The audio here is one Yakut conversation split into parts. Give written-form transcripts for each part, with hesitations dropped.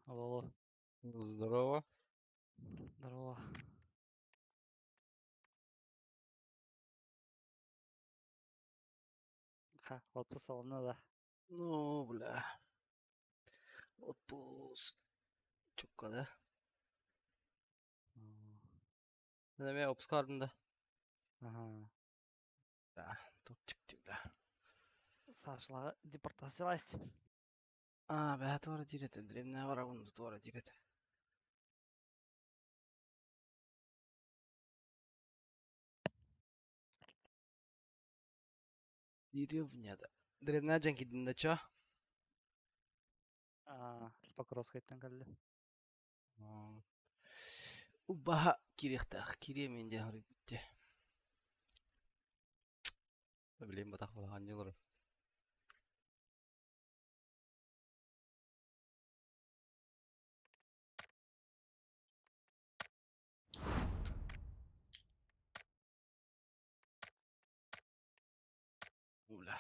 Алло, алло. Здорово. Здорово. Ха, отпуск алына да. Ну, бля. Отпуск. Чукка да. Мен отпуск бардым да. Ага. Да, топчик бля. Сашлага депортацияласть. А, бля, туора диир этэ, древняя барабын туора диир этэ. Деревня да. Древняя дьэн да чё? А, Покровскайтан кэллэ. Убаһа кириэхтээх, кириэ мин диэн хоруйбут Билим батах балаҕанньылар. Бля.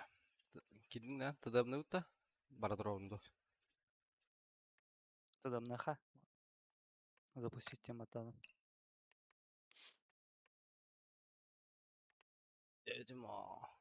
Кидин да, тадамны утта. Бара туругун Тадамнаха. Запустить тему. Дедим аа.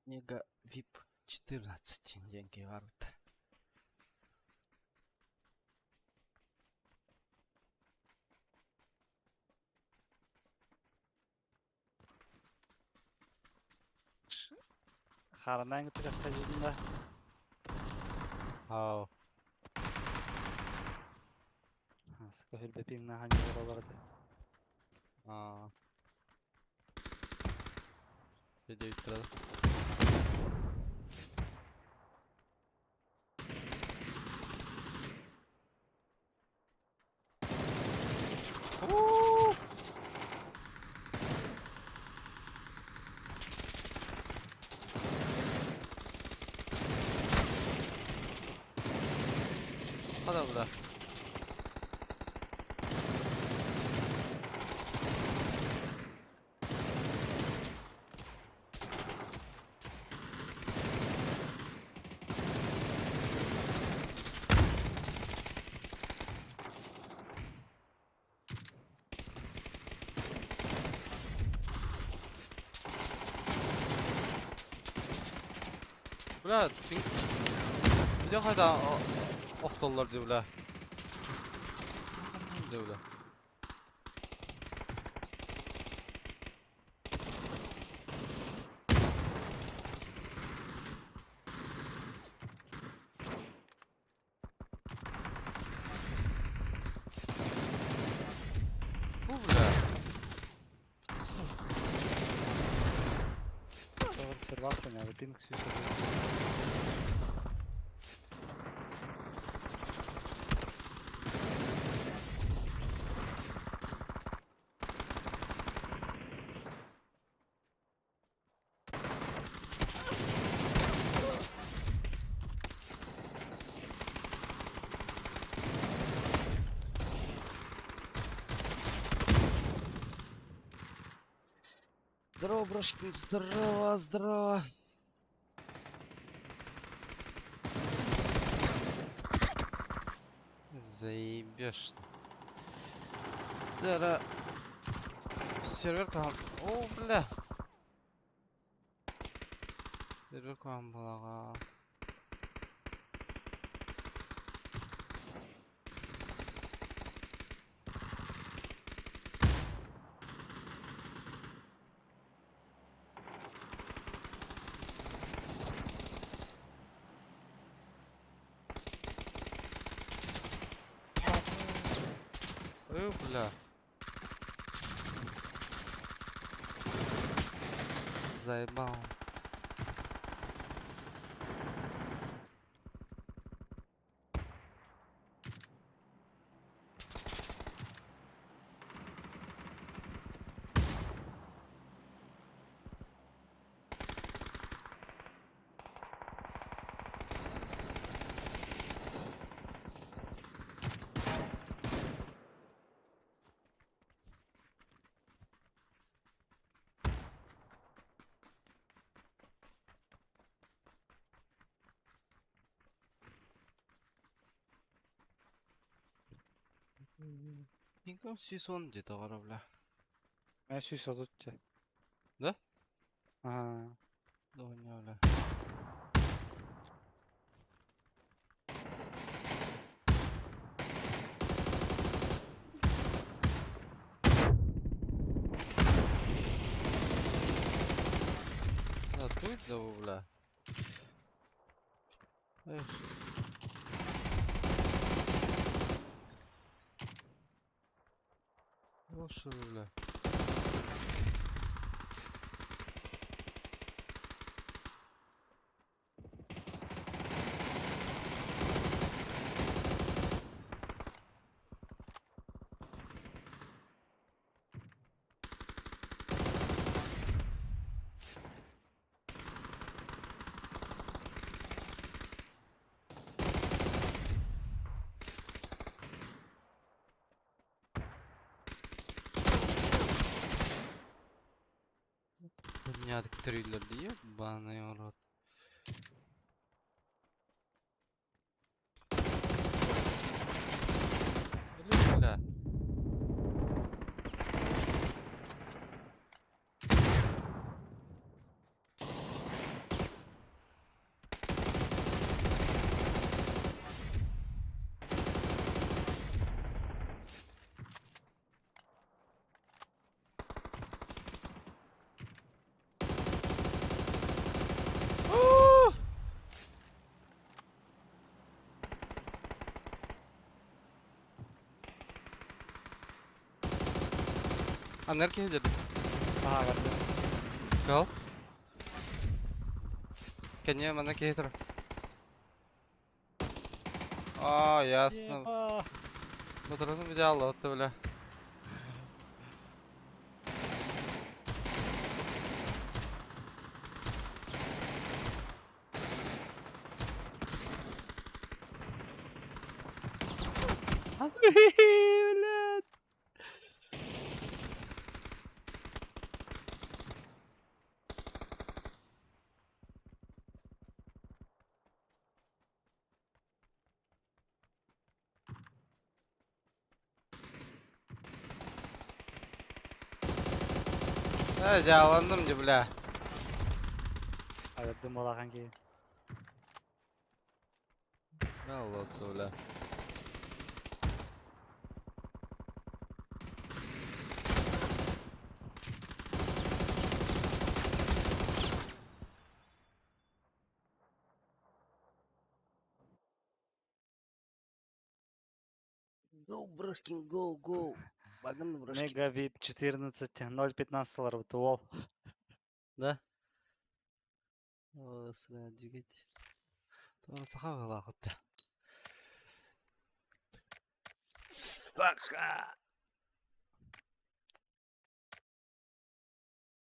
Мега VIP 14 диэн киһи барбыт. Харанаан кытта көрсө да. Ау. Аска хүрбэпиҥ наһаа ньууралар этэ. Аа. Видео Hadi burada. Бля, Видео хайда охтоллор дии бля. Дии бля. Бу бля. Лаах хуйня, пинг 130. Здорово, брошкин, здорово, здорово. Заебешь. Да, сервер там. О, бля. Сервер куһаҕан буолаҕа. Ой, бля. Заебал. Пингом 110 дии доҕор, бля. Мен 130 чэ. Да? Аа. Дуня, бля. Да, тут да, бля. Эх. Ошо, бля. Поднятый триллер, ебаный в рот. Бля. У! Аннер киһи Аа, барды. Кал. Кэннэ манна киһи турар. А, ясно. Еба. Батареяны идеал отты, бля. Блядь. Э, дьааланным дии, бля. Айдым балахан киһи. Аллатты, бля. Go, брошкин, go, go. Баган, брошкин. Мега VIP 14 0.15 ыларбыт уол. Да? Сыдьыгит. Саха быһыылаах да. Саха!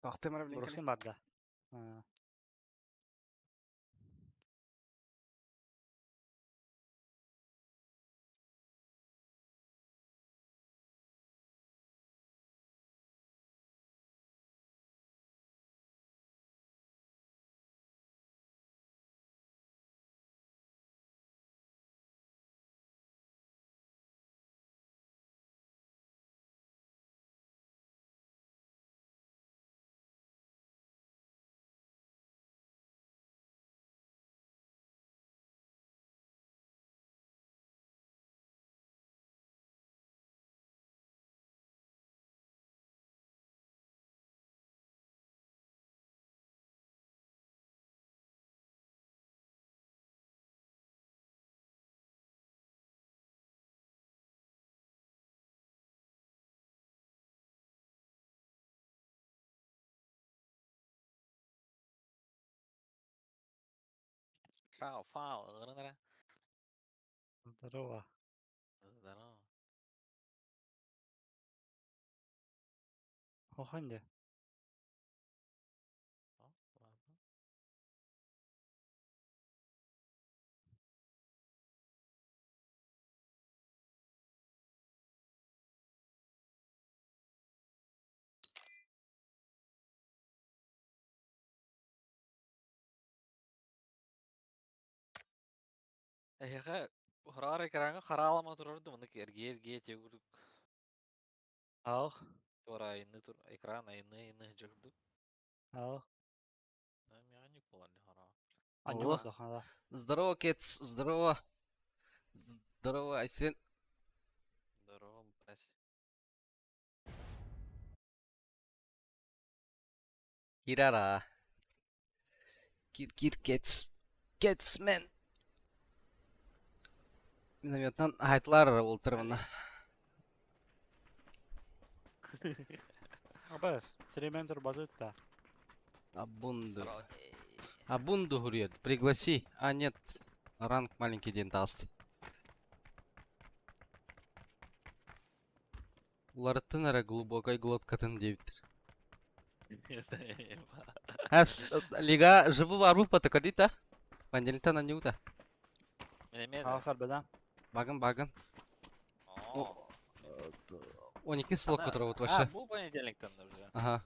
Тохтем эрэ блин. Брускин барда. Фау, фау, ыҥыран эрэ. Здорово. Здорово. Хохан дьэ. О, ладно. Эһиэхэ хараҕар экраҥҥа хараалама турар да маннык эргийэ-эргийэ ити курдук Аах. туора айанныы тур экран айанныы айанныы сылдьар курдук. Аах. Миэхэ буолар дии хараҕа. Анньа О, барда здорово, Кец, здорово. Здорово, Айсен. Здорово, Бась. Кирара. Кир, кир, Кец. Кецмен. Минометтан хайтлар уолтар Абас, тремен турбазытта. Абунду. Абунду, говорит, пригласи. А, нет, ранг маленький день даст. Уларыттын эрэ глубокай глоткатын диэбиттэр. Эс, лига живу барбыт потокодита. Понедельниктан анньыбыта. Мен эмиэ да. Аахар бада. Багын багын. О, 12 слот ана- которого А, вообще. бу понедельниктан да уже. Ага.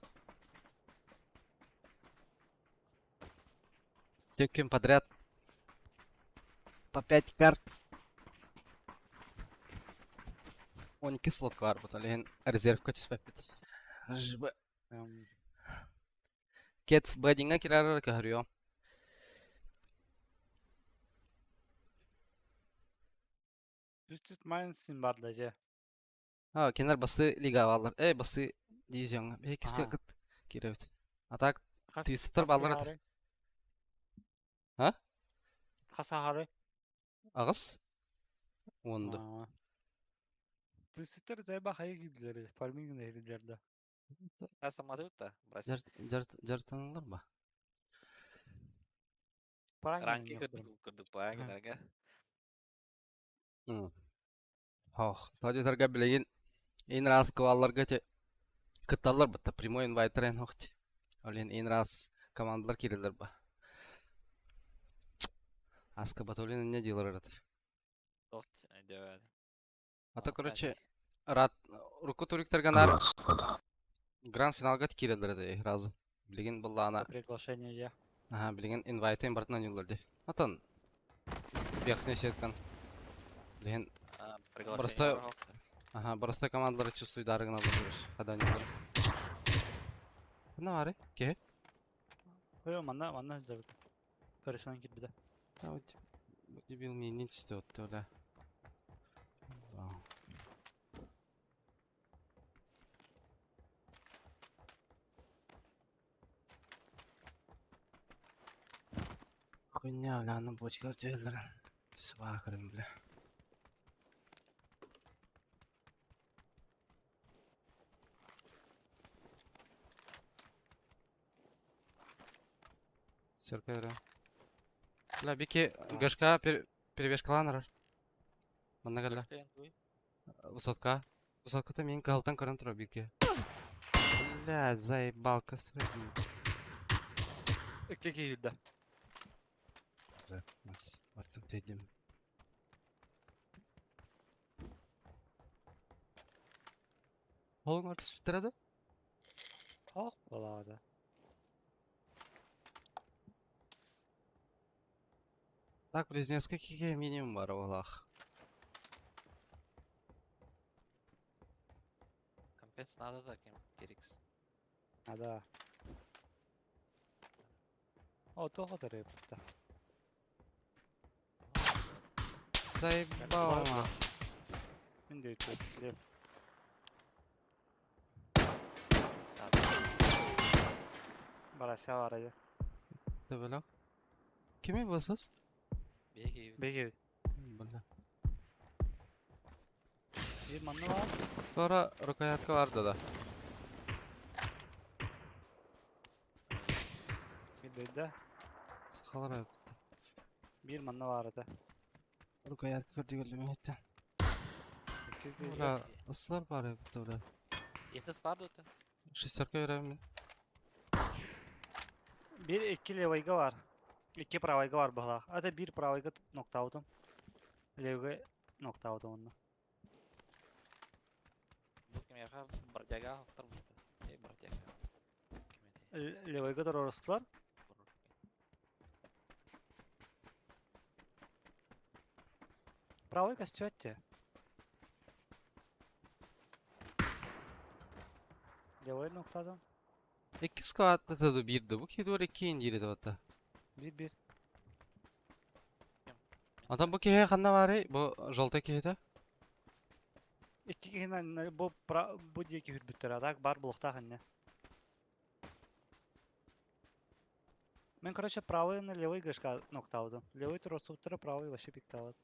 Текем подряд. По 5 карт. 12 слот бар бут. Олеген резервка түспэппит. Жб. Кец бэдинга кирарар көһөрүө. Twisted Minds син барда же. А, кинилэр басы лига бааллар. Э, басы дивизионҥа. Биһи Аха. кыт киирэбит. А так Хас твистер хас бааллар этэ. ахары? А? Хас ахары? Аҕыс? Уонду. Twister зайба хайы киирдилэр. Фарминг киирдилэр да. А самолет да, брось. Дьартаналар ба? Ранги кырдык кырдык баа гинарга. Хох. Тоди билигин ин раз кыбалларга те кытталлар бытта прямой инвайтер эн хохти. Олен ин раз командалар кирилер ба. Аска Батулин не делар это. Тот, дебет. А то, короче, рад руку туриктарга нар гранд финалга кирилер это разы. Билигин буллана. Приглашение я. Ага, билигин инвайтын бартынан юллар Атан верхний сеткан. Билигин Приглашение. Ага, просто командалар чувствует дарыгына булыр. Хада не бар. Не бары? Ке? Ой, манна манна жабыт. Көрүшүнөн кирбиде. А вот дебил мне не чувствует, то да. Хуйня, бля, на бочка артиллер. Свахарем, бля. Сөркө Бля, бики ГШК перебежкалаан эрэр. Манна кэллэ. Высотка. Высотката мин кыһалтан көрөн турар бики. Бля, заебал костры. Икки киирдэ. Бартым тейдим. Холун ортасы сүттэрэ да? Ох, балаада. Так, близнецкий киге минимум бар олах. Компец надо да кем Кирикс. Надо. О, тоҕо тарыпта. Заебал. Мин де өтөттүм. Барася бар Төбөлө. Кими басыз? Беги. Беги. Бля. Bir manna var. Sonra рукоятка vardı da. Bir de Сахалар öptü. Bir manna vardı. Рукоятка көрдү көрдүм эттен. İki bir. Бля, ысылар бар öptü бля. Ехес бар да Шестерка беремин. Bir iki levayga var. İki pravayga var bala. Hatta bir pravayga nokta aldım. Levayga nokta aldım onunla. Бу ким яха бродяга автор бу. Э бродяга. Ким эти? Levayga da orospular. Правый костёте. Левой noktadan. Икки сквадта таду бирди. Бу киһи дуор икки индири тавата. Bir bir. Антон бу киһи ханна бары? Бу желтый киһи İki kişinin bu pra, bu diye ki hürbüttür adak бар блокта ханне. Мен, короче, правый на левый гашка нокта алдым. Левый тросуптыра правый вообще пикталат.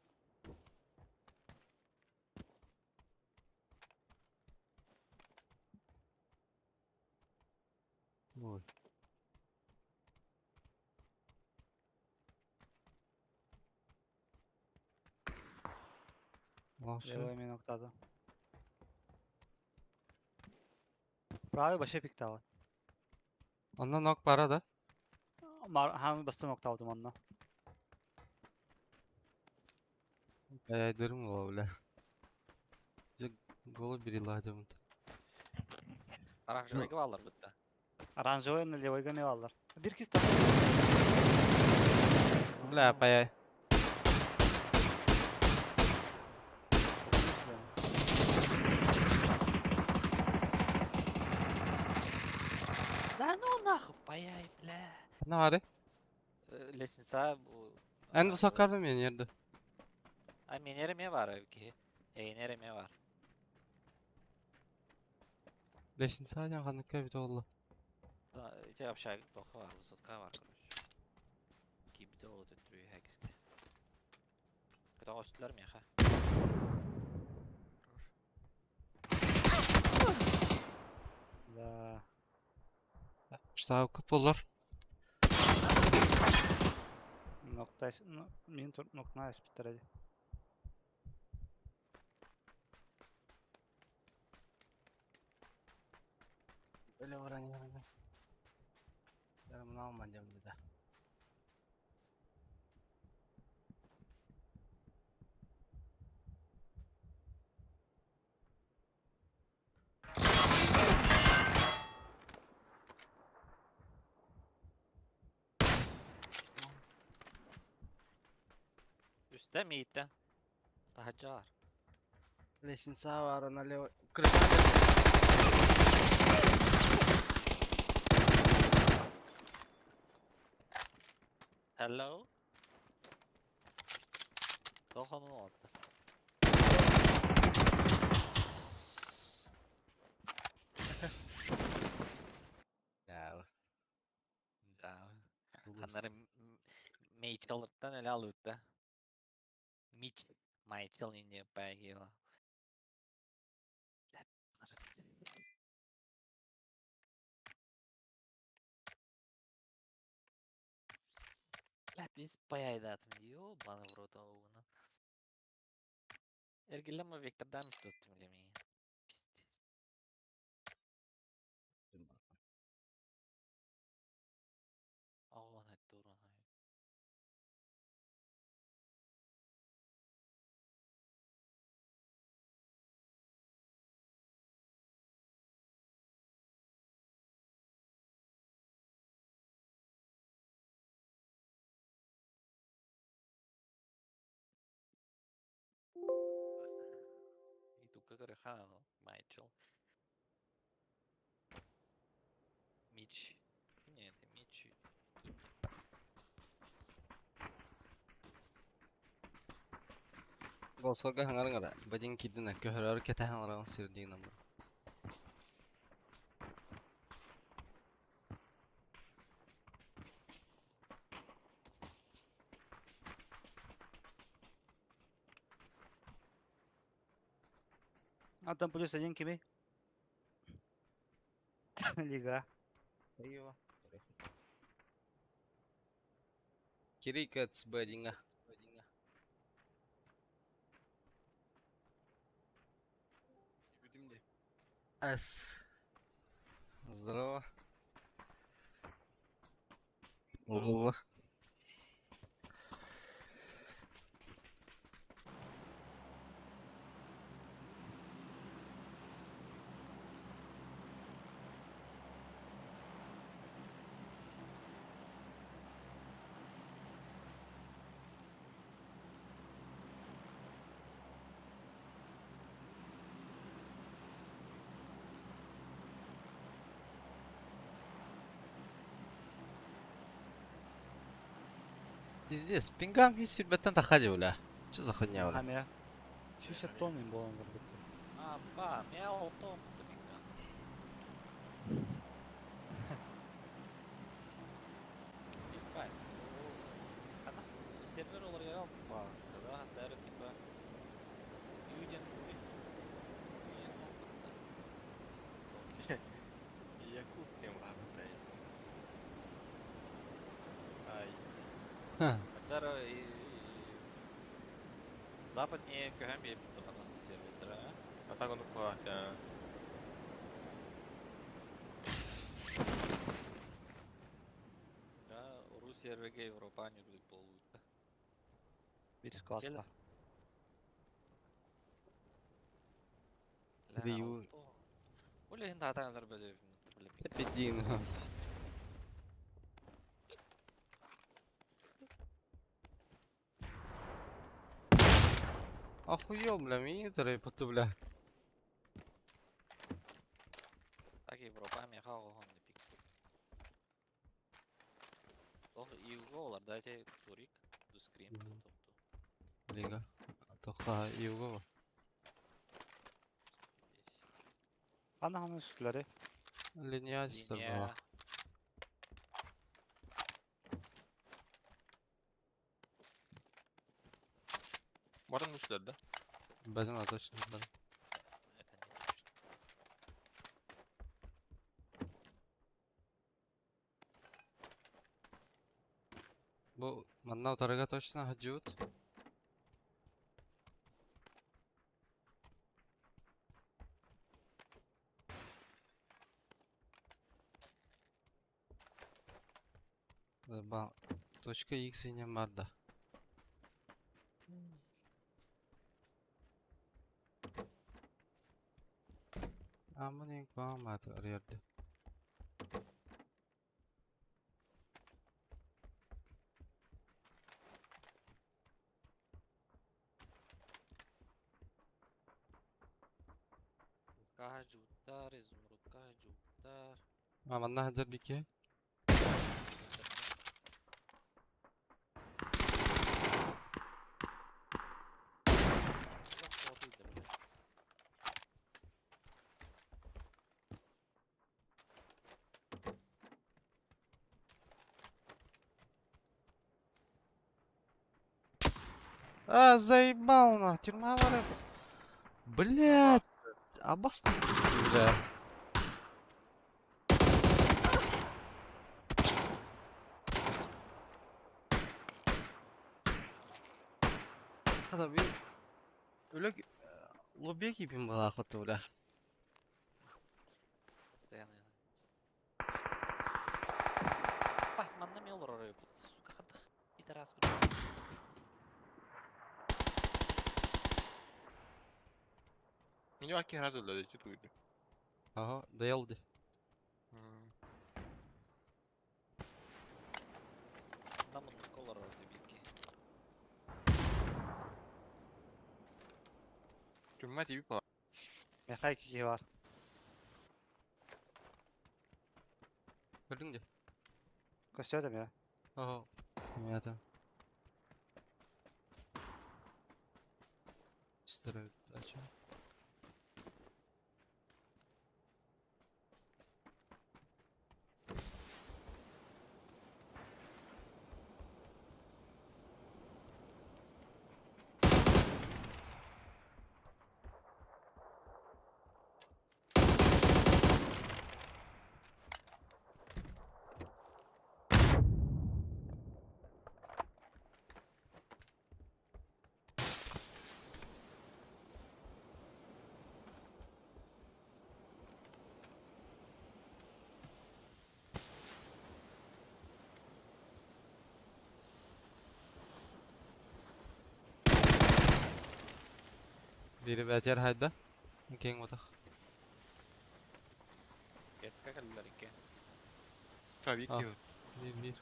Ой. Лашы. Левый мен ноктады. Правый вообще пикталат. Онна нок бара да. Mar hem басты нокта алдым онна. Айдырым ола бля. Же голы бери ладым. Оранжевый алар битте. Оранжевый на левый гаме алар. Bir kis tapı. Бля, паяй. Да ну нахуй, паяй, бля. Ханна бары? Лестница бу. Эн высокарды мен ерді. А менереме бар ки. Эйнереме бар. Лестница ден ханныкка бит олла. Ите общага тоха бар, высотка бар, короче. Кибде ол өтүрүү хәкисте. Кыта өстүлөр меха. Да. Штаб көп болар. Nokta min tur nokta espitter hadi. Öyle oran yanına. Ben bunu almayacağım bir de. Үстә мейттен. Тахаджар. Лестница бар, налево. Крыша. Hello. Тохонун аттыр. Ya. Да. Ханнары Мейчеллерден эле алып да. Мич Майчел инде байгила. Без паяйдаатым дии, ёбаный в рот оҕугунан. Эргиллэн бу вектордаан истэттим илэ миигин. Пиздец. Оҕуон айтты уруон айы. Ютубка көрүөххэ наада Майчел. Мич. Нет, это Мич. Голосорга хаҥарыҥ эрэ, бадин киирдинэ, көһөрөөрү кэтэһэн олороҕун сирдиин амма. А там плюс один кими? Лига. Айва. Кирика ЦБ-диҥа. С. Здорово. Ого. Пиздец, пингам и сирбэттэн тахха бля. Что за хуйня, бля? Хамя. 60 тонн им буолан барбыт. Апа, мяу том пингам. Ебать. Ана сервер олар ба. Да, дәрі типа Юден Якутским ладно, Ай. Дәрі западнее көһөн биэрбит тухана сервердара. А так он платя. Да, Ру серверге Европа не будет болуут. Бир склад Келе. бар. Рию. Оле хин татаналар бөдө. Пиздин. Охуел, бля, мини поту, бля. Так Европа меха охон пик. Ох, Юго олар дайте турик ду скрин Мгм. топту. Лига. Тоха Юго. Ана ханы үстүләре. Линия Линия. Баран үслер да? Бәдім, а точно. Бәдім. Это не точно. Бу манна утарыга точно хаджут. Ба точка X инем бар да. Амын квамат арыярды. Каха жуттар, изумрудка жуттар. А манна хаджар бике. А, заебал на, тюрьма вары. Блядь, абасты, бля. Хата бир үлэ лобби киипин балаахыт бля. Постоянно. Пах, манна мен олорор сука, хадах. Пидорас. Меня аки раз öldü, туйду. Ага, доелди. Манна муннукка олорор бикки. Түммә тиби пала. Мехай кики бар. Көрдүң де? Көстөдüm я. Ага. Это. Четыре, а чё? Бири бәтер хайда. Кең отақ. Кетска каллар икки. Tabii А. ki. Бир бир.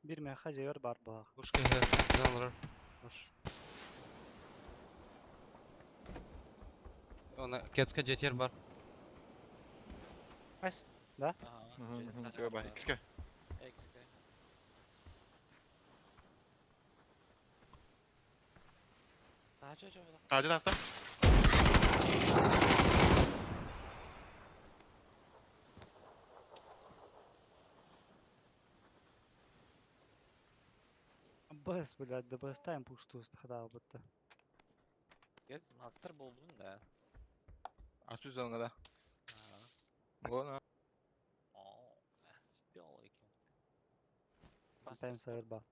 Бир меха жебер бар булах. Пушка жанр. Пуш. Она кетска жетер бар. Ас. Ага. Тиба XK. XK. Daha çok çok. Acil hasta. Бс, блядь, да бс тайм пушту хада бутта. Гез монстр болдун да. Аспиз алыңа да. Ага. Она. Оо. Бил экен. Тайм савер бар.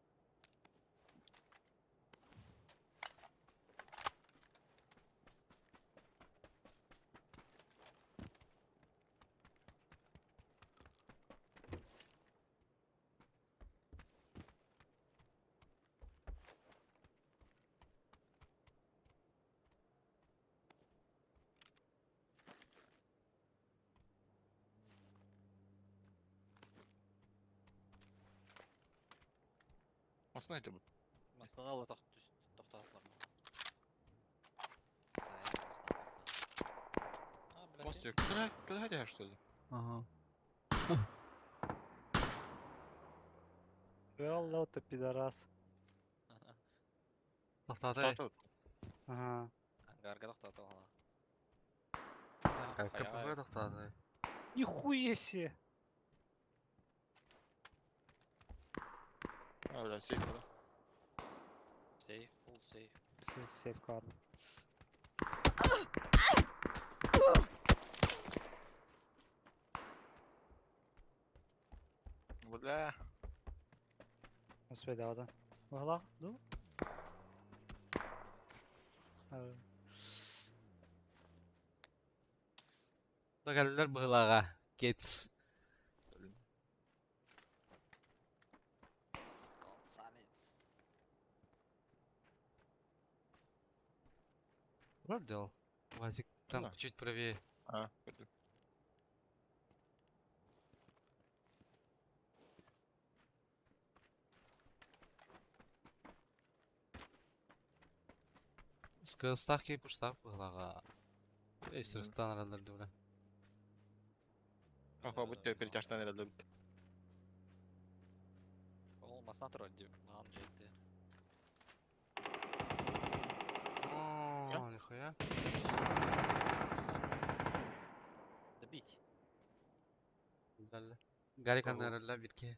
Masına aydı bu. Масына ала токтоталар. Сайын масына. А, блядь. Костя, куда куда ты что ли? Ага. Алла, ты пидорас. Тоқтатай. Ага. Ангарга токтоталар. КПВ тоқтатай. Нихуя себе. А, бля, сейф, да. Сейф, full сейф. Сейф, сейф карт. Бля. Успеди да. Вала, ду? Тагарлар бұғылаға. Кетс. Гонсалес. Правда? Вазик там Да. чуть правее. А, көрдүм. Скыстақ кей пұштақ бұғылаға. Эй, сырыстан аралар дура. Охо, бу те перетяжтан эрелде бит. Ол масына турар деп, маған жетти. О, нихуя. Добить. Далее. Гарик Кого? аралар битке.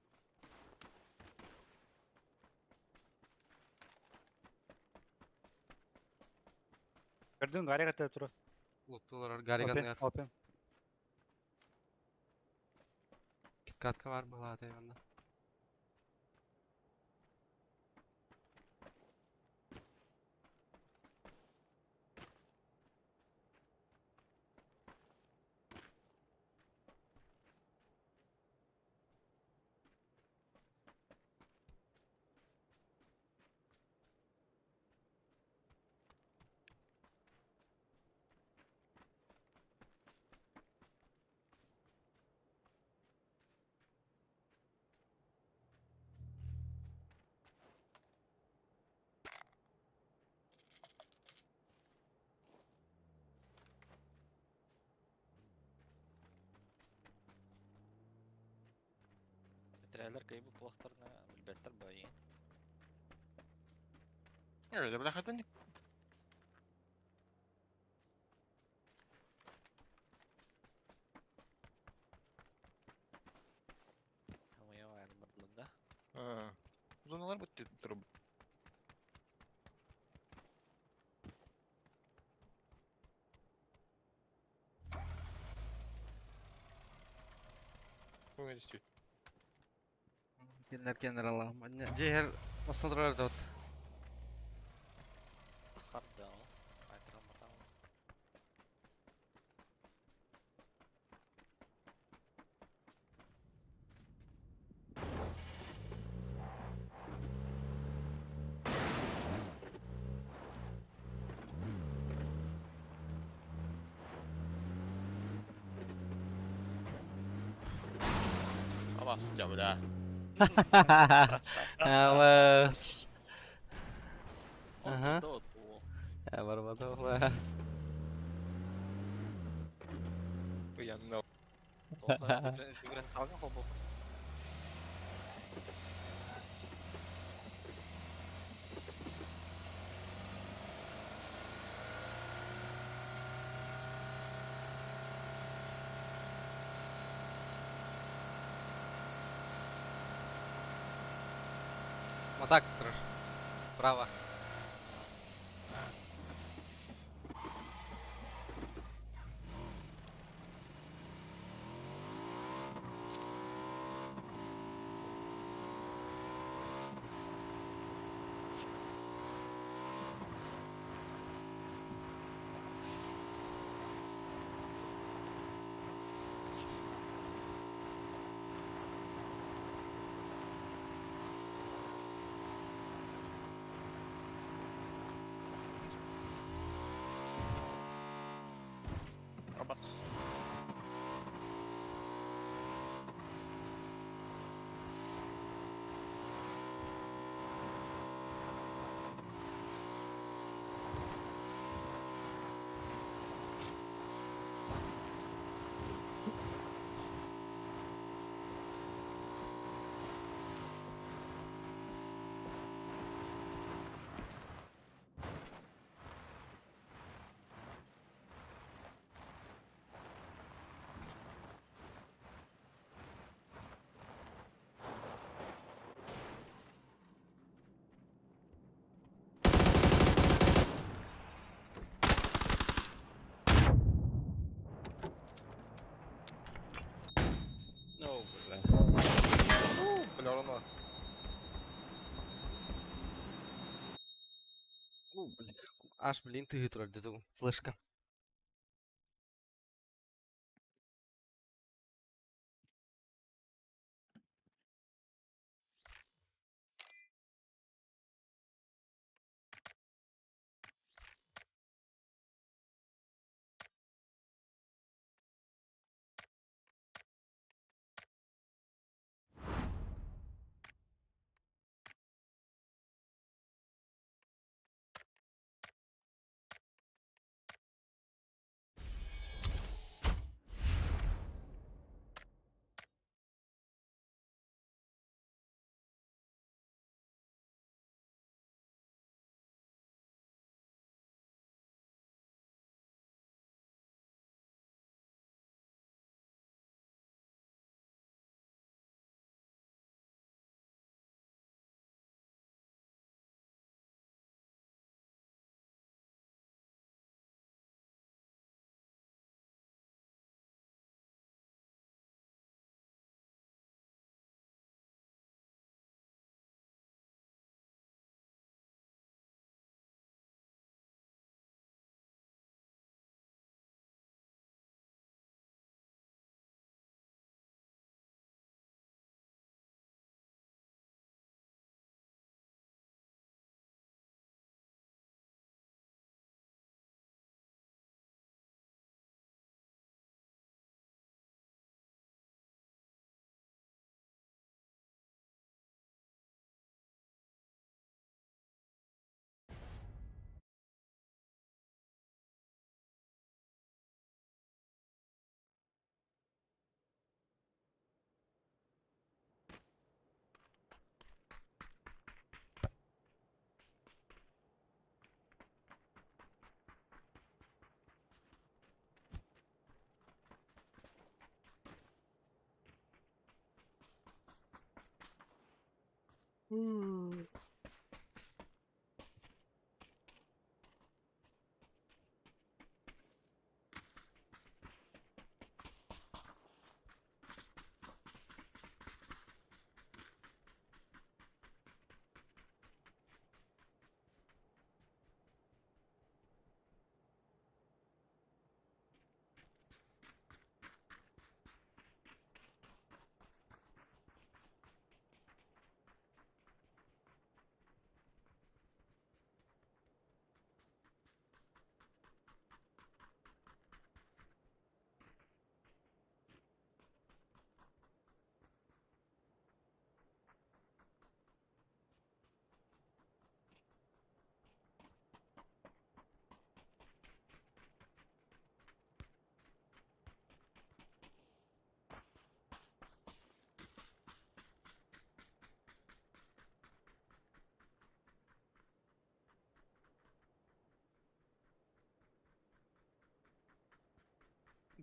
Көрдүн Гарри кытта турар. Луттулар Гарри Опен, ганныгар. опен. Киткатка бар была манна. Бэтэрээлэр кыайбыт буоллахтарына билбэттэр баайын. Öyle bırakadın. Хамыйа баайын бардылар да. Uzunlar bu tür. Bu ne istiyor? Кинер кенер Аллахым. Жehер масалар да. Харда ол. Айтыран бартан. Ama sıcak da. Алас. Аха. Онтон да ол. Барбата ола. Bu yanına. Төгрен салган хобо. Вот так трош. Право. Kapat. No, бля. Бля, оно. Аж, блин, ты турар дедим. Флешка.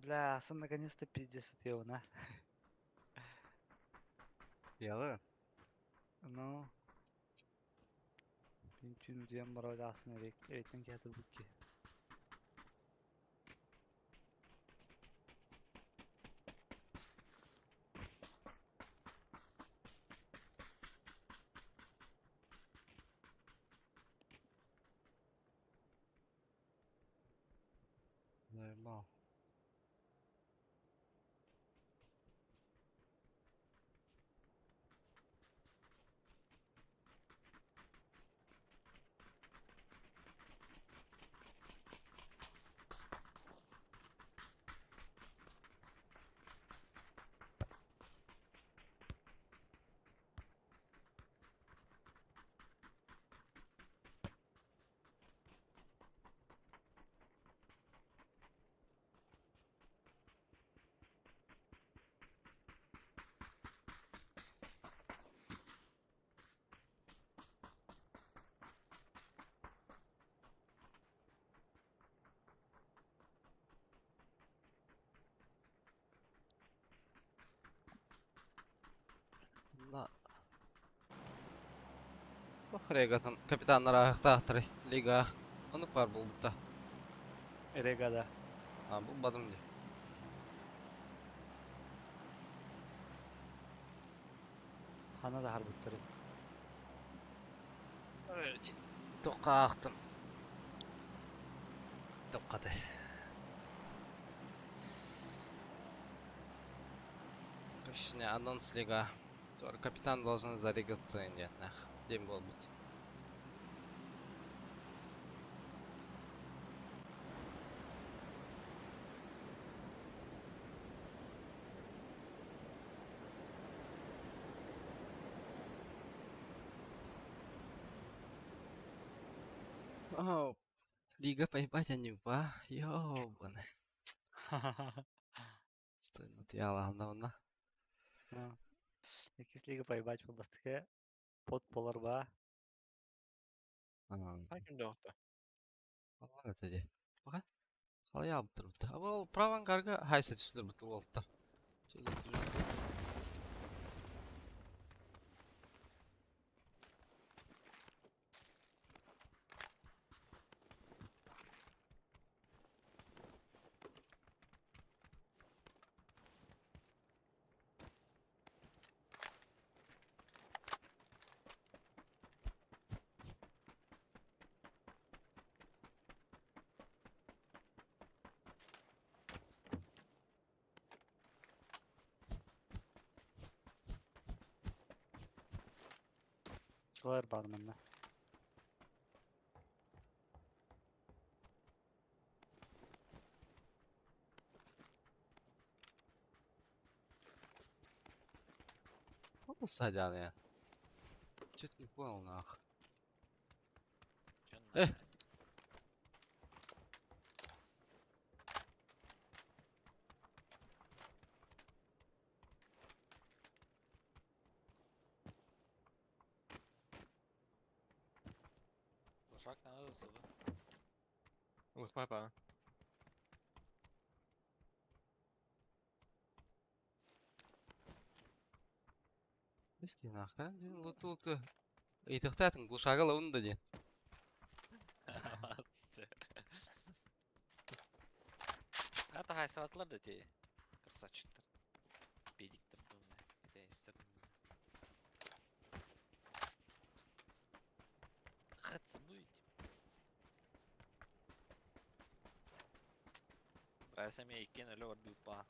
Бля, сын наконец-то пиздец утуйабын, а. Ялы. Ну. Мин түүн утуйан барар ахсын эрэйтэн киһи турбут киһи. Заебал. На. Регатын капитаннара ахтаахтары лига. Оны бар булбута. Регада. А, булбадым ди. Хана да харбыттары. Тоққа ақтым. Тоққаты. Точнее, анонс лига. Капитан должен зарегаться, нет, нах. День был быть. О, лига поебать, а не ба. Ёбаный. Стой, ну ты ладно, Ну. Иккис лига поебать по бастыке. Под поларба. Хаким да. Алла это Пока. Қалай алып тұрыпты. Ол праван карга хайса түсілір бұты болыптар. Сылар бар манна. Садян я. Чё-то не понял, нах. Чё Э! нахуй? Лошак надо сыбы. Усмай па. Искинаахтан диэн луту-луту ыйытыахтаатыҥ глушага ылабын да диэн. Это хайсаватлар да те красавчиктар. Педиктер китайстар. Хатся будете? Райса мен иккен өлө бардыыппа.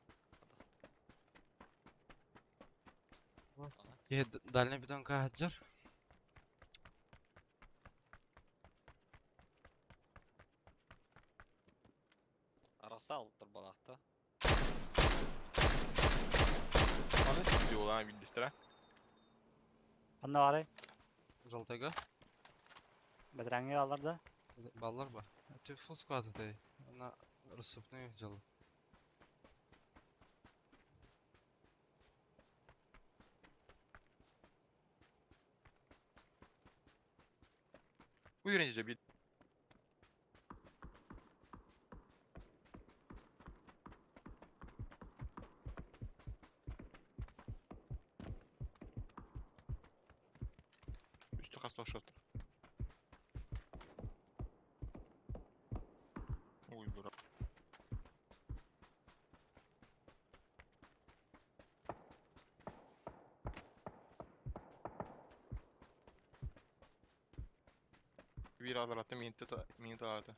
Киһи дальний бетонка сылдьар. Арахса алыптар балаахта. Аны тиийди улаан билдистэрэ. Ханна баарый? Жалтайга Бэтэрэҥҥэ бааллар да? баллар ба. Ты full squad этэй. На рассыпные дьыл. Уйрен же бит. Үстü хаста ошоттор. Ой, дура. Биир аларата минутта минута аларата.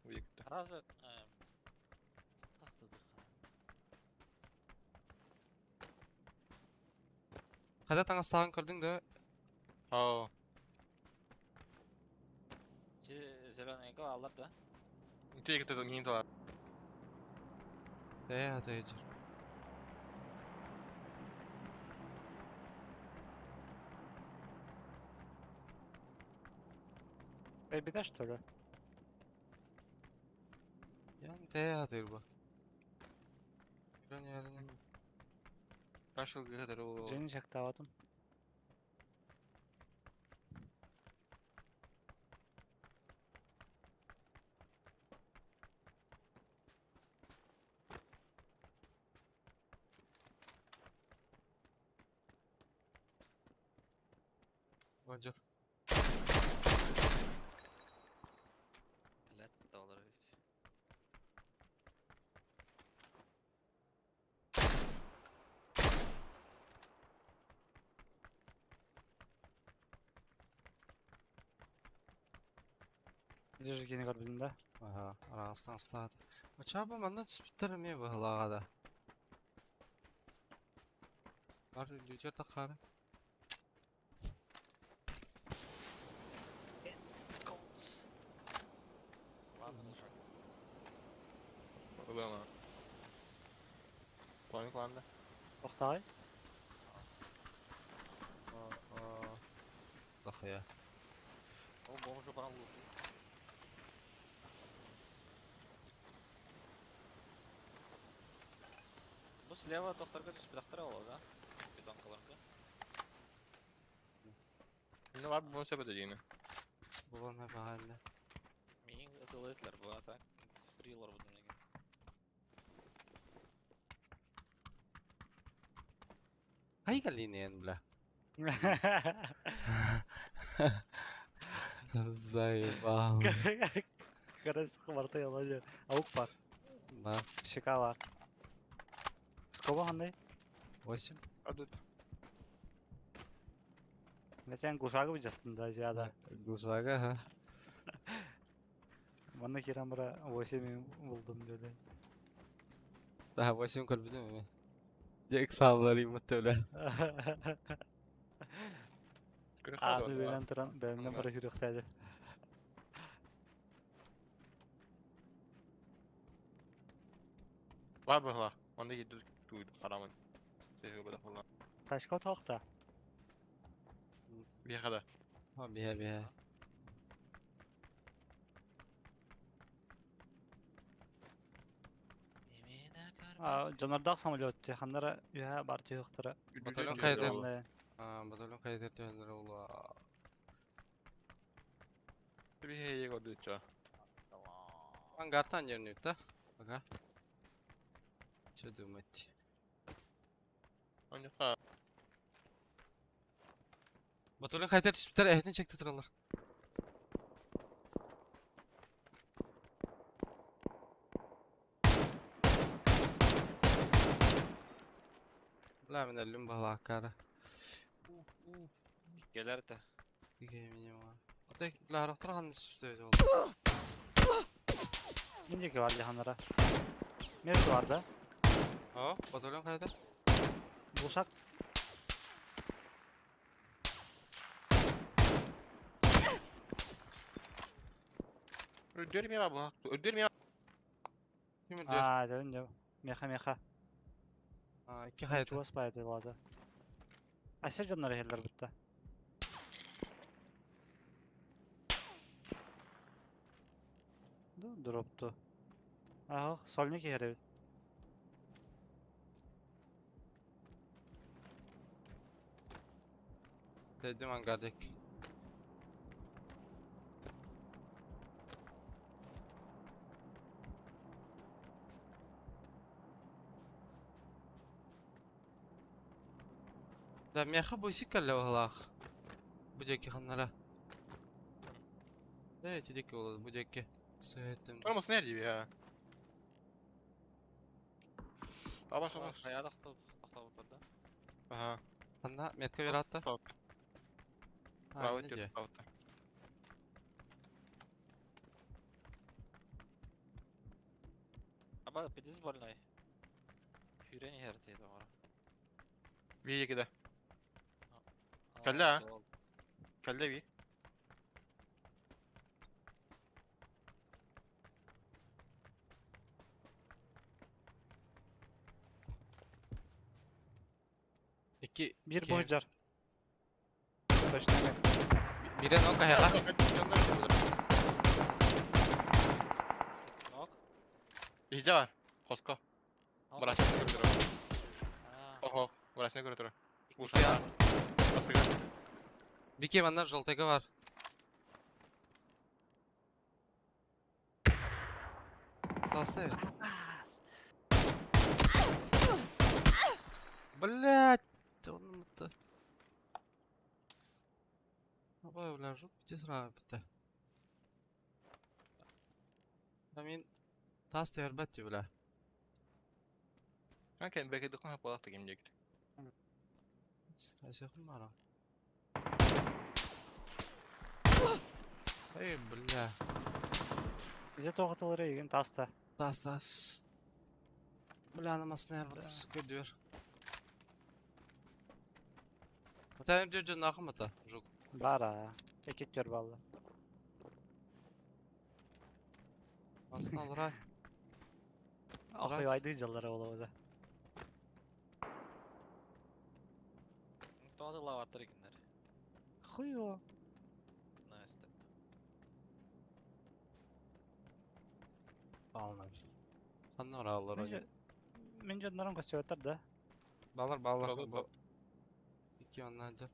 Уйыкта. Разы тастадық. Хата таҥастааҕын көрдүҥ да? Аа. Зеленый алар да? Тиэкте минута алар. Ээ, хата Бэйбитэ что ли? Ян тээ хатыр бу. Көрөн ярын. Кашыл гыдыр ол. Жени жактаабатым. Божор. Лет долларов. Жүз кини көрбүтүм да. Аха, арагастан астаат. Очаба манна түспүттэр эмиэ быһылааҕа да. Бар лютер таххары. It's cold. Ладно, ну Улана. План кланда. Тохтаай. Бахая. Ол бомжу баран луту. Бу слева тохторго түспүтахтара ол да? Бетонкаларга. Не бар бу себеде дигени. Булан баһалла. Миин ытылытлар бу а так. Фрилор бу деген. Хай калинен бля. Заебал. Карас барта яла Аук бар. Да. Шика бар. Скоба хандай? 8. Адыт. Нечен глушагы жастын да жада. Глушага, ха. Манна хирамра 8 булдум деди. Да, 8 көрбүтүм эми. Дек саалар иммит бля. Аны белен туран бәлемден бара хүрөхтәде. Бар быһла. Онда киду туйду харамын. Себеби бада хула. Ташка тоқта. Бихада. Ха, бия бия. Жонордақ самолет ханнара үһә бар түйөктара. Батальон кайда? А, батальон кайда төһөлөр ола. Бихе его дуча. Ангартан жернүк да. Пока. Что думать? Онда Батулин хайтар түспүттэр эһэтин чекте тураллар. Бля, мин өллүм баһылааккара. Иккилэр этэ. Отой, бля, харахтара ханна түспүтэ эбит ол. Индики бар лиханара. Мерт бар да. О, Батулин хайда? Булшак. Öldürüm ya bu. Öldürüm ya. Ким өлдүөр? Аа, дөрүн дөө. Меха меха. А, икки хайата. Чугас баайды лады. Ася дьоннор иһэллэр бытта. Дропту. Аһ, сольник иһэр эбит. Dedim ангардик. Да, меха буйсик кэллэ баһылаах. Бу диэки ханнара. Э, ити диэки буолар, бу диэки. Сыһыттым. Oğlum nerede ya? Абас абас. Хайа тохтобуттар да. Аха. Ханна метка вератта. Топ. А, Право не дии. право. Аба пиздец больной. Сүүрэн иһэр дии доҕор. Bir de. Кэллэ, а? Кэллэ bir. Икки Биир Киһи. буһдьар. Точно нет. Бире ног хайаҕа. Нок. Иһдьэ бар. Хоско. Барасына көрдөрөр. Охо, барасына көрдөрөр. Ушка. Аттыга. Бике манна желтыйга бар. Тасты. Блять, он это. Абай, бля, жук пити сразу бітті. Мен тас тербет бля. Kanka belki de konu yapalım da gemecekti. Асяхын мара. Эй, бля. Bize тоғытылыр еген таста. Тас, тас. Бля, намасына ярбаты сука diyor. Атайым diyor canın akım ата, жук. Бара. Экет төр балды. Басын алыра. Ахый айды жаллары олабыда. Тоҕо лаваттар экиннер. Хуй о. Настя. Бална. Ханна ора алар Мен Мен жоннорун көсөтөр да. Балар, балар. Балар, Бу. Ики оннан жар.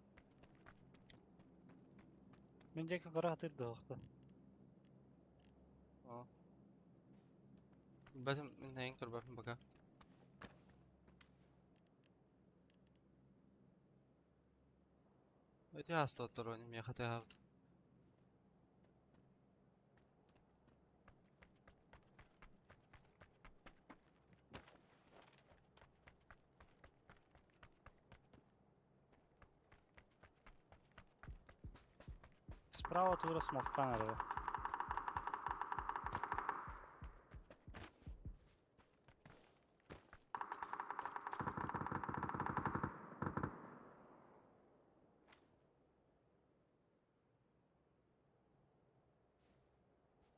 Мен жеке кара хатыр дохта. Бәтем мен нәйін көрбәпін пока. Өте аста оттар ойным, я хотя Справа тура смоктан арба.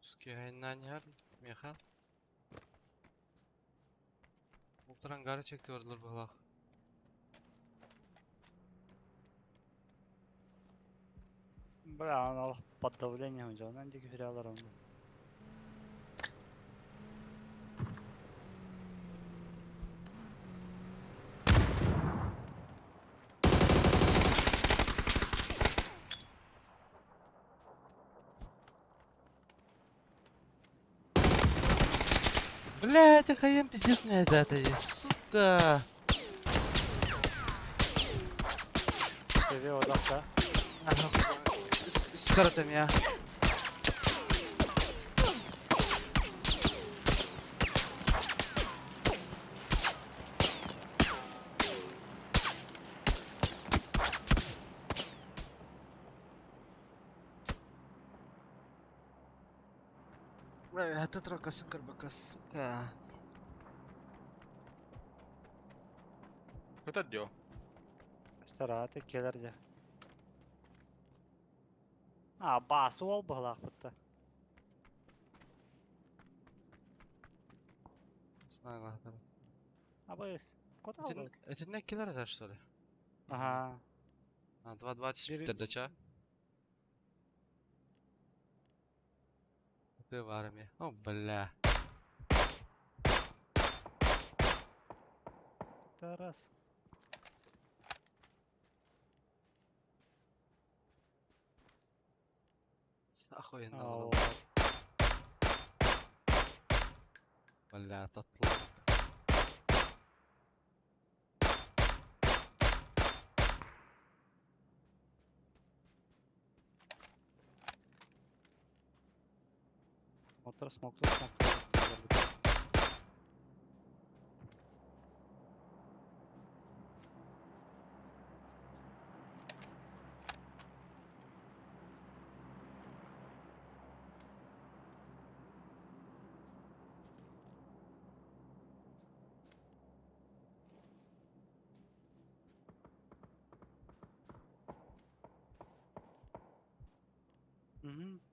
Скайнанер, меха. Ултыран гары чекти бардылар балах. Бля, аны под давлением жонан диги фиралар онда. Блять, охуен, пиздец меня это, сука. Seviye odakta. Үс я. Хата кырбакас. Көтөр дио. Сараты келер же. А, басы ол быһылаахпытта. Знаю. Абыс. Кота алды. Этинне килер это что ли? Ага. А, 2.20 дача. Ты в армии. О, бля. Тарас. Охуенно. Бля, татлы. Мотор смокту смокту.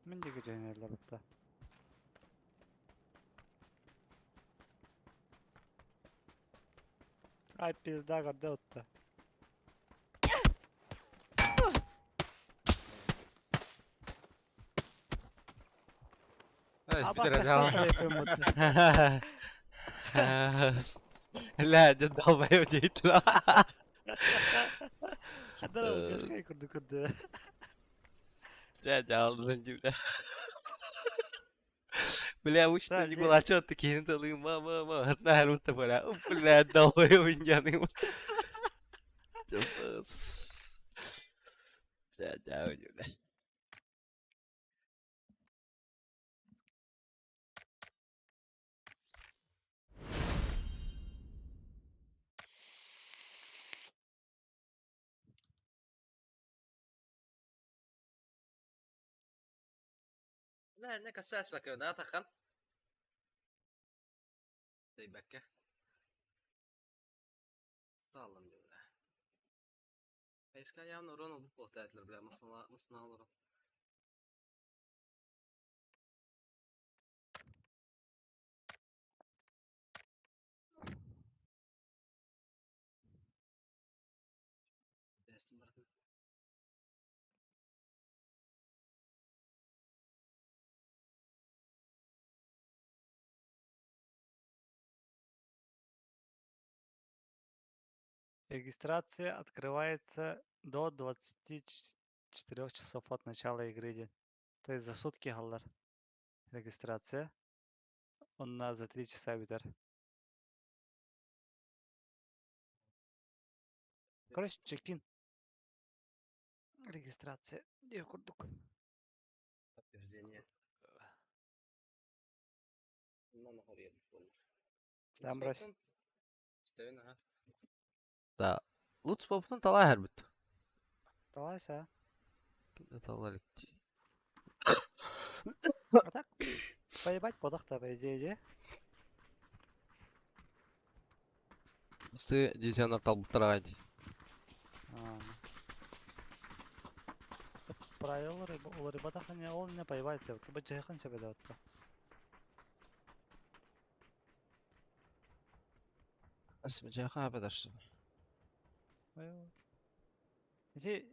Мин диги жайнерлер бутта. Ай, пизда, горде отта. Эй, Питер, Ля, дед долбоёб дейтін. Хадара кашкай курду курду. Дядя алдын бля. Бля, учится не была, чё ты кинул, мама, мама, одна рута, бля, бля, долбоёб, индианы. Дядя, бля. لا انك اساس بك ناتخن طيب Сталын бля. Айшка явно урон получатель, бля, масна масна олорон. Регистрация открывается до 24 часов от начала игры. То есть за сутки галлар. Регистрация. Он на за 3 часа битер. Короче, чекин. Регистрация. Диэ курдук. Подтверждение. Сам брось. Да. Луц попутун талай хәрбит. Талайся. Талай. А так, поебать подах-то, по идее, де. Сы дизайнер талбыттарагайди. Правила рыба, ол рыбатах не ол не поебать, ты бы жайхан себе даватта. Асма жаха абадашты. Ити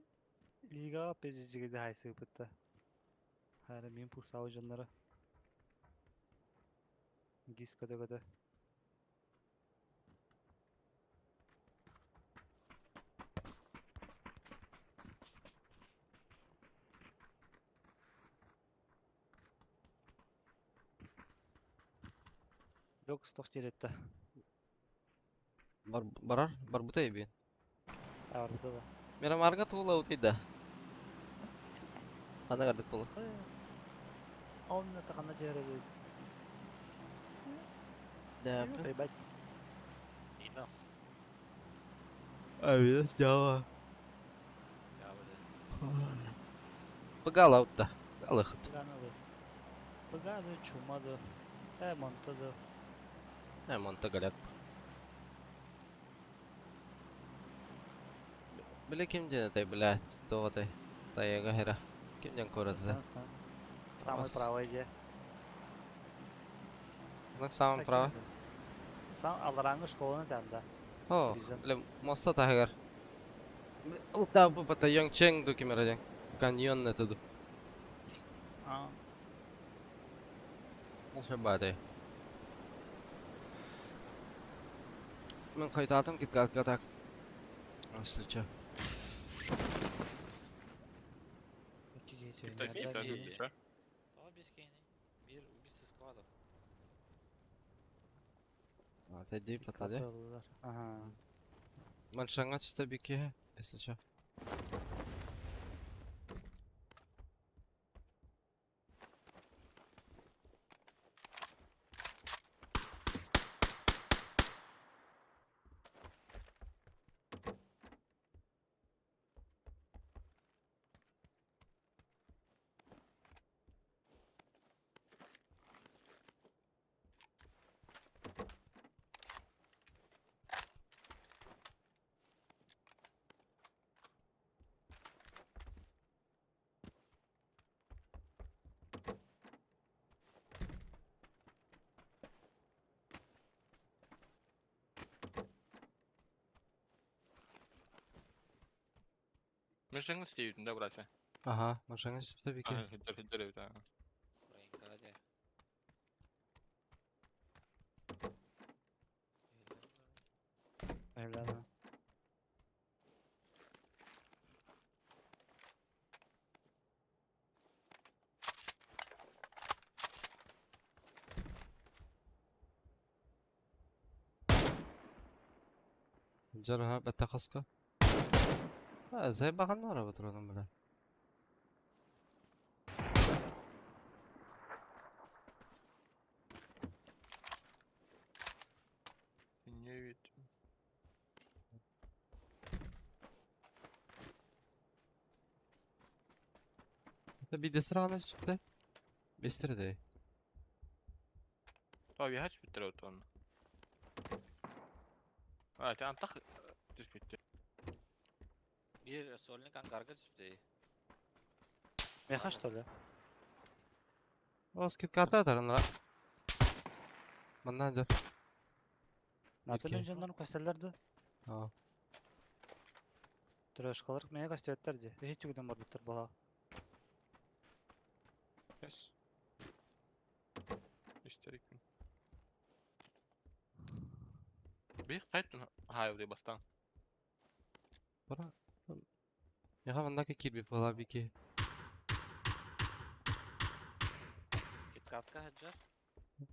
лига пезижиге хайсы бытта. Хара мен пустау жоннора. Гис көтө көтө. Док стох теретті. Бар барар, бар бутай би. Арбыта да. Мира марга тула утайда. Ханна көрдүк буолуо? Онно ханна түһэр эбит? Дээбин. Ебать. Минас. Авиас Java. Java dedi. Пыгаалаутта. Алыхыт. Пыганады. Пыгады, чумады. Монтады. Монта галят. Били ким диэн этэй, блядь, туох этэй? Тайга хера. Ким диэн куораты? Самый правый де. Ну, самый правый. Сам алараңы школаны тәнді. О, бля, моста таһыгар. Ылтаа бу бата Йонгчeng ду ким эрэ Каньон это ду. А. Ол бадай. Мен қайтатым киткатка так. Если чё. Китай Tamam biz keyni. Bir biz squad. Отойди, подходи. Ага. Маншаңа чисто бики, если чё. Мешеңіз дейін да брате. Ага, маншаңа чисто бики. Хиддер хиддер эбит. Украинка hadi. Evladım. Жарха баттахаска. А, зай бағаннара отырадым бля. Не бит. Это бидестер ғана түсіпті. Бестер де. Таби хач биттер отон. А, те антах түс битти. Bir solnik angarga düştü. Меха что ли? Оз китката тарынра. Маннан жар. Наталья Окей. жоннорун көстөллөрдү. А. Трешкалар мега көстөттөр ди. Эч түгүдөн барбыттар бала. Yes. Истерик. Bir kayıt hayır diye bastan. Бара. Яха маннака кирби була бики. Kitkatka haccar.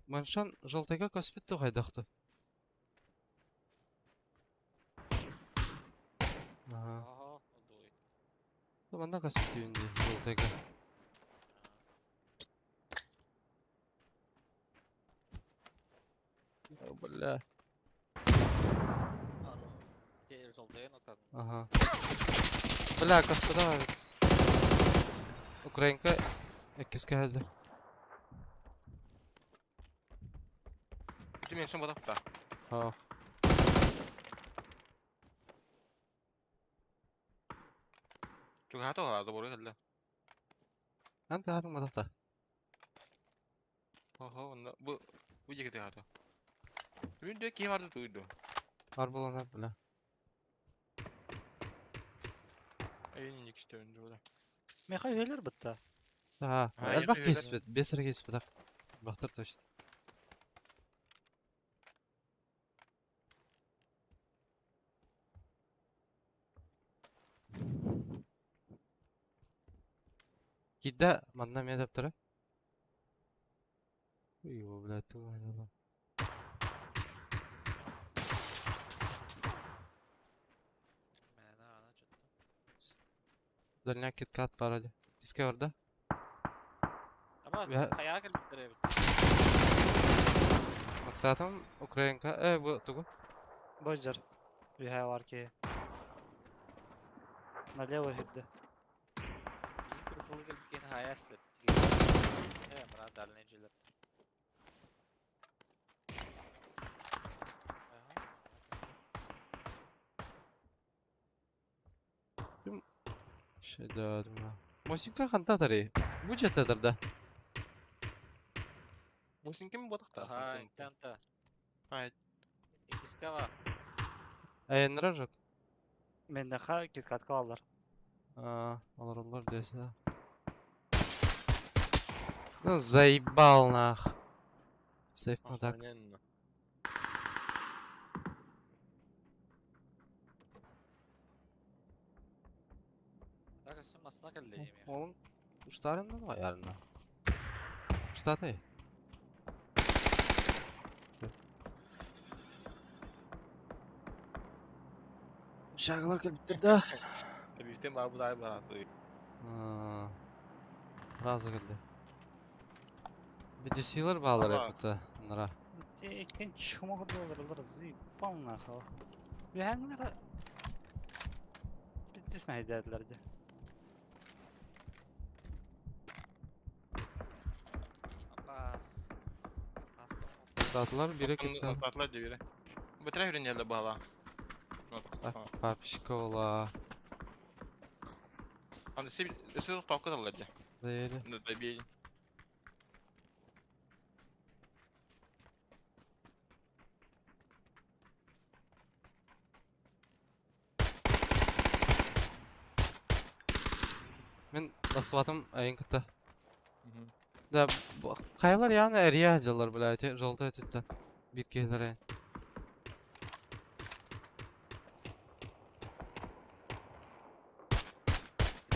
Маншан жалтайга көспүттү кайдакты. Ага. Aha, o duy. Манна көспүттү инди жалтайга. Бля. Жолдайын окадым. Ага. Бля, господа. Украинка эккиске хәлдер. Мен шын бодап та. А. Чуга хата ла забор хәлле. Анта хатың батакта. Хо онда бу бу жеке хата. Мен де ки барды туйду. Бар болан бля. Эй, не киште önce ода. Меха үйлөр бытта. Ага. А, Элбах екі үйлер. кеспет, бесер кеспет ак. Бактыр точно. Кидда манна мен деп тұр. Ой, блядь, тула. Мәна ана чытты. Дальняк киткат бар әле. Диске бар да? Аба Үһэ хайаҕа кэлбиттэр эбит. Мактаатым Украинка э бу тугу? Божжар. Үһэ бар киһи. Налево үрдэ. Биир кырсылы кэлбит киһини хаайа эстилэр. Э, брат, дальний дьиэлэр. Мосинка ханта атарый? Бу дьиэтэ атарда. Мусинкин буотахта. Ага, тента. Ай. Иккискэ Айаннара жок. Меннеха киткатка алар. А, олороллор десene. Ну заебал нах. Сейф мадак. Охрененно. Так, өссө массына кэллэ эмиэ. Oğlum uçlarında mı ayarına? Uçtaday. Şarkılar кэлбиттэр да. Эбиитин баар будай бааты. Разы келди. BGC'лер баалар Ага. эбит нара. Иккен чума долларлар заебал нахуй. Үһәңнәр Биттис мәһидәделәр дә. Абас. Аска. Татылар бире кетти. Атылар дебире. Бөтөрө хүрен баала. Папшка ола. Аны сеп өсө токка далар же. Дейли. Добей. Мен басыбатым айын кытта. Да, каялар яны эрия жалар блядь, жолда өтүттен. Бир киһилер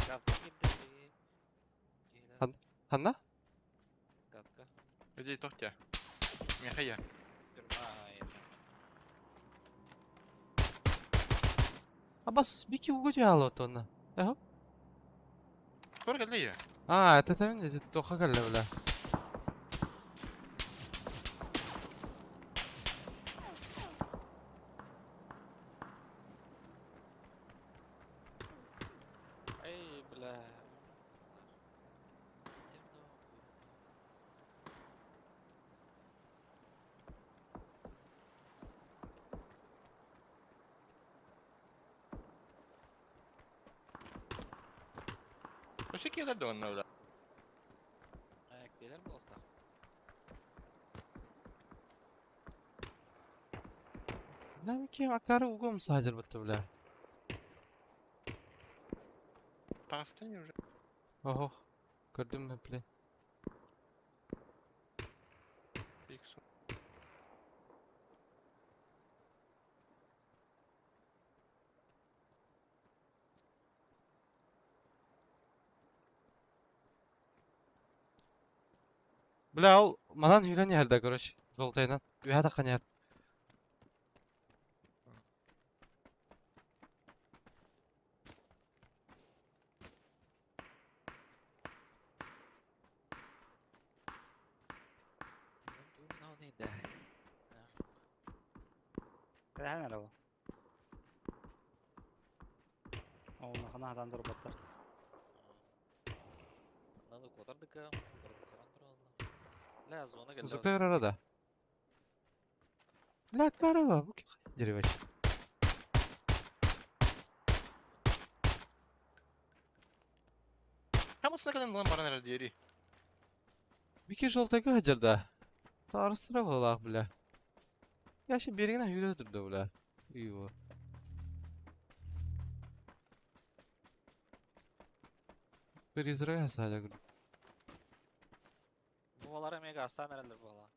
Каtka кирди. Ханна? Катка. Иди тохтя. Михая. Абас, бики угу жаалы отонна. Эхо? Көр келди. А, это там не тоха келле бля. Эй, бля. Өсө келер да онна. Келер болта. Бля, кем акары угум сажыр бітті, бля. Тагыстан уже. Охо. Көрдүм мен, бля. Икс. Бля, ол манан хүрен yerде, короче. Жолтайынан. Үйә таққан ер. Эһән әле бу. Ол нахана хадан дурбаттар. Надо котардыка, Бля, зона келди. Узукта арада. Бля, карава, бу ким деревач. Хамасына кадам лан баран эре дири. Бики жолтайга хажырда. Тарысыра болақ, бля. Яшы беригine хүрө турду, бля. Үйбу. Bir izraya sadece. Буалар эмеге асан эрелер буала.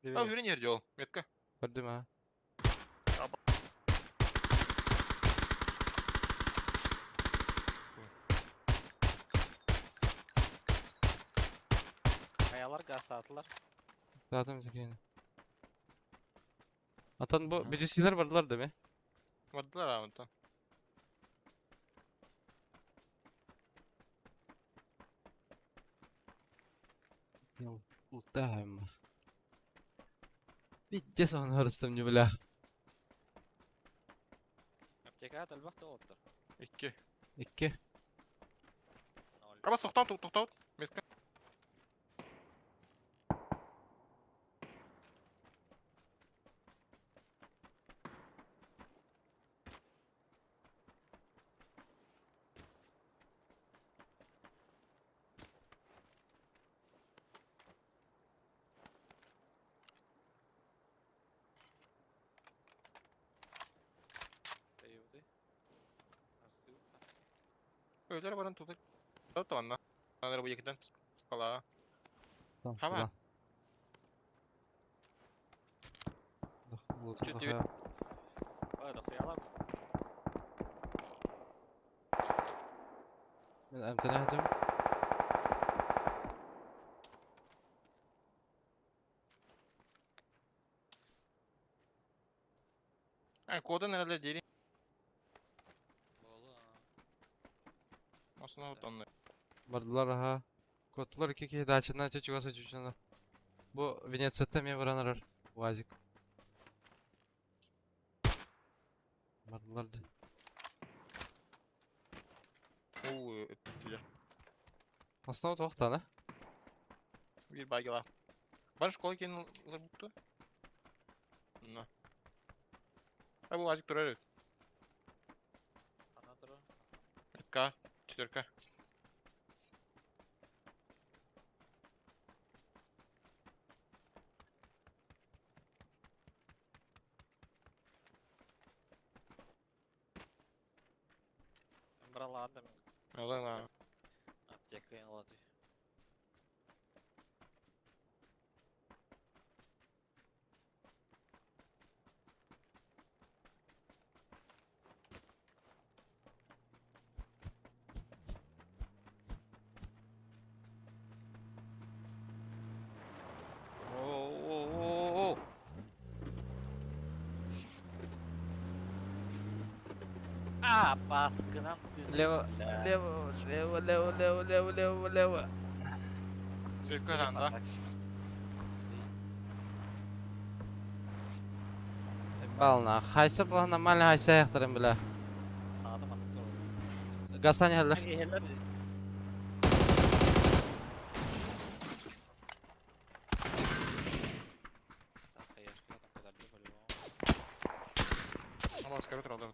А хүрен yerде ол. Метка. Көрдүм ha. Каялар газ атылар. Zaten bir Atan bu BGC'ler vardılar değil mi? Бардылар аунта. Лутаем. Пиздец он харыстым не бля. Аптекаҕа элбэх да уолаттар. Икки. Икки. Ноль. Абас тохтоот, тохтоот. Метка. Дэйбитий. Ссылка. Өлөр баран тутар. Тот онно. Анар бу екиден скала. Там, Хаба. куда? Чуть девять. Ой, дохуяла. Мен эмтene хатым. А, кодан herhalde дери. Буолу. Осына вот онно. Бардылар аха. Котлар iki киһи дачынан чучугаса чучуна. Бу Венецияттан мен баран арар. Уазик. Бардылар да. Уу, өттүлэр. Основа тоқтан, а? Бир байгала. Бар школа кен бутту. На. А бу азик турар. Ана турар. К, четверка. Браладым. Алана. Аптека ылаты. О-о-о-о. А, баскынан ты. Лево, Бля. лево, лево, лево, лево, лево, лево, лево. Сөйкө ханда. Бална, хайса была нормально, хайса яхтарым бля. Саада маннык. Гастани хәлләр. Эхелер. Так, хаешка там куда-либо по-любому. Ама скоро туралдар.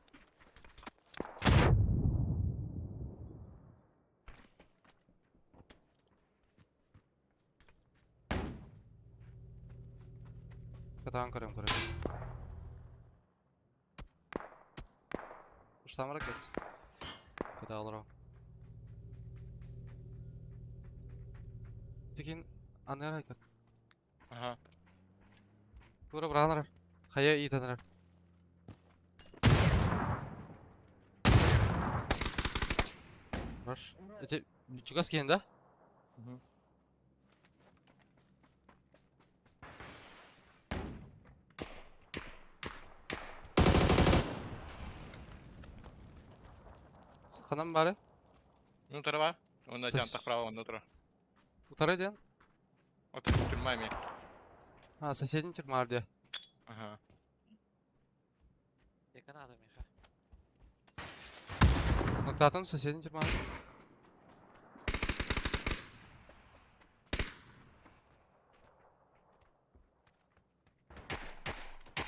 Катан көрөм көрөм. Уштамыра кет. Ката алыр. Тикин аннара кет. Ага. Тура бранар. Хая итанар. Раш. Эти чугас кен да? Мгм. Ханам бары. Ну тара Онда Сос- жан так право онда тура. Утары ден. От тюрьма ми. А, соседний тюрьма где? Ага. Яка надо, Миха? Ну, там соседний тюрьма.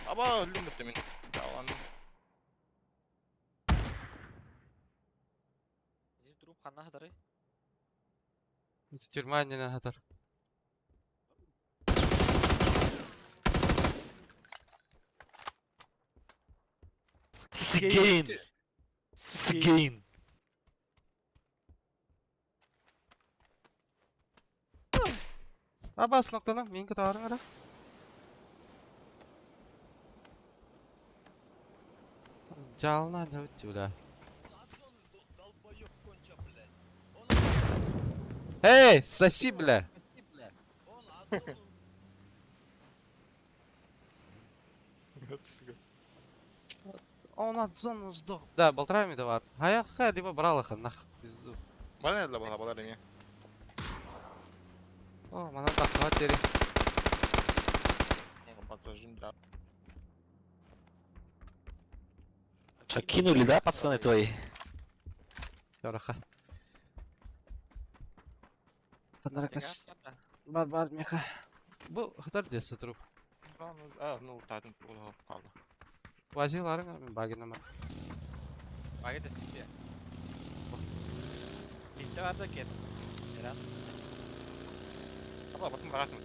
Аба өлдүм бүттү мен. Жалан. Здесь труп ханна хатары. Это тюрьма не на хатар. Сигейн! Сигейн! Абас ноктаным, мен кытаарың ара. Жалына не өтті бля. Эй, соси, бля! Он от зоны сдох. Да, болтрами да бар. Хая либо брал их нах. Пизду. Бана да бала бала эми. О, манан тахсыбат диэри. Что, кинули, да, пацаны твои? Чороха. Ханаракас. Бар бар меха. Бу хатар десе труп. Ну, татын қалды. Вазиларың мен багинама. Баги да сипе. Битте бар да кец. Эран. Аба, батын барасың.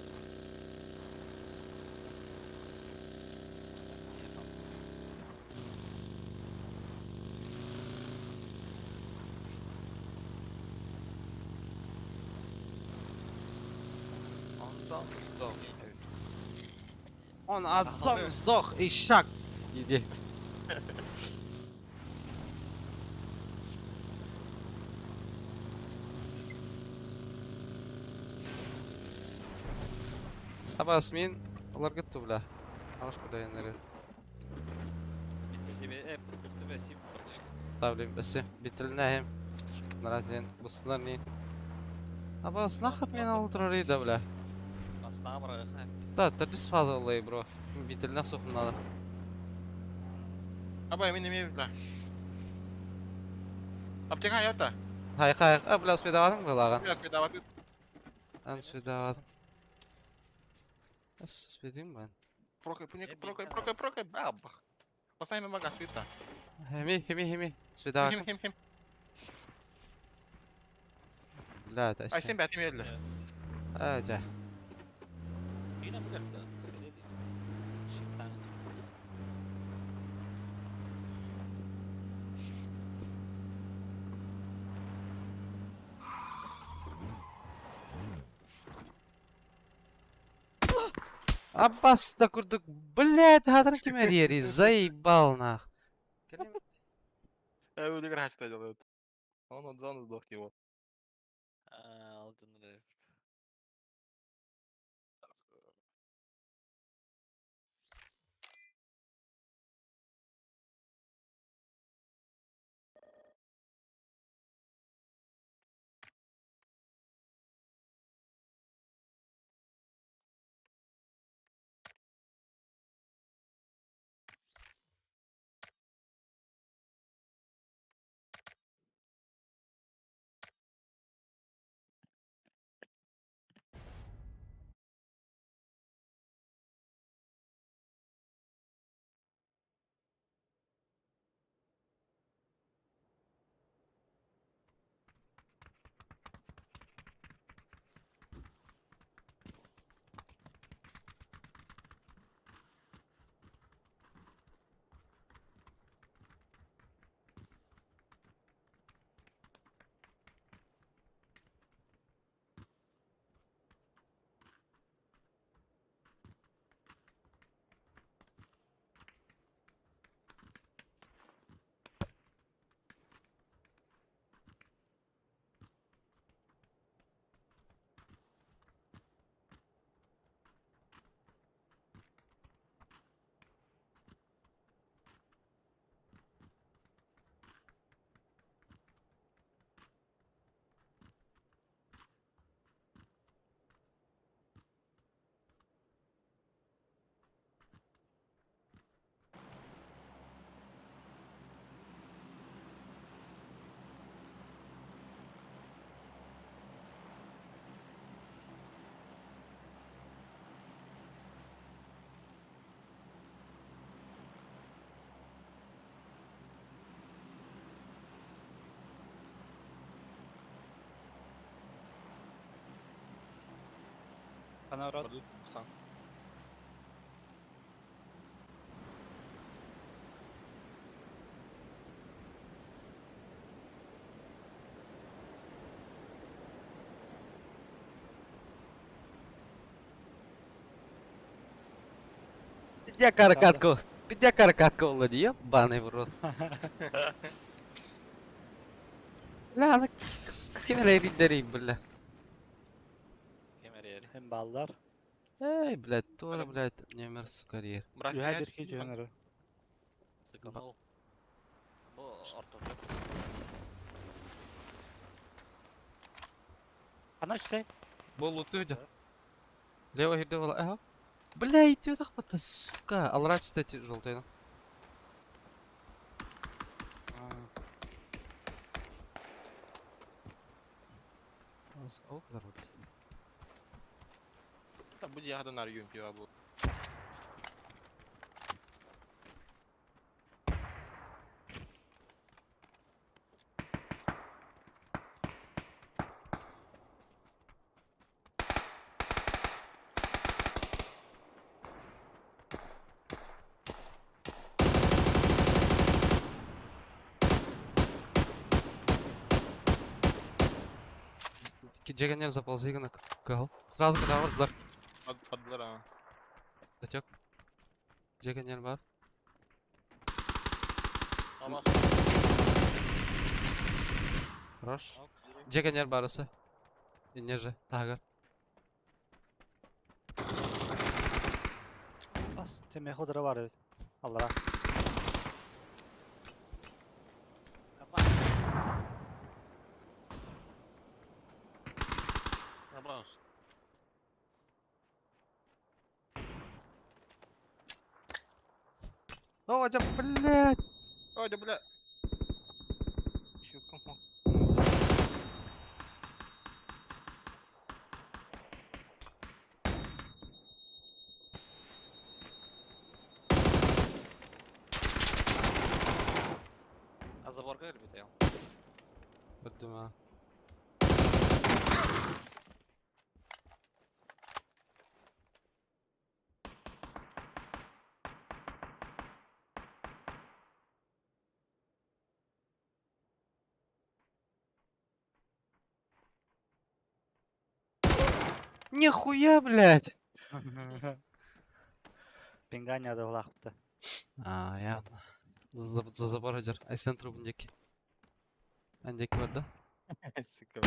Он отцом сдох и шаг. Иди. Абас мин олар кетті бля. Алыш кудайыннары. Битте сип братишка. Тавлим бәсе. Битилнәһем. Наратен бусынар ни. Абас нахат мен алдырар иде бля. Астына барайық. Да, тәрдіс фаза олай бро. Битилнәх соқымнады. Аба, мен неме бля. Аптека аята. Хай хай, а бля спедавадың былаған. Я спедаваты. Ан спедавадым. Ас спедим ben. Прокай, пуник, прокай, прокай, прокай, бабах. Поставим мага свита. Хеми, хеми, хеми. Спедавадым. Хим, хим, хим. Бля, Ай, сен бәтим елді. А, жа. Yine bu kadar. Söyledi. Shift'ten Аббас да курдук. Блять, хатыр ким эрьери, заебал нах. Өлі грачта делают. Он от зоны сдох его. Алтын рефт. Панорот. Пидя каракатку. Пидя каракатку олла ди, ебаный в рот. Бля, аны ким эле бля. Кем эрьери. Hem ballar. Эй, блядь, тоже, блядь, номер сука карьер. Үһэ бирки жөнөрү. Сыканол. Бу ортода. Ана үстэй. Бу луту өйдө. Лево хирде была. Ага. Бля, идет охота, сука. Алра, кстати, желтый. Бу дьиэҕэ наар UMP баар буолуо. Дьэгэннэр заползи гына кыһыл. Сразу когда бардылар. Бардылар аа. Затек. Дьэгэннэр бар. Ама. Хорош. Дьэгэннэр барысы. Инне же. Тагыр. Бас, теме ходора бар эбит. Аллара. Набрался. О, да, блядь. Ой, да бля. Чё, кому? А заборга или бител? Бардыма. Нихуя, блядь! Пинганя да улахпыта. А, явно. За, за забор идет. Айсен трубник. Андек вот, да? Сука.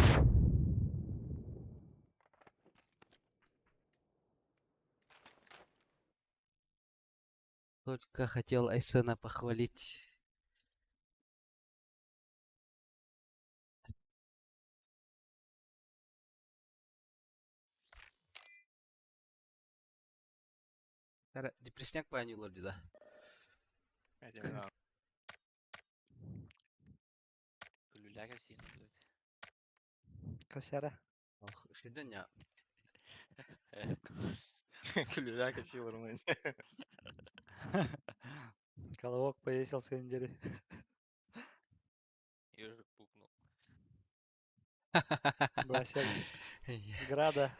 Только хотел Айсена похвалить. Депрессняк понял, да? Күлүлээх син блядь. Косяра. Ох, шиденя. Күлүлээх силар. Колобок повесился индери. Ежик пукнул. Бросил града.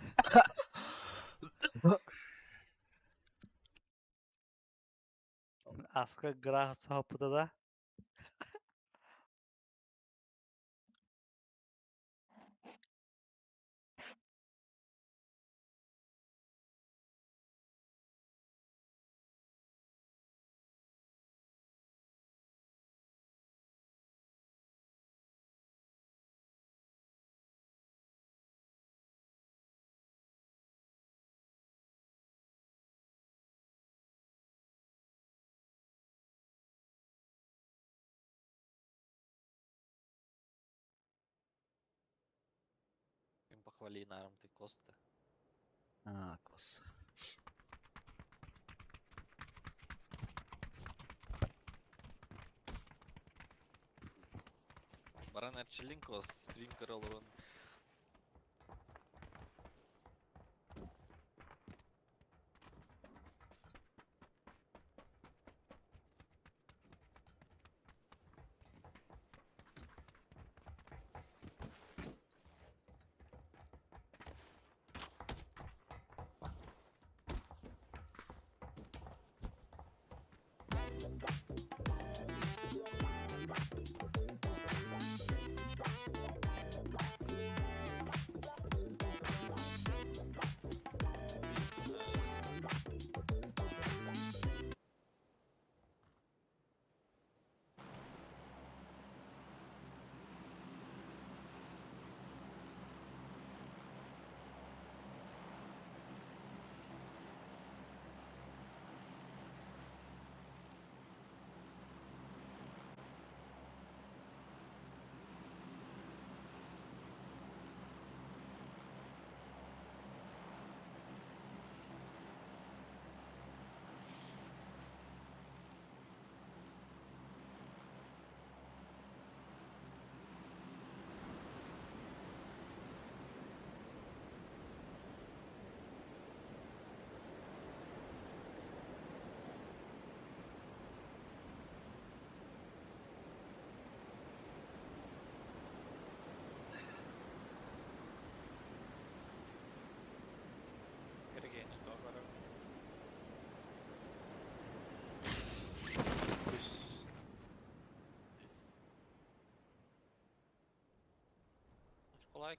Аска гра сахапыта да. Им похвали нарым ты Коста. А, кос. Баран Арчелин кос, стрим королорун.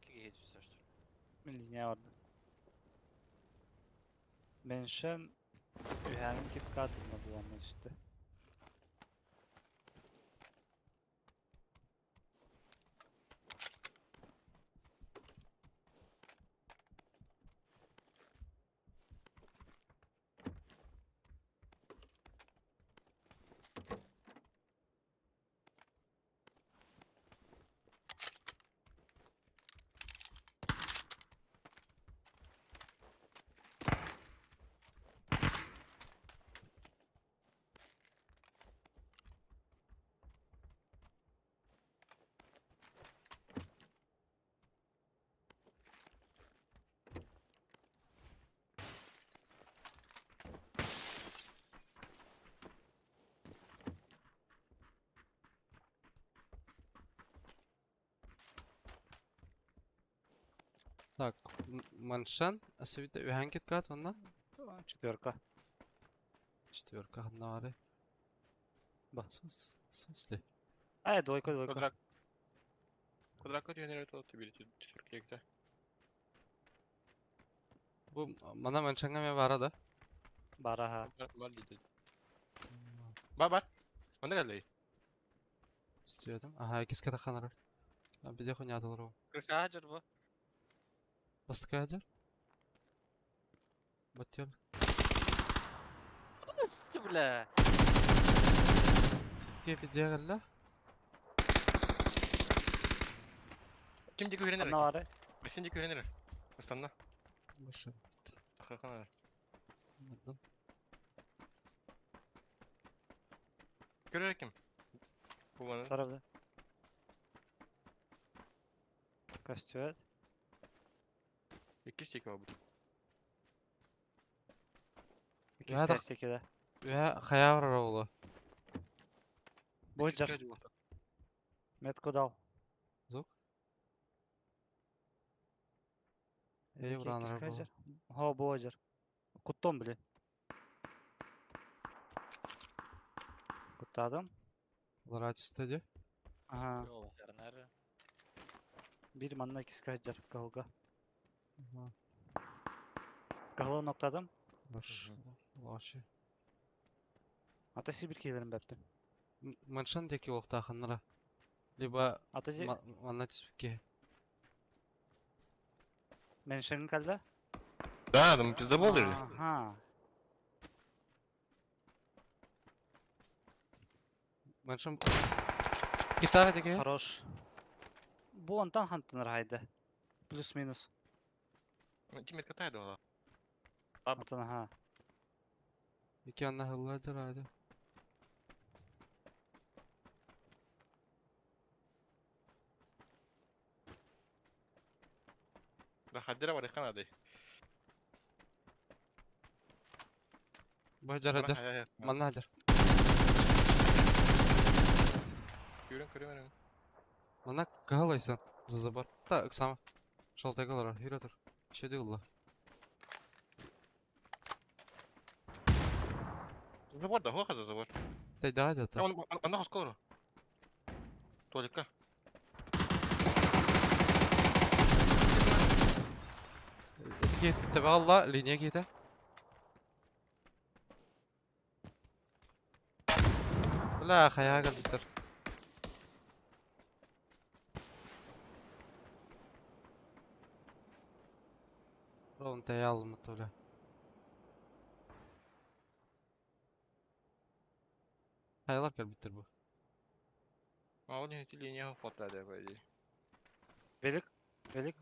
Икки киһи түстэ, что ли? Линия барды. Меншен үһээнин киткатына буланна түстэ. Так, Маншан, асавита үһән киткат онна. Четверка. Четверка ханна бары. Ба. Сос, сосли. Ай, двойка, двойка. Квадрат. Квадрат генератор тебе четверка где? Бу мана Маншанга ме бара да. Бара ха. Бар дейді. Бар бар. Онда келді. Истиядым. Аха, икис ката ханара. Биде хоняталар ол. Крыша хаджар бу. Бастыка хаджар? Баттел. Өстү, бля. Ке биде галла? Ким декі үйренер? Ханна бары. Сен декі үйренер. Астанна. Башы. Тақақана. Көрер ким? Бу маны. Тарабы. Костюет. Иккис текі бар бұл. Иккис Я да- тестеки да. Үһә хая бар олы. Бу жар. Метку дал. Звук? Эй, Икки уранар иккис бу. жар. Хо, бу жар. Куттом, блин. Куттадым. Лара түстә Ага. Yol хернер. Bir манна иккис жар калга. Кахла ноктадым. Баш. Лашы. Ата сибир кейлерин бәптим. Маншан деки олықта ханнара. Либо Ата же манна түспекке. меншенин калда. Да, там пиздобол или? Ага. Маншан Гитара деки. Хорош. Бу онтан хантыныр хайды. Плюс-минус. Ким катайды ола? Онтан аха. Ики анна хылладыр айды. Да хаддера бар икан ады. Бу жар хаджар. Манна хаджар. Көрін көрін. Манна кагалайсан. Зазабар. Та ыксама. Шалтай калар. Хире тур. Шеде улла. Забор да, хоха забор. Тай да да. Он анда хосколор. Туалетка. Ки табалла линия ките. Бля, хаяга калдыр. Рон таял мутуля. Хаялар калбиттер бу. А он не линия фото да по идее. Велик. Велик.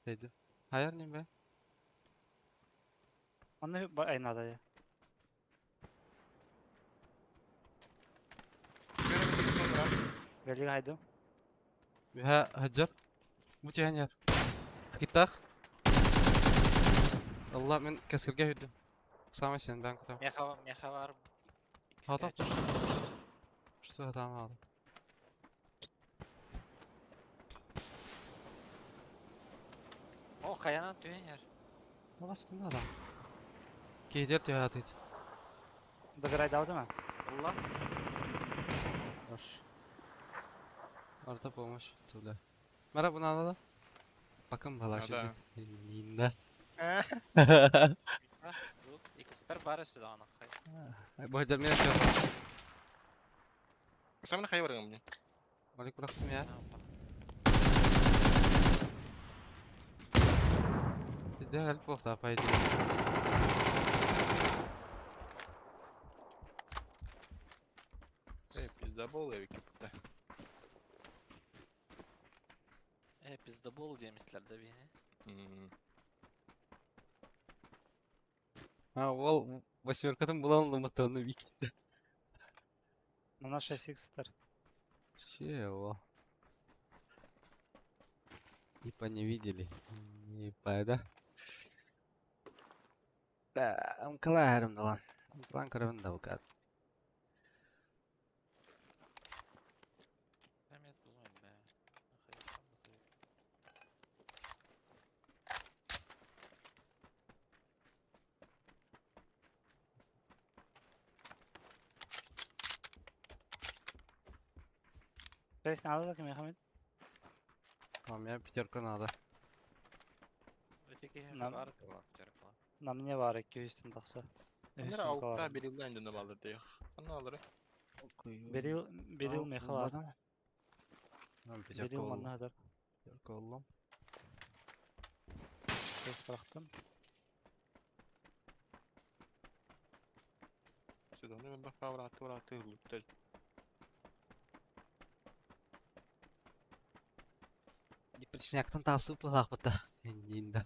Дейdi. Hayar neyim be? Онны айнада я. Велик хайдым. Ühe hacar. Bu cihan yer. Gittah. Allah men keskirge hürdüm. Sağ sen ben kutam. Меха, меха бар. Хата. Что там aldım. О, хаянан түйен ер. Ne baskın adam. Gider diyor hayatı. Дагырай дауды ма? Allah. Var. Arada bulmuş tüyle. Merhaba bunu alalım. Аппакын А, да. балашыды. Нинда. Иккиспэр баар өссө даҕаны хай. Бу мен еще. Самын хайа барыгым мне. Малик бырахтым я. Sizde help olsa paydı. Эй, пиздабол эбики да. Э, пиздобол диэмислэр да биһини. Ha ол восьмеркатын булан лымытыны бикти. На нашей сикстер. Чего? Типа не видели. Не да? Да, мкаларым да лан. Мкалан карабын да букат. Эмиэ тулуйм бээ. Шесть надо так, Мехамед? А мне пятерка надо. Ити киһи Нам- баар буолар пятерка. На мне бар 200 тахса. Анара аукта берилден дөнө балды дейх. Аны алыры. Берил, берил меха бар. Пятерка Берил оллом. манна хадar. Пятерка оллом. Шесть бырахтым. Сюда мен баха бараты бараты луттер. Депрессияктан тасып булак бата. Нинда.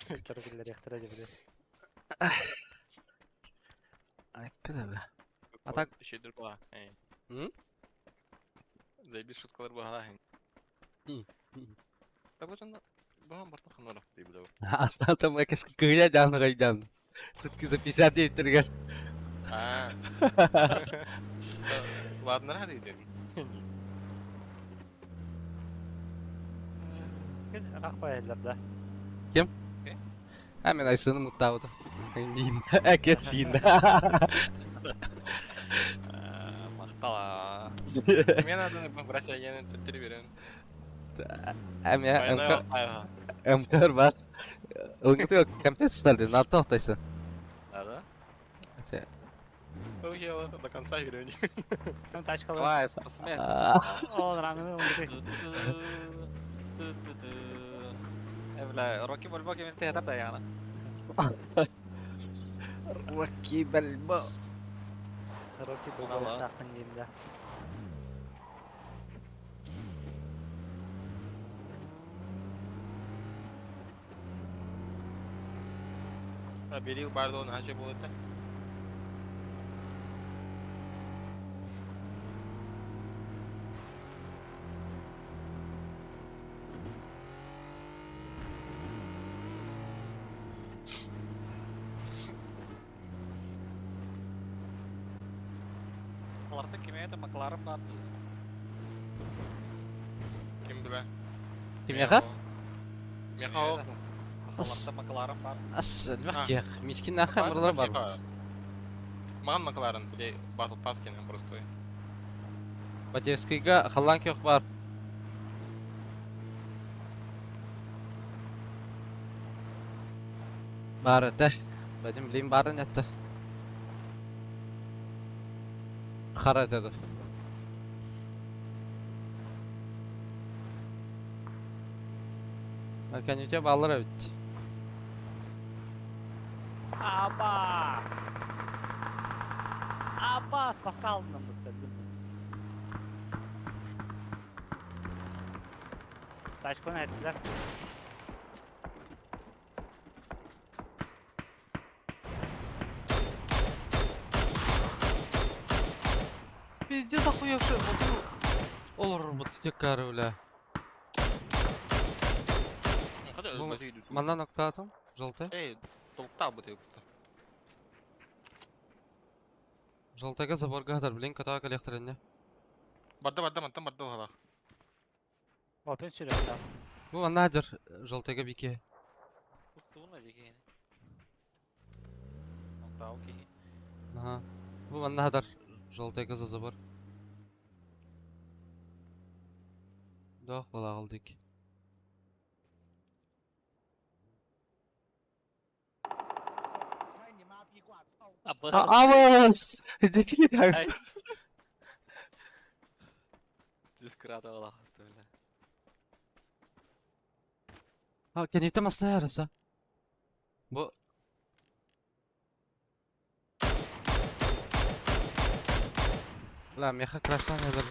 Көргүлөр яктыра деп. Айкка да. А так- Шедер бала. Эй. М? Заебись шуткалар бала. М. Так вот он бага бартын ханарах дейб да. Астан там экес кыгыля жаны гайдан. Сутки за 59 тергер. А. Ладно, рады идем. Рахпайлар да. Hemen Aysun'u mutlu oldu. Нинда. Экес хинда. Махтала. Мен надо брать я төттөр берем. Эми МК МК бар. Ылгыты компьютер сталды. На токтайсың. Да, да? До конца игры. Там тачкалар. Давай, спортсмен. Ол раңны ылгыты. Э, бля, Рокки Бальбоа кемин театр да яна. Рокки Бальбоа. Рокки Ала. Бальбоа тахын дейм да. Берил барды он хача болот. Аларты кеме это Макларен бар. Ким биле? Кимеха? Меха. Аларты Макларен бар. Ас, легких. Мичкин аха мырлар бар. Маған Макларен, биле батл пас кен просто. Батевскийга халан кёх бар. Бар это. Бадим лим барын это. Хара это. Мәкәнүтә баллар бит. Аббас! Аббас, Паскалынан бітті. Тачканы әттілер. Пиздец охуевший. Олар бу текары бля. Манна нокта атым. Желтый. Эй, толта бу деп. Желтыйга заборга хатар блин ката коллекторыне. Барда барда мантан барда хала. Опен сүрөк Бу манна хажар желтыйга бике. Туттуна дигени. Октау кихи. Ага. Бу манна хатар желтыйга за забор. Дох бола алдык. Абыс! Дечки Дискрата бля. А, кэнниттэн масна ярыса. Бу Ла, меха краштан ядыр.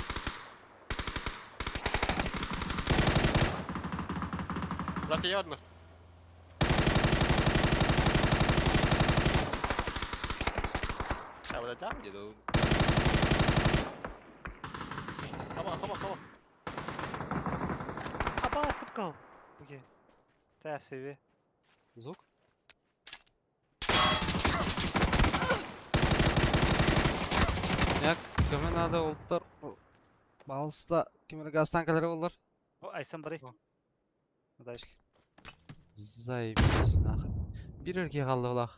Россия vardı. Ya bu da cam dedi. Come on, come on, come on. Абаас тупкал. Окей. Тää себе. Звук? Як, көмө надо олттар. Балыста кимер газтан калары болар. О, Айсан бары. Удачки. Заебись нахуй. Бир өрге қалды бұлақ.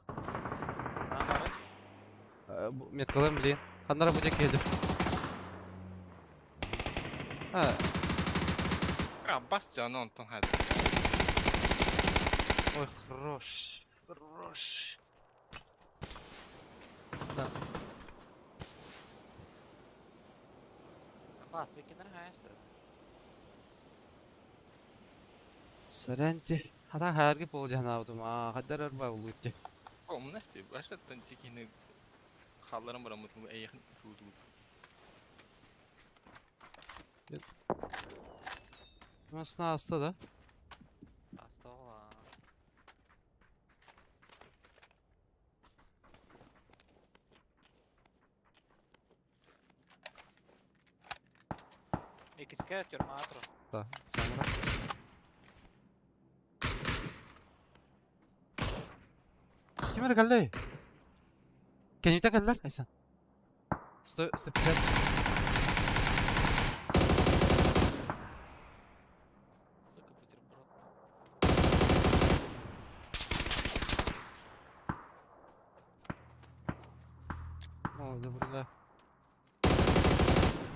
Меткалым блин. Ханнара будет келді. А, Ya bas canı ondan hadi. ой, хорош. Хорош. Да. Бас, vilken är det här? Сорянти. Хата харги болжана удума. Хадар арба улутти. Oğlum ne istiyor? Başlattan tekini kalların buramı en yakın tuğdu. Masna hasta da. Hasta ola. Икискэ тюрьма атро. Да, самара. Ким эрэ кэллэй? Кэнниттэн кэллэр, Айсан. 100, 150. Сука, бутерброд. О, да бля.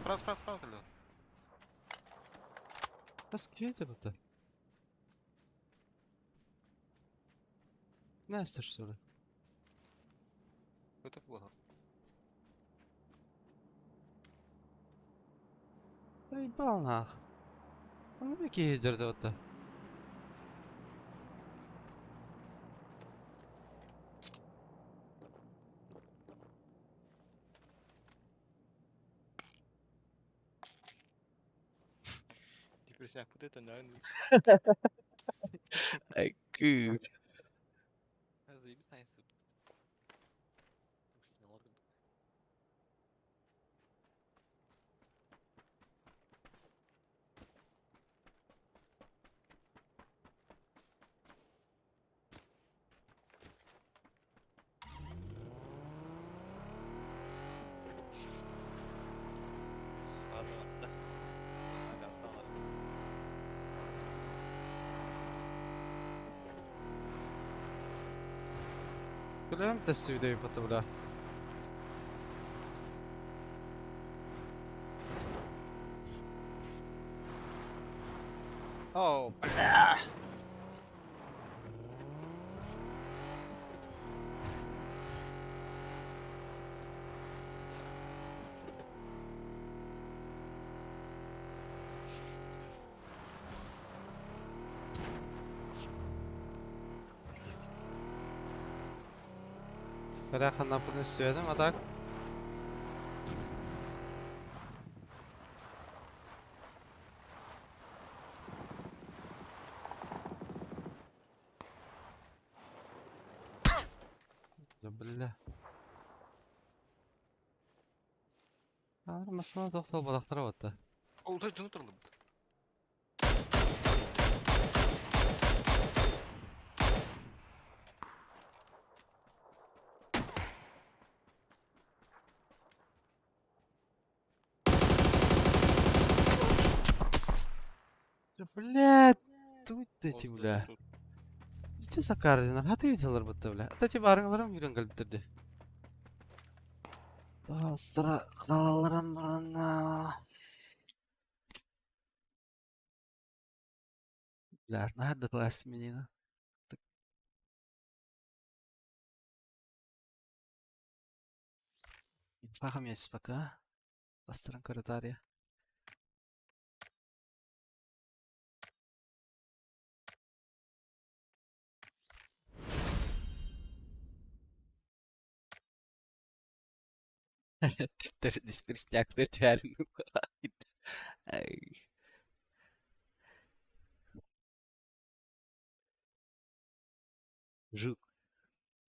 Pas pas pas. Бас киэт это? Настя, что ли? Это плохо. Да ебал нах. Ну какие дердота. Depression put it on. Ай, кыт. Заебись, найс. Фаза да. Sonra gazdan Куда тести видео потом, бля? О, бля. Бляха, на сведем, а так? Да бля. Масына тоқтал балақтара батты. Oldu canı turlu. Бля, тут эти, бля. Везде сакардина, а ты видел будто, бля. А ти барыңларым үйрен калбиттерди. Тастыра қалаларан барана. Бля, надо класть менина. Пахом есть пока. Бастыран көрө. Диспирстяктыр түһәрин. Ай. Жук.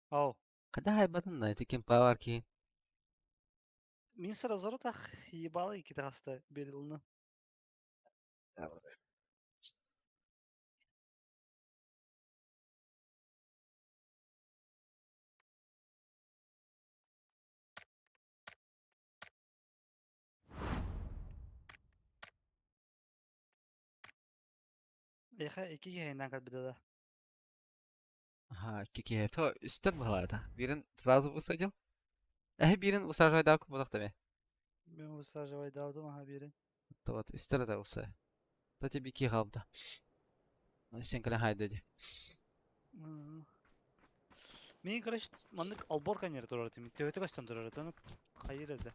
Ау. Когда хайбатын да, ити кем павар ки. Мин сразу так ебало и китаста берилны. Эха iki yayından kalbide de. Ага, кики. То үстер была. Бирин сразу высадил. Бирин усажай да кубалак деме. Мен высаживай дадым аха бiri. То вот үстер да уса. То тебе ки халда. Сен кале хайда ди. Мен, короче, маннык албор канер турар тим. Төтө кастан турар. Оны хайыр эде.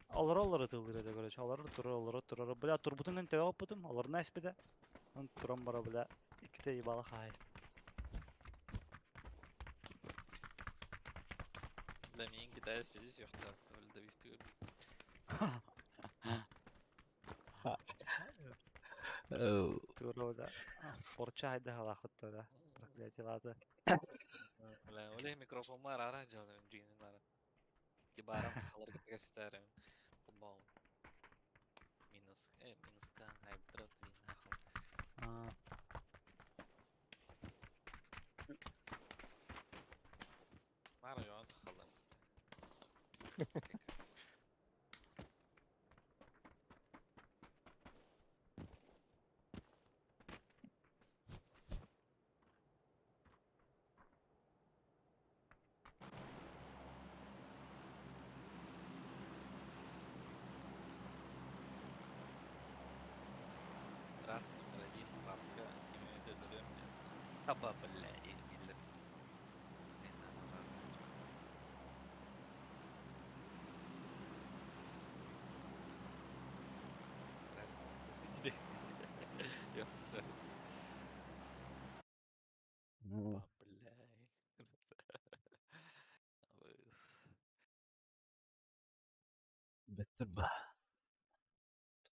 Алар алар тылдыр эде, короче. Алар турар, алар турар. Бля, турбутун төбө алып Алар найспеде. Он туран бара, бля. Иките ебала хайст. Бля, мин китаец пиздец ёхта. Бля, бифтүгөр. Тура, бля. Порча хайда халахытта да. Проклятие лады. Бля, оле микрофон бар ара жаны жигин бара. Ки барам халар китегестер. Футбол. Минус, минус к, хайбтрот, вин, нахуй. Мара жон халар. Раз, номер один, бабка, кимин өтө Таба, бля, илер. Раз, Ну, бля. беттер ба.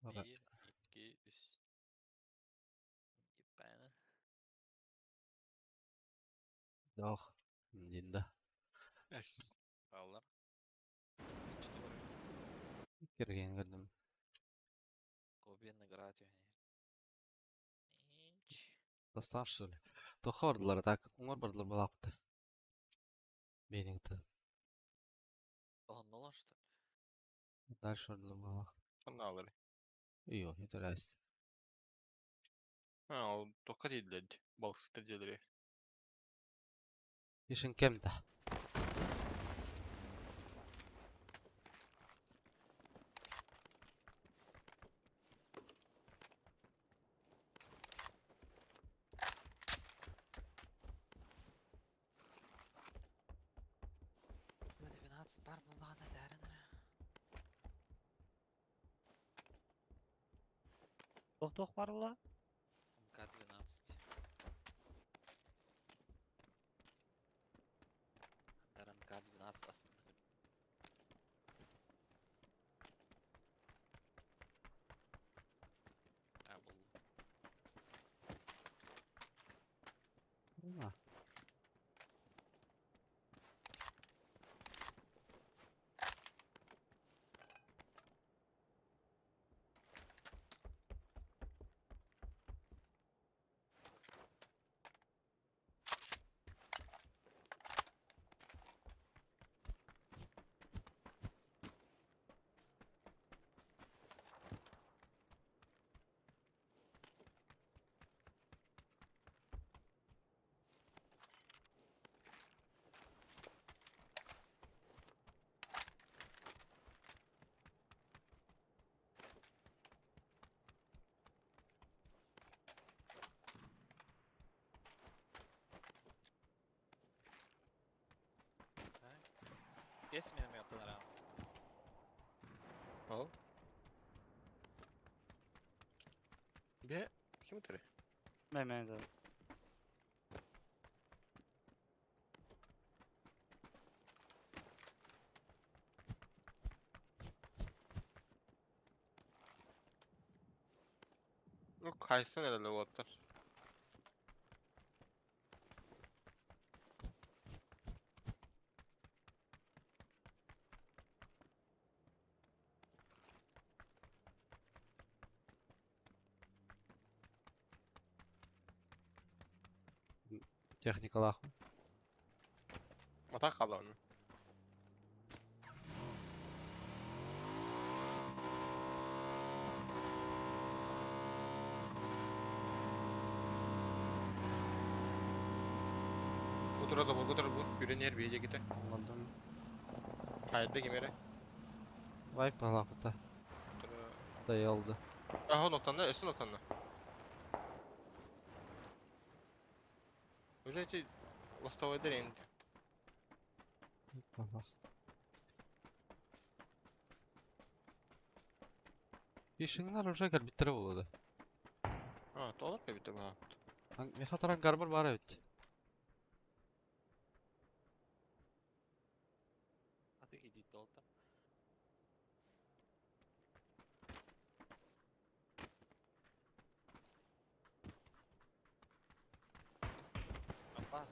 Тора. Bir, iki, üç. Ебана. Дох. Динда. Аллар. Кирген көрдүм. Кобен играть. Инч. Достар что ли? Тоха бардылар так. Уңар бардылар балакты. Бейниңти. Оһоннолор что ли? Дальше бардылар балак. Анналары. Iyo, yeter. Ha, ол тоққа дейділер. Балықсықтар делері. Ишин кемда. Бля, 12 пар булган дәренер. Тох тох бар ла. МК-12. Дар МК-12 астында. А, булды. А, Есть миномет, наверное. Ол. Бе, ким өтөрүй? Мен мен да. Ну, хайсан herhalde bu atlar. Техникалаах. Ата қалды оны. Кутура забор, кутура бу. Күрен ер бейже ките. Anladım. Хайда кемере. Вай палапыта. Dayı oldu. Aha ноктанда, өсі ноктанда. Уже эти ластовойдар енді. Ишиңнар уже кэлбиттэрэ буолуо да. А, толор кэбитэ баа. Миэхэ туран гарбар баар эбит. А ты иди толта. Апас,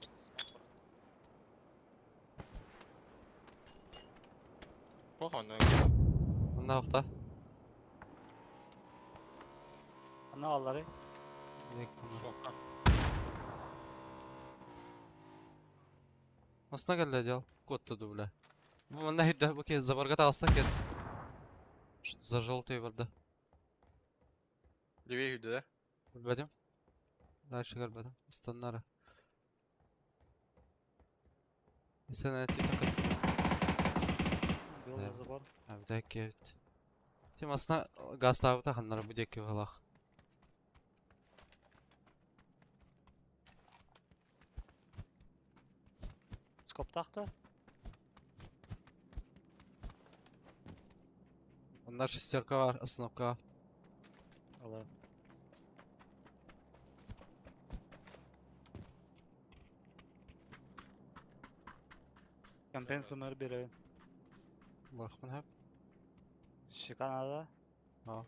Похуй, Манна охта. Ана аллары. Масна кэллэ дьол. Куотта дуу бля. Бу манна иһирдэ бу киһи заборга таҕыста кэт. За желтый барда. Левее хүдэ да? Билбэтим. Дальше көрбөтүм. Ыстаннара. Сен типа кыс. Бил Да. забор. Абдак эбит. Тим асна газтаабыта ханнара бу диэки быһалаах. Скоптахта. Онна шестерка бар, остановка. Алар. Компенс номер беребин. Лахман хап. Шиканада. О.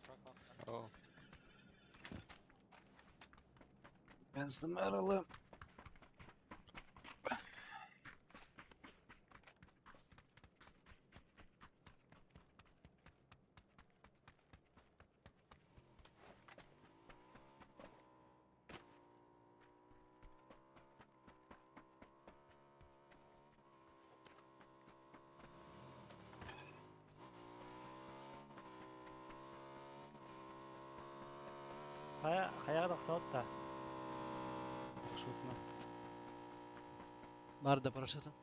Бензин Хая хаяга тахсаатта. Шутна. Бар да парашютом.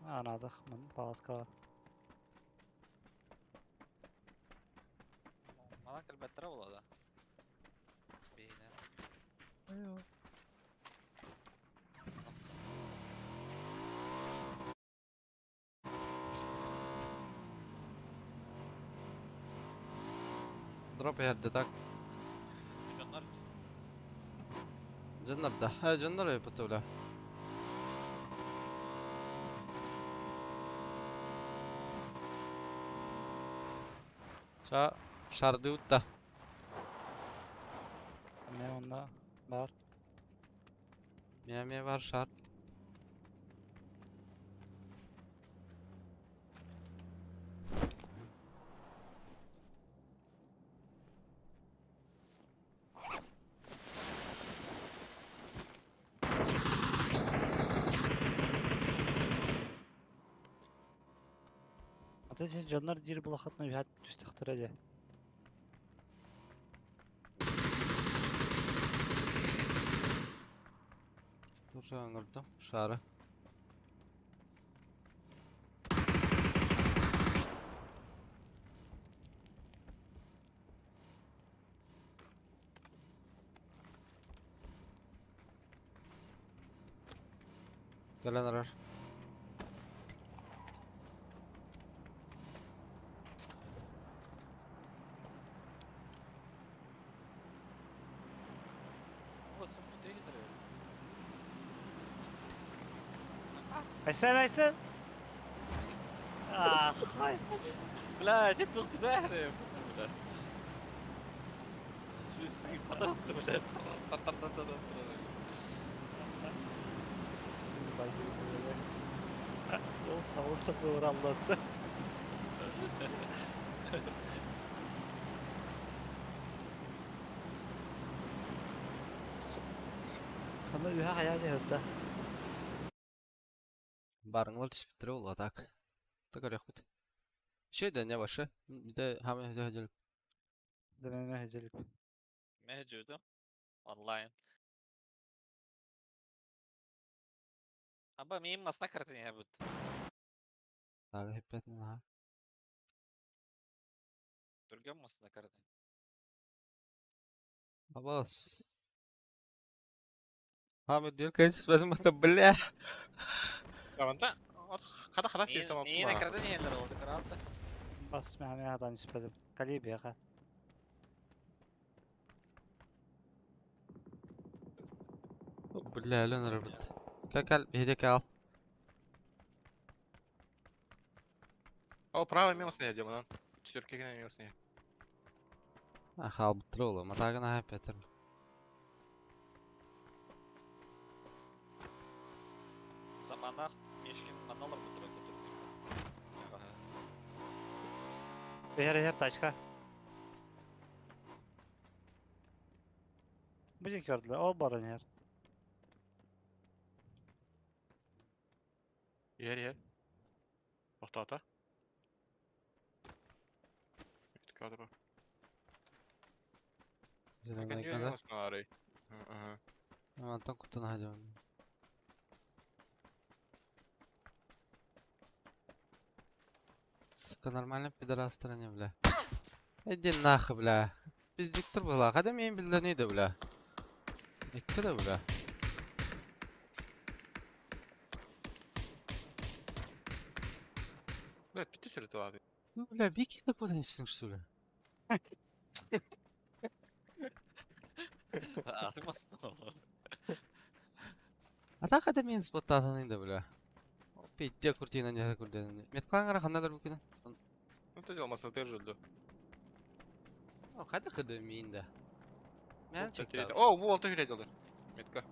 Анадах ман паласка. Мана кэлбэттэрэ буолуо да. Биһинэ. Дроп иһэрдэ так. Дьоннор Дьоннор да. Э, дьоннор эбит бля. Ча шарды утта. Мен онда бар. Миа бар шар. Ата сен дьоннор диир булахатына үһэт түстэхтэрэ дии. Тоже аңырдым. Шары. Кэлэн эрэр. Айсен, Айсен! Ах, ай. Бля, дед был туда, бля. Потом, бля. Ол такой ураллатты. Хана үһә хаян яһытта. Барыңлар түспүттэрэ буолуо так. Так көрүөхпүт. Еще да не ваше. Де хаме хөдөлүк. Демеме хеҗелик. Mevcudu. Онлайн. Аба миим масна картине бут. Abi hep ha. Түргөн масна картине. Абас. Хаме дил кайс бәзім бата бля. Даванта хада хада система Миин картине елер oldu каралды. Бас мехаме хадан испедим. Калиби яха. Бля, лен рабыт. Какал, хедекал. О, право милос не демон. Четверки не милос не. Ахал бутрола, матагана хепетер. Заманах мешкин маналар бутыра көтөрдү. Эхер эхер тачка. Бу көрдүлөр, ол баран эхер. Ер ер. Тоқтата. Кадр. Зеленый када. Ага. Антон кутун хадион. Сука, нормально пидорас стране, бля. Иди нахуй, бля. Пиздиктор была. Когда меня билдани да, бля. Икки да, бля. Бля, пити сүрөтү алады. Ну, бля, бики да куда не что ли? Аты масна. А так это мин споттатаны да, бля. Пиздец, куртина не куртина. Меткалангара ханналар букина. Ну, ты делал ты жөлдү. О, кайда кыды мин да. Мен чекта. О, бу алты хүрәй алды. Метка.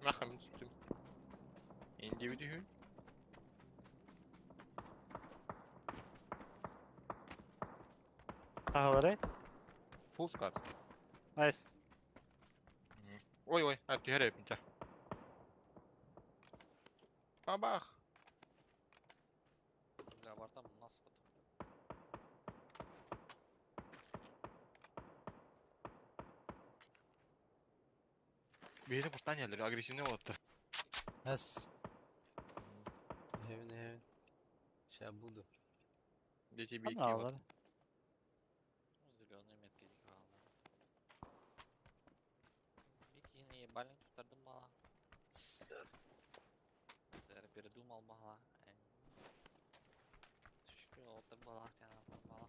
Нахам түстүм. Инди үдү. Ахалары. Full squad. Nice. Ой, ой, а түһәрә пинча. Бабах. Бля, бартам нас бут. Бейді пустан елдер, агрессивный болыпты. Эс. Хевен, хевен. Ща буду. Дети бейки. Ана алар. Зеленый метки дик алды. Бикини ебальник тутардым мала. Передумал мала. Түшкө олты бала мала.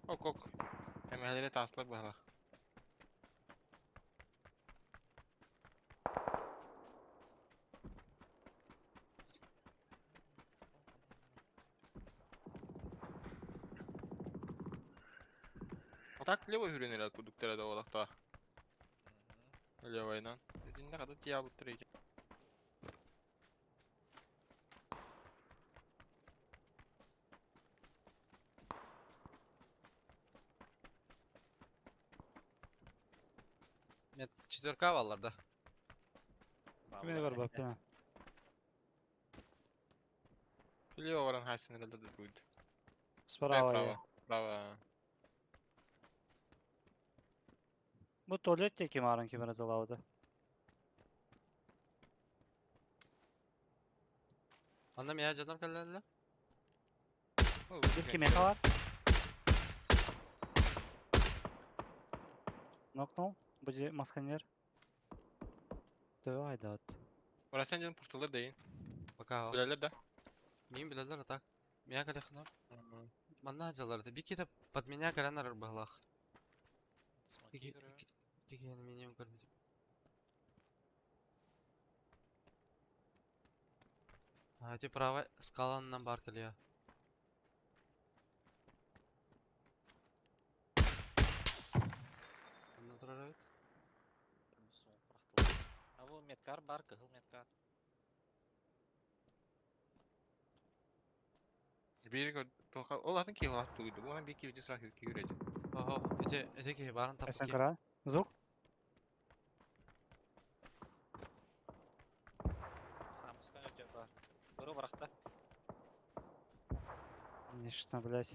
Ок, ок. Эмәлере таслар бала. А так левой хүренер кудуктара да олақта. Левойнан. Динне када тия буттыр ичи. Нет, четверка валлар да. Кимени бар баппына. Лево баран хайсыныр да буд. Справа. Право. Право. Бу туалет те ким арын кимере талабыда. Анда меня жанар каллалла. Бир ким эха бар. Нокнул. Бу же масканер. Төө айдат. Орасан жон пушталар дейин. Пока. Билелер да. Мин билелер так. Меня калехна. Манна жалар да. Бики да под меня каланар балах. Ики минимум көрмөдүм. А, ити правай скаланнан баар кэлиэ. Ханна турар эбит? А бу медкар бар, кыһыл медкар. Биир ол атын киһи олаат тугуйду. Бу биир киһи сразу киһи үреді. Оһо, ити ити киһи баарын таппыт Эсен киһи. кыра. Звук? Хамыска өтө бар. Бұры барақта. Конечно, блядь.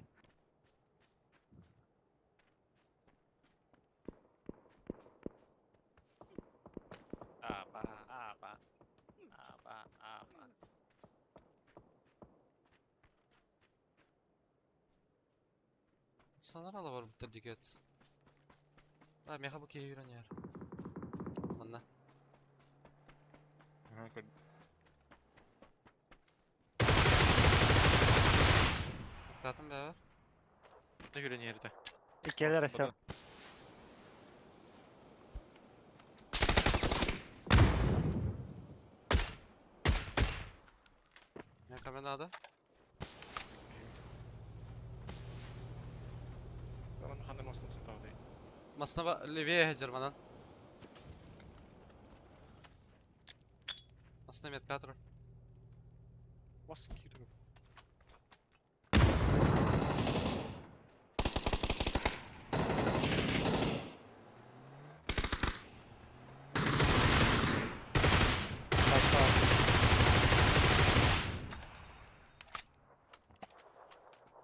Аба, аба. Аба, аба. Санар ала бар буттар дикет. А, меха бу киһи үрэн яр. Манна. Татым бәбер. Ne göre nerede? Иккиэлэр эсэ. Меха мен ада. Tamam хандан olsun tavday. Масна ба левее хеджер манан. Масна метка турар. Бас киһи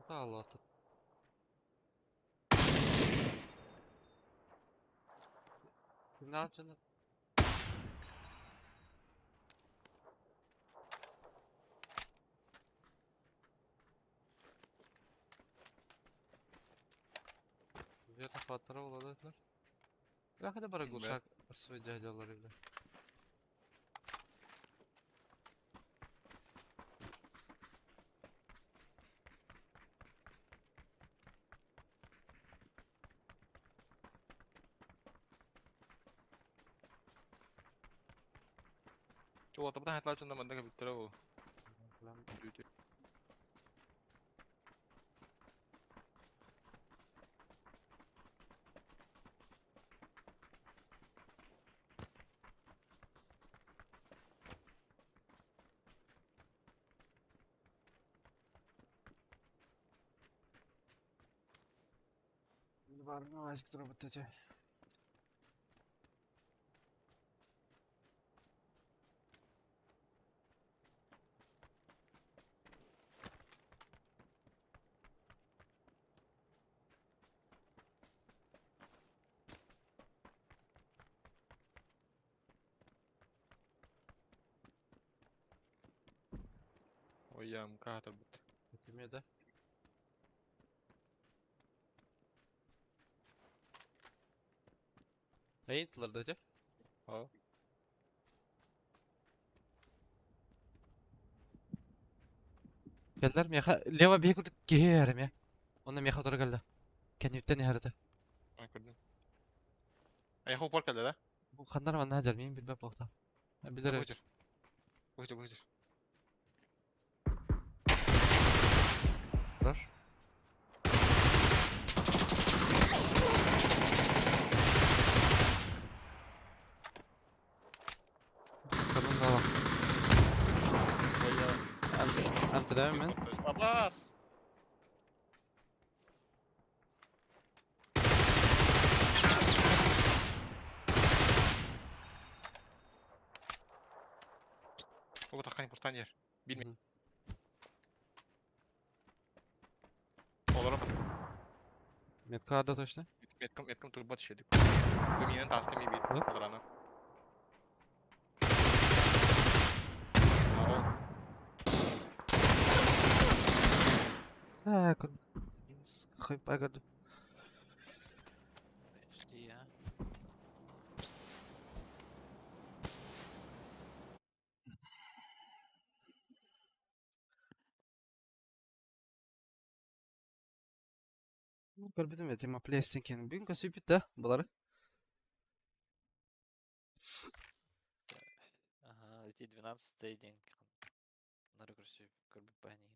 Allah Allah. Ne yapacaksın? Где-то хватало уладытлар. Бля, бара глушак свой дядялар бля. Ол атабыта хатла чында манда кабиттер ол. Барна вайск турабыт. Ой, ям катабыт. Этиме да? Эйнтлер да те? Ha. Келлер меха лево бейкут киһи я. Онна меха тура келді. Кенниттен ярыты. Ай көрдүм. Ай хопор келди да. Бу хандар манна жар мен билбеп бохта. Билер. Быжыр. Быжыр, быжыр. Хорош. Kadın da bak. Антыда мен. Аблас. Ол таққан куртан ер. Билме. Олара бат. Метка ада точно. Меткам меткам турба түшедик. Бу менен тасты ми бит. Олараны. А, Хайпагад. Подожди, а. Көрбүтүм этим PlayStation бүгүн көсүпүт да булары. Ага, эти 12 день. Нары көрсү көрбүт баһын.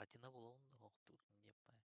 Платина булуун да хоқтуур диэппай.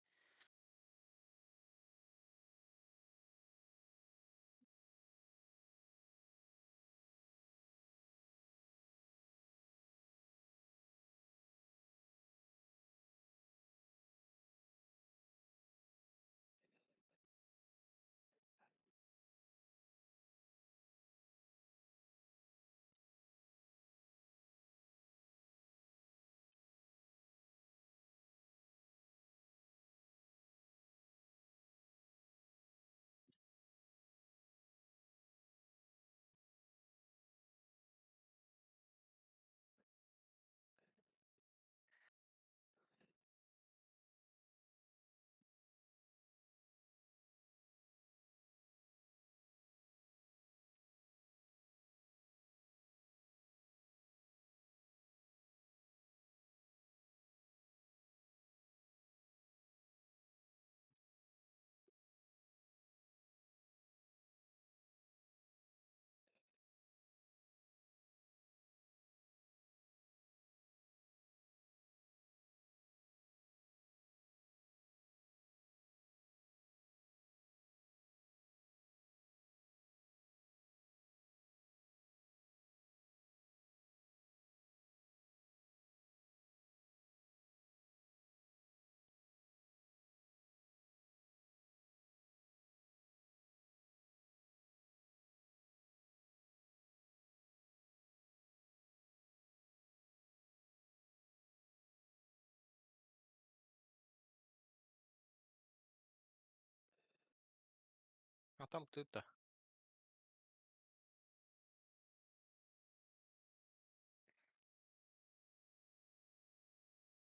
А там ты-то.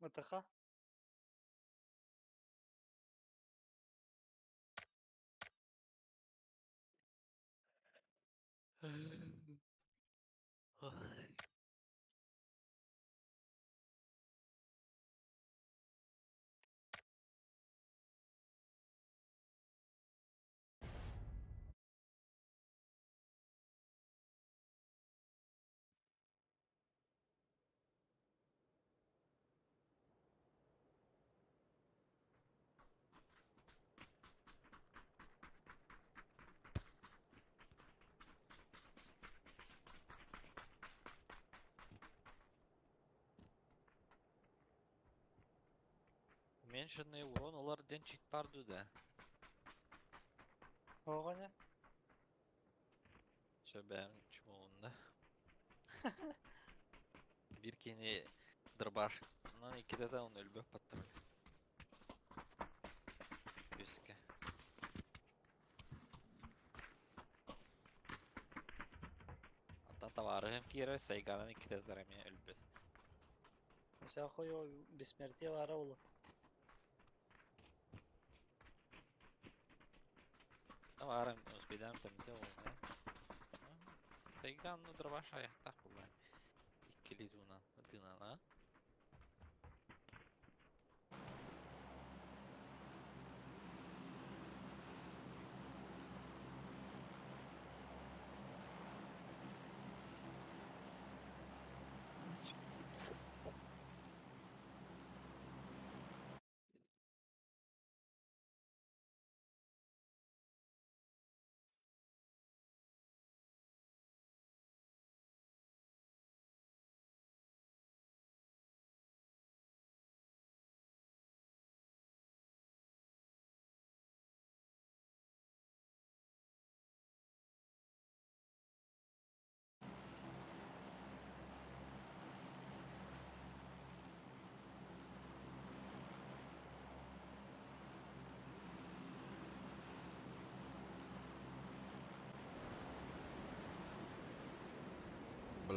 МТХ. Уменьшенный урон олар ден чит барду да. Оҕоне. Сөбәм чмоунда. Бир кини дырбаш. Онан икките да он өлбөк батты бile. Үске. Ата товарым кире сайганан икките дараме өлбөт. Сахой бессмертие бара улу. Товарым успедаем там делал, да? Сайган ну дырбаш аяктак була. Иккили тунан, тынан, а?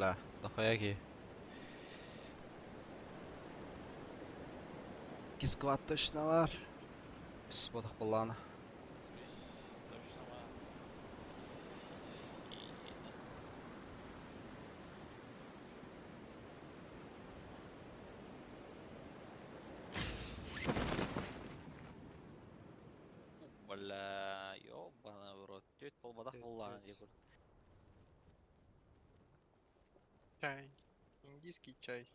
Бля, дохуя ки. Кискват точно бар. Үс ботах буллаана. Үс точно бар. Бля, ёбаный в рот. Түөрт буолбатах буоллаҕына дии курдук. Чай. Индийский чай.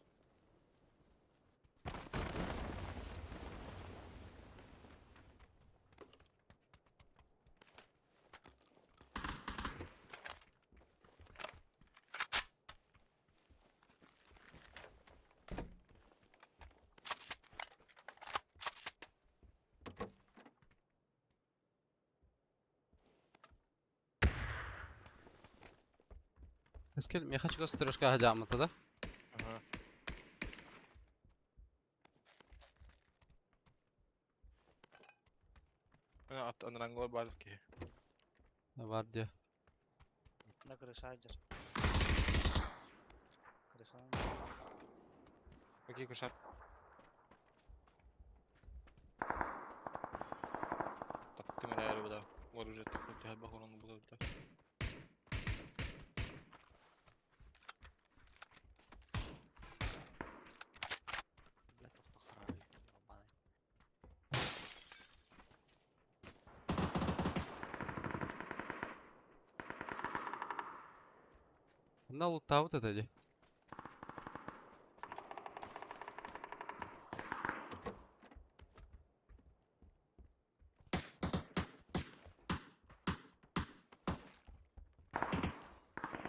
Эскел, миэхэ чугас трешка хаджааммыта да? Ага. Ат анрангор бар ки. Бар диye. На крыша дьэр. Крышанан. Какие кушат? Таптым эрэ буда. Оружие такой тыһа бахорон буда. Бля, тохто харарый, ёбаный. На лутаут это ди.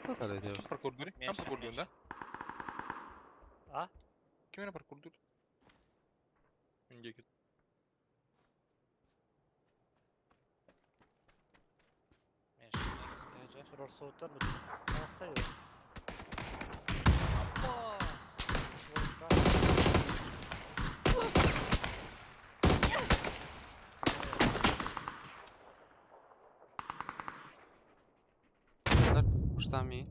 Вот это Ким паркур дури? Ким Меша, паркур Меша. да? А? Ким эрэ паркур дур? Индия Меша, скажи. Турар соуттар бу. Оставил. Апас! Ой, Уштами.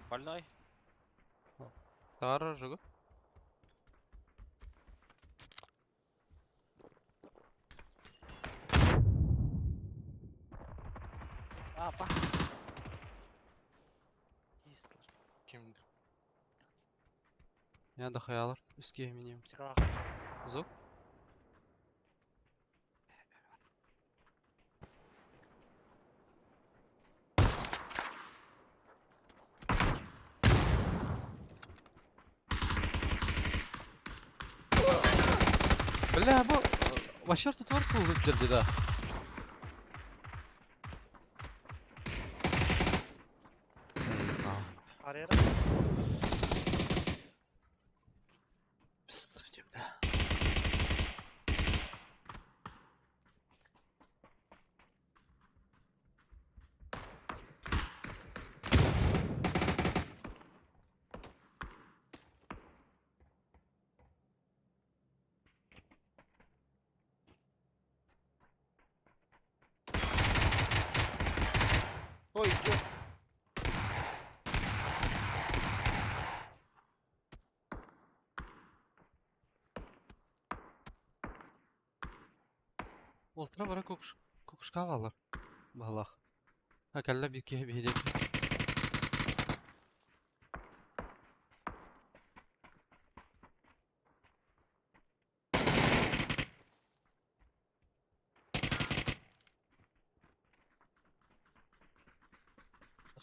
Больной? Товар жугу. А, па. Истлар. Ким? Я дохаялар. Үске минимум. Психолог. Звук. Бля, бу вообще тут варфул выглядит, да. Арера. Пиздец, бля. Ой, ё. Олтра бара кокш кокшка валар. Балах. А калла бики бихидек.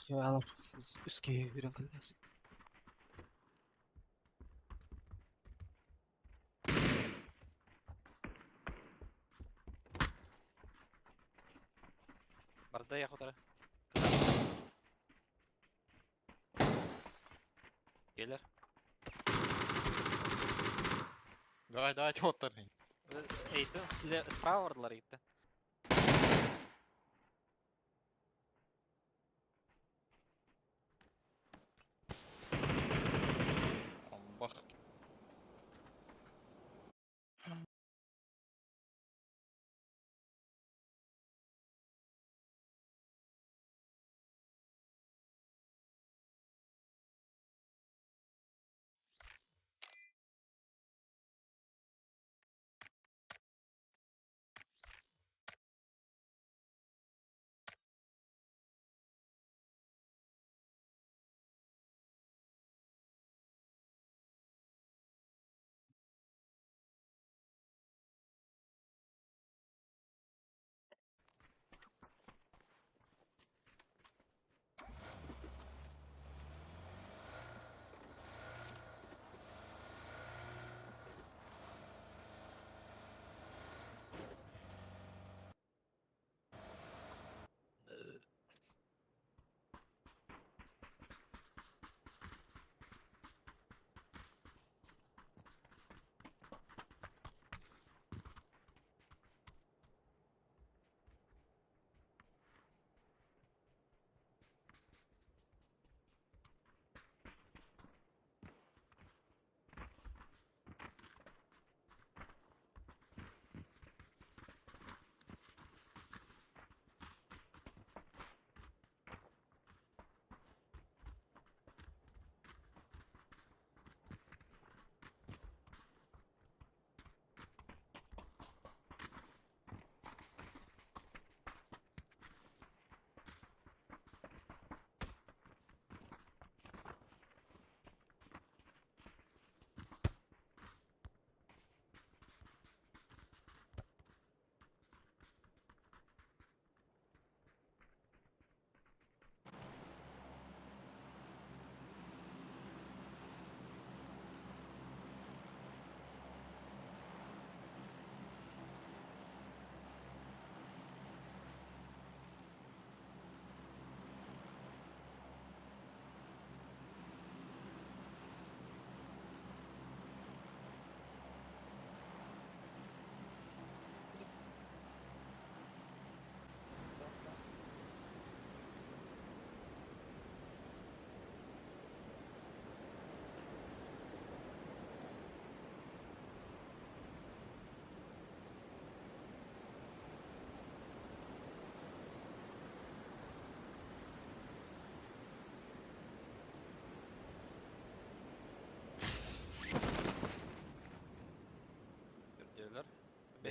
Хавалар үске үрен каллас. Барда я хотара. Келер. Давай, давай, оттар. Эйтен справа бардылар итте. Бах.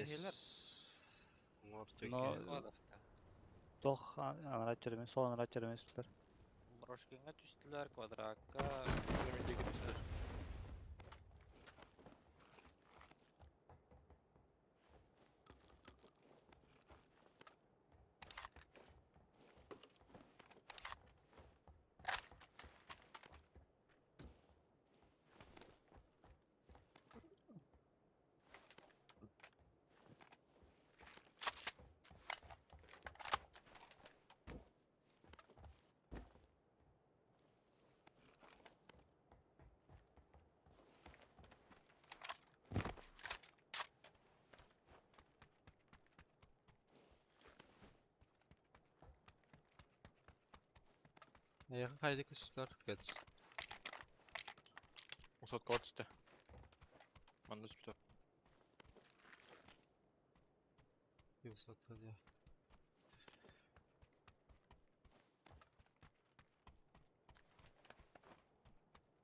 Найс. Но тох анара череме, сол анара череме үстілер. Брошкинга түстүлэр, квадратка. Эйиэхэ хайдык көстөр кэц. Усаткалар түстэ. Манна түспүтэ. Усатка дии.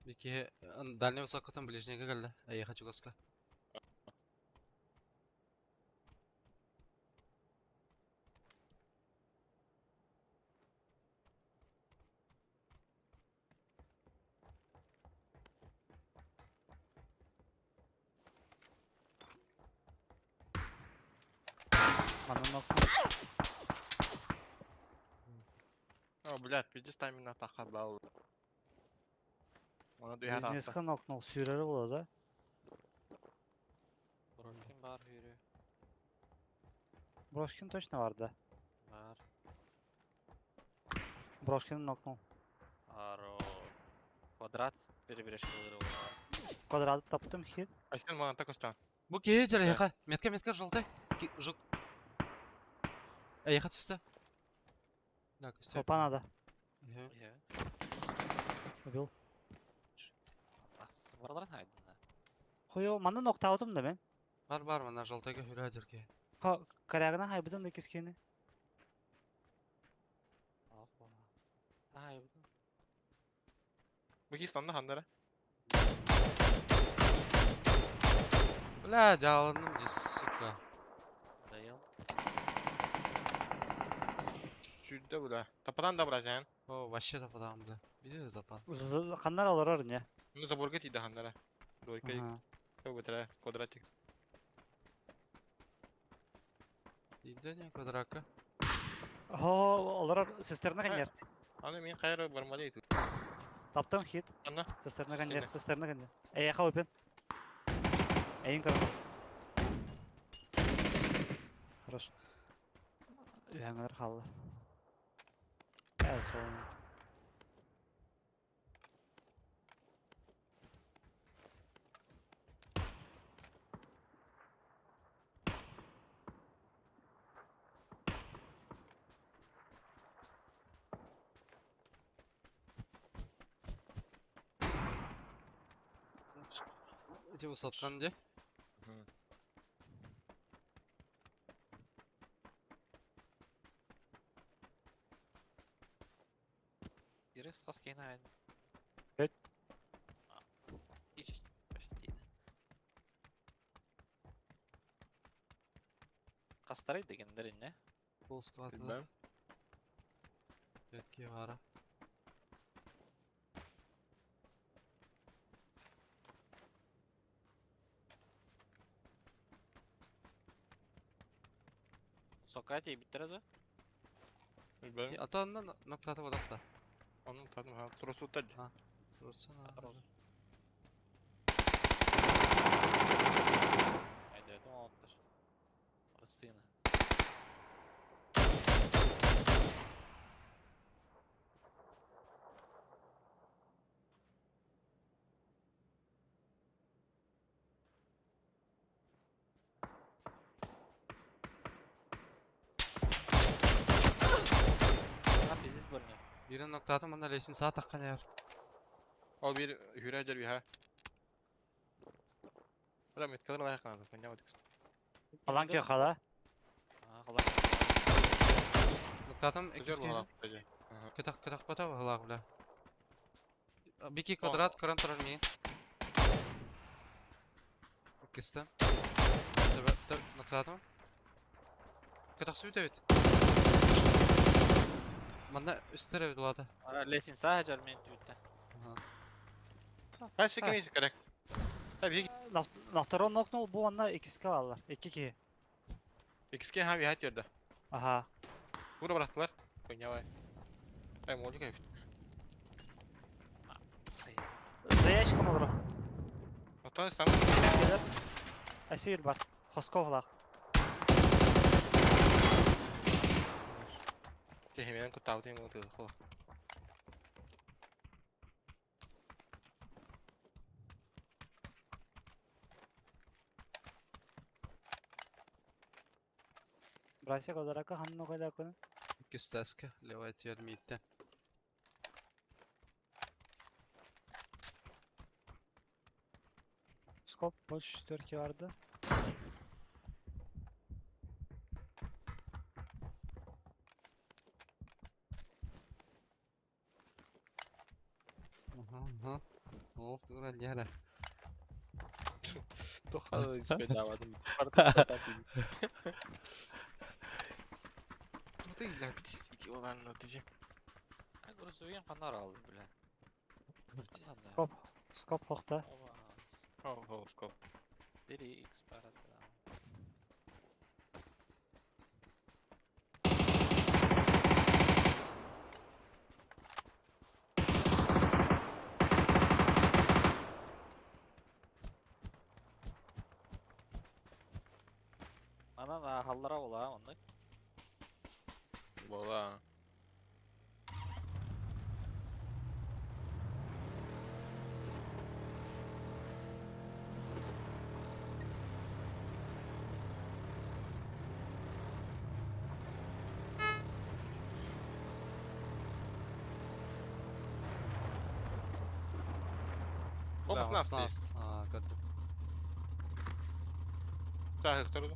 Икки дальний высокотан ближнийга кэллэ. Эйиэхэ чугаска. Манан ок. О, блядь, пиздец тайминг атака бал. Оны дүйә атты. Бизнеска нокнул сүүрэрэ буолла да. Брошкин бар хүрү. Брошкин точно бар да. Бар. Брошкин нокнул. Аро. Квадрат переберешкалары бар. Квадраты таптым хит. Айсен мана так остан. Бу киһи дьэр эйиэхэ. Метка метка желтый. Жук. Эйиэхэ түстэ. Да, көстөр. Толпа надо. Иһэ. Иә. Убил. Барлар хайдын. Хойо манна ноктаутум да мен. Бар бар мана желтыйга хүрэ дьэр киһи. Ха корягына хайбытым да кискени. Ах ба. Ай, Бу кис танда хандара. Бля, дьааланным дии, сука. Надоел. Сүрдэ бля. Тападан да бразян. О, вообще тападан, бля. Биде да тапан. Ханнар олорор не. Ну заборга тиде хандара. Двойка бутара квадратик. Биде не квадратка. Хо олорор сестерна канер. Аны мин кайра бармалы иту. Таптым хит. Ана. Сестерна канер, сестерна канер. Эйха опен. Эйин көр. Хорош. Үһәңер халлы. Ә, сол. Эти высоткан де? Ирис хаскейн айн. Пять. Иш, почти. Хастарай дегендер не? Пол скватлар. Редкие вара. Сокати биттер да? Билбэм. Ата онно ноктата бодохта. Аны тадым ха. Тросута. Турсана. Айда алыптыр. Рыстыйны. А, пиздец больно. Бирин ноктата манда лесин саа таққан яр. Ол бир хүрэ дер биха. Бля, меткалар лайық қанады. Мен ямадык. Алан кө хала. А, халан. Ноктатым Көзөр экиске. болған. Кытак кытак бата бала бля. Бики квадрат көрөн турар миин. Кистем. Тебе. Наклаатым. Кэтэх эбит. Манна үстэр эбит улаата. Лестница хажар мен түттэ. Кайсы кими керек? Tabii На втором нокнул бу онна икиске алар. Икки киһи. Икиске ha bir hat yerde. Аха. Bunu bıraktılar. Konya Ay molcuk evet. За ящиком олорор. Atan sen Келер. Әсир бар. Хосков лах. Кehimenen kuttavdın o tığ. Брасик одарака ханно кайда кын. Иккис таска. Левая тер миттен. Скоп больше четверки барды. Ага, ага. Ох, тура няра. Тоха bedavadım. Artık Bu da illa bir iki olan diyecek. Ay грузовик канар алды, бля. Скоп. Скоп хохта. Oh, oh, go. 3 x парад. Манан ахаллара ола оннук. Бола. Olmasın Ас. asti. Аа, көрдүм. Sahil Öyle.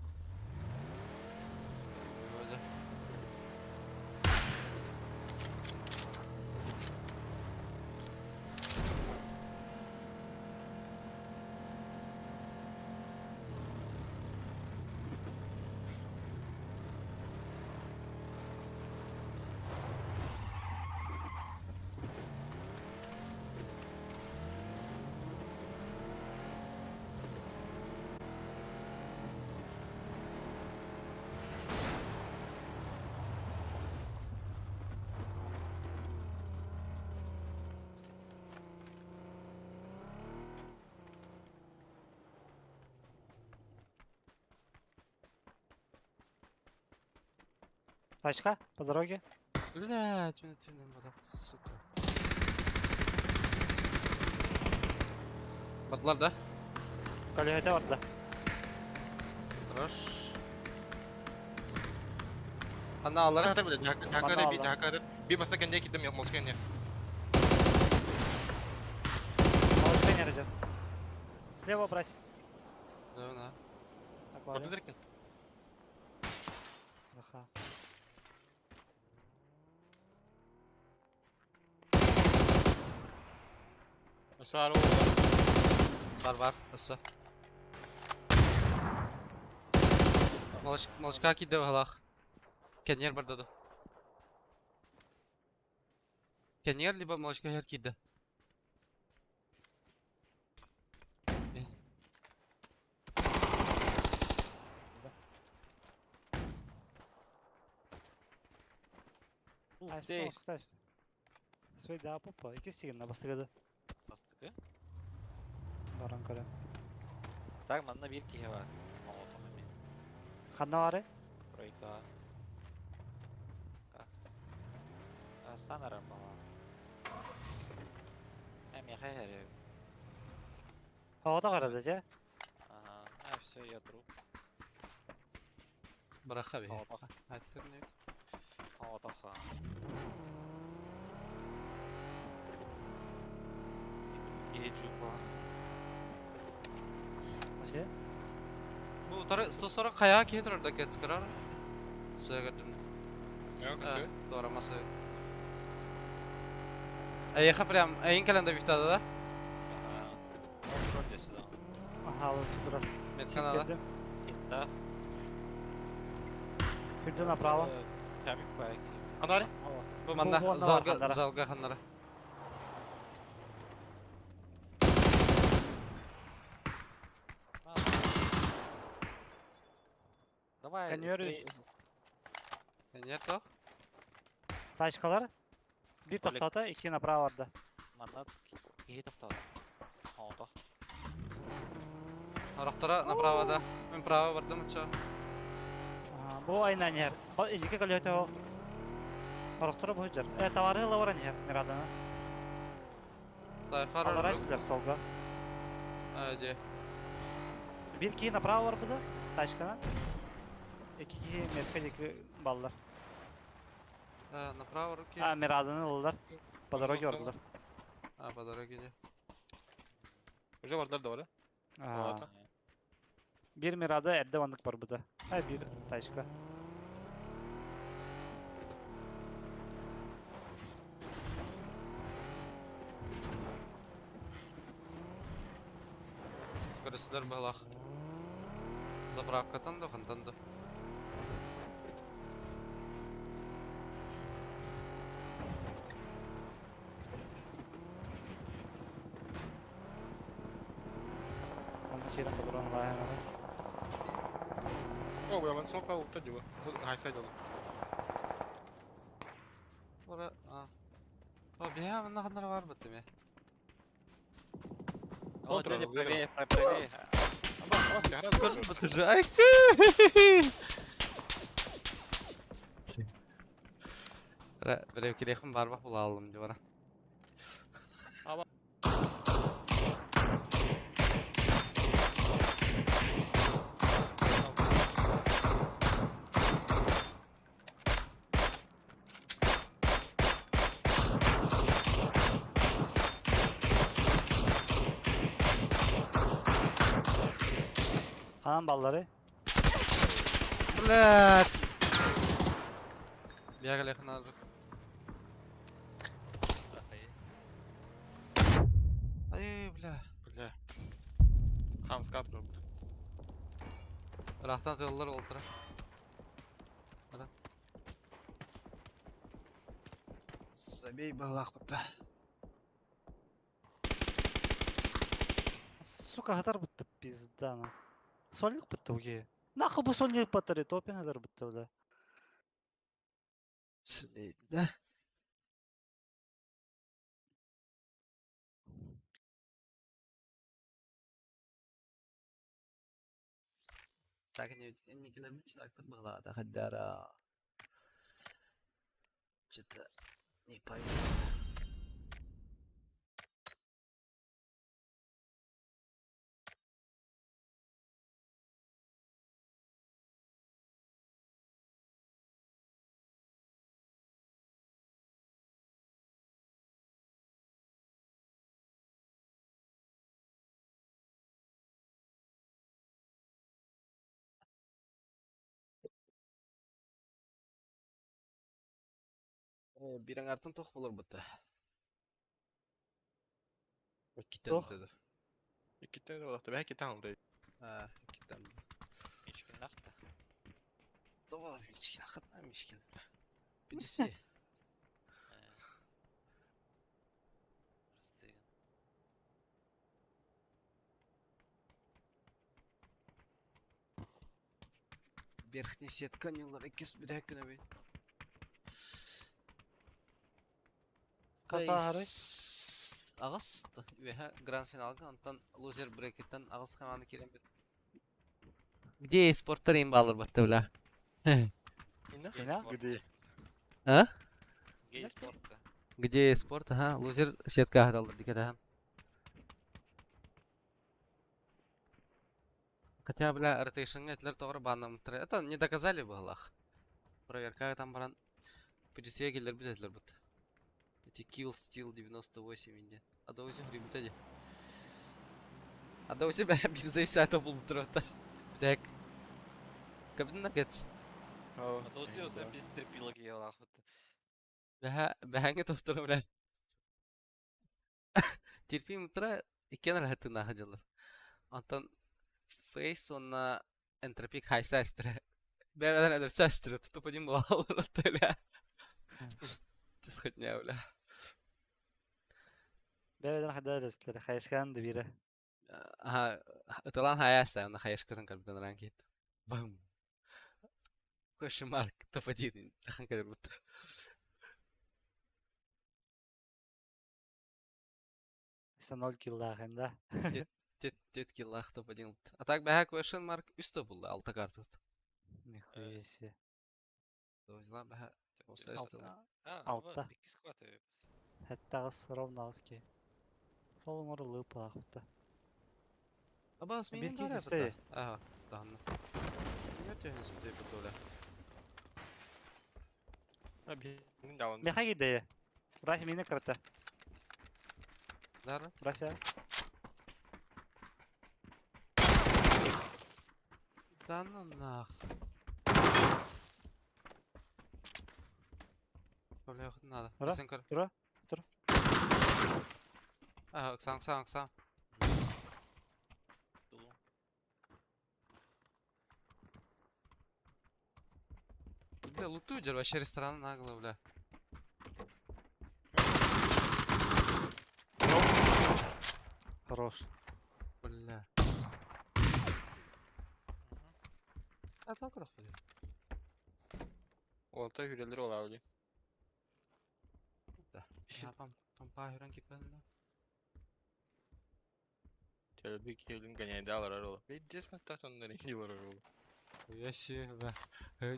Тачка по дороге. Блядь, меня тюнен бодох, сука. Бадлар да? Колеһете барда. Хорош. Анна алары. Hakikaten bile hakikaten bir hakikaten bir masada kendine gittim yok molcuk kendine. Малышка не идет. Слева брось. Да, да. Так, Orada Валя. derken. Аха. Mesela o Бар бар, ысса. Малыш, малышка киде балах. Кенер бар дады. Кенер либо малышка хер киде. Ну, сейф. Свей да пупа. Икки стигин бастыгады. Бастыгы. Баран көрө. Так, манна бир киһи бар. Оҕотом эми. Ханна бары? Тройка. Станарам бала. Эми хайхаре. Ағада қарады, же? Ага, а все, я труп. Браха бе. Оҕотох. Айтыр не? Оҕотох. Киһи була. Же? Бу тары 140 хая кие турар да кетскарар. Сыгырдым. Yok Туара масы. Эйха прям эйин календа бифтада да? Ага. Вроде сюда. Аха, ол турар. Метканада. Кирдим. Хитта. Күрдү направо. Анари? Бу манна Бу онно залга бар ханнара. залга ханнара. Давай, Конвейер Нет то? Тачкалар. Бир Олег. тохтоото, икки направо барда. Манна киһи тохтоото. Оҕотох. Орохторо направо да. Мен право бардым чо. Бу айынан иһэр. Инники көлөһөтө ол. Орохторо бу сылдьар. Э, товары ыла баран иһэр Мираданы. Тайфар. Аллара истилэр солга. А, де. Бир киһи направо барбыта, тачканан. Икки киһи метка диэки баллар. А, направо руки. А, Мираданы ыллылар. По дороге бардылар. А, по дороге де. Уже бардар да бар, А, Бир Мирада эрдэ маннык барбыта. А, бир тачка. Көрүстүлэр быһылаах. Заправкатан да, хантан да. Онно киирэн патрон ылааһын аны. О, буялан сока укта дьуба. Хайса дьолу. Ора, а. О, биһа манна ханнара бар бит эми. О, дядя, правее, правее. Көрбүт же. Ай. Ра, бирев кирехим барбах була алым деп баран. Ханан баллары. Блядь. Биһа кэлиэхин азык. Ай, бля. Бля. Хамска турбут. Рахтан тыллар олтыра. Баран. Забей балах бытта. Сука, хатар бытты пизда на. Сольник бытты уге. Нахуй бу сольник баттары, топин хатар бытты бля. Да. Так, не километр была, да, хаддара. Что-то не пойму. Биир аҥаартан туох буолар бытта? Иккиттэн Туох? dedi. Иккиттэн олохто. Бэһэ иккиттэн алды. А, иккиттэн. Мичкин нахта. Тоҕо мичкин ахытна мичкин. Пидеси. Растыгын. Верхняя сетка ньылар иккис бүтэһик күнэбин. Хасааһары? Аҕыс үөһэ гранд финалга онтон лузер брекеттен аҕыс хамааны киирэн бит. Где спорттар им баалар батта бля? Ина? Где? А? Гей спорта. Где спорт, ага, лузер сетка аһаталлар дикэтахан. Хотя, бля, ротейшнга этилэр тоҕо бааннаммыттара. Это не доказали быһылаах. Проверка там баран PGC киллэрбит этилэр бут. Эти Kill Steel 98 инде. А да өзі ребята де. А да өзі бә бизде сайта булып та. Так. Капитан Наггетс. А то все без терпилок ел ахут. Бәһә бәһәңе топтора бля. Терпим утра иккен рахатын хаҗалар. Антон Фейс онна энтропик хайса эстре. Бэйэлэрин эдэрсэ астыры тутуп один буолаллар бля. Тисхотня, бля. Бэйэлэрин хайда эрэстилэр, хайышкаан да биирэ. Аха, ытылан хаяста, на хайышкатын кэлбитин ран кит. Бам. Кошмар, топ-1, тахан кэлбит. Сен 0 киллаах да. Тет киллаах топ-1. А так бэһэ question mark үс тобулла, алта картыт. Нихуя себе. Взяла бэһэ осы Алта. А, Алта. вот, икки сквад эбит. Хэттагыс ровно ки. Сол оҥор лыпаахта. Абаас Бир миинин киһи баар түстэ. эбит. Аха, таһынна. Нет, я не смотрю бутуля. Даун. Меха кидее. Рася мини кырта. Дара? Рася. Да ну нах. Бля, хоть надо. Ура, Сен көр. тура, тура. Ага, Оксан, Оксан, Оксан. Дулу. Бля, луту дер, вообще ресторан нагло, бля. Хорош. Бля. А так куда ходит? Олта хүрелер олар ди. Да. Там, там пахеран кипен, Төлбү кийлин гоняйда алар ола. Бейдес маттатоннар инди олар ола. Вообще, бля.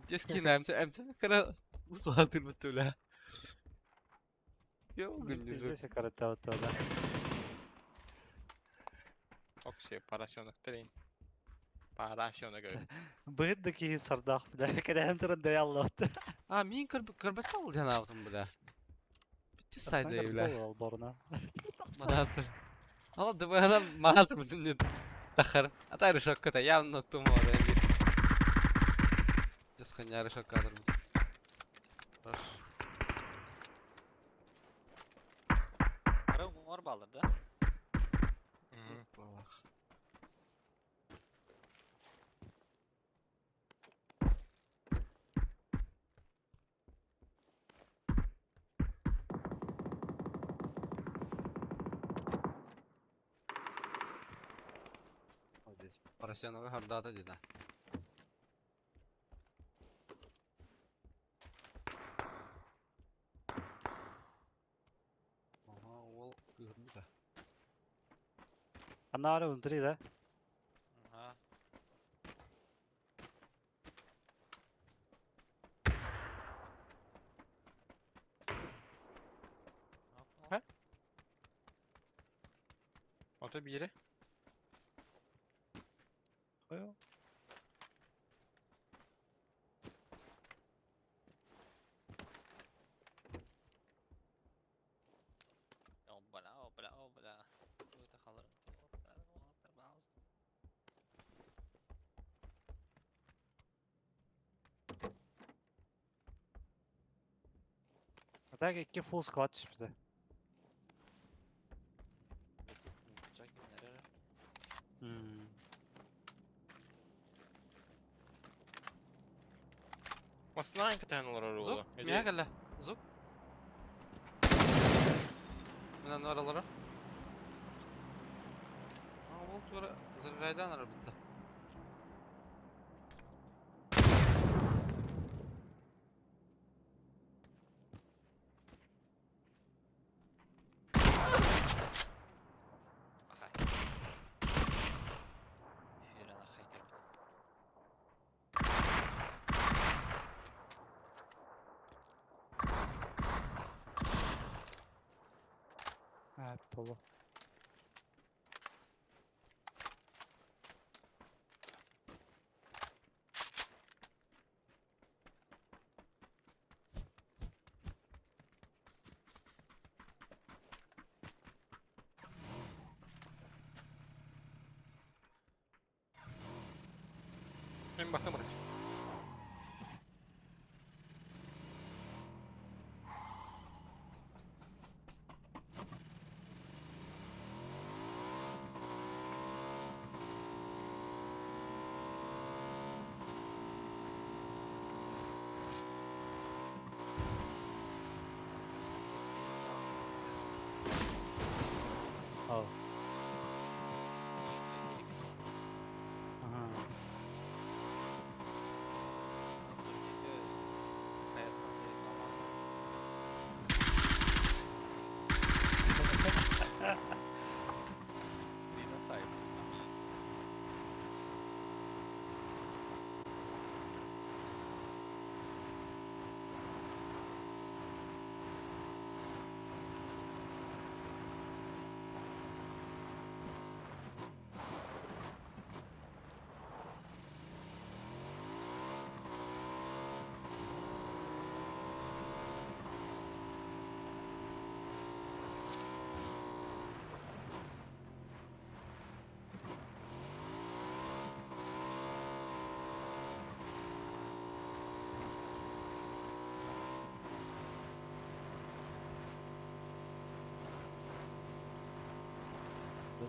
Детский на МТ, МТ, когда устал ты бутуля. Я Пиздец, карата вот да. Оксе поросенок трень. Поросенок. Быт да киһи сардах, бля. Кэдэһэн туран да ялла. А, мин карбатал ден аутым, бля. Битти сайды, бля. Борна. Манатыр. Ала дыбайынан манатыр бүтүн тахар. Атай решок ката явно тумо да бир. Дисханя решок кадр. Хорош. Ара уңар балыр да? Балах. Поросеновый гордата деда. Ага, ол кыгырбыта. Она ара внутри, да? Ага. Ха? Ото бире. Ой. Обала, обала, обала. Это халар. А так икки full squad түспүтэ. Маснайн катан олар ола. Зук, мия кэллэ. Зук. Мына норалары. А, ол тура зарайдан арабытта. Ахай. Херен ахай кэлбит. А, полу. Мен басам барас.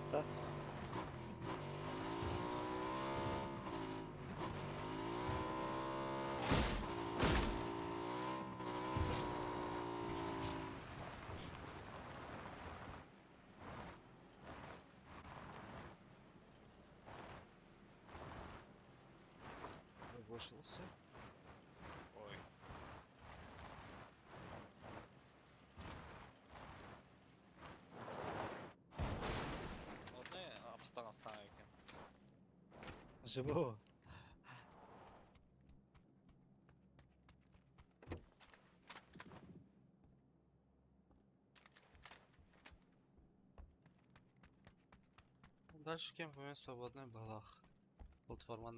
Отта. Заглушился. Ой. Одне абстан ставики. Живу. Дальше кем поменять свободный балах. Платформа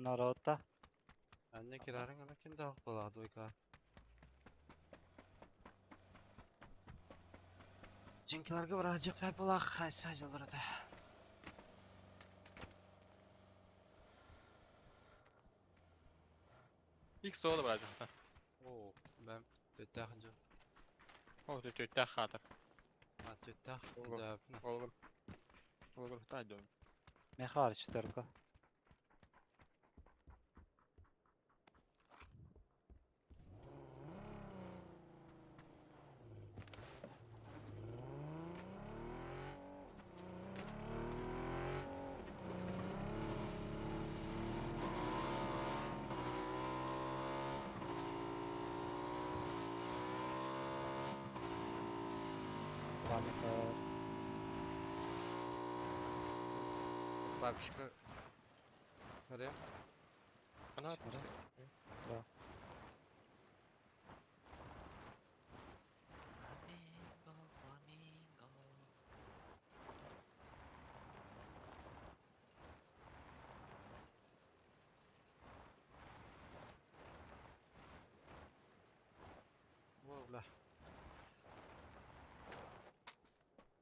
Народта. Анне кирарың ана ким дагы була двойка. Жинкилерге врачы кай була хайса жылдырды. İlk sola da bırakacağım. О, бәм төттәхинжи. О, төттә хатыр. А төттәх Ого. да. Олгыр. Олгыр та дом. Мехар четверка. Паника. Бабочка. Карем. Ана Сюда. Да. Фламинго, фламинго. Во, бля.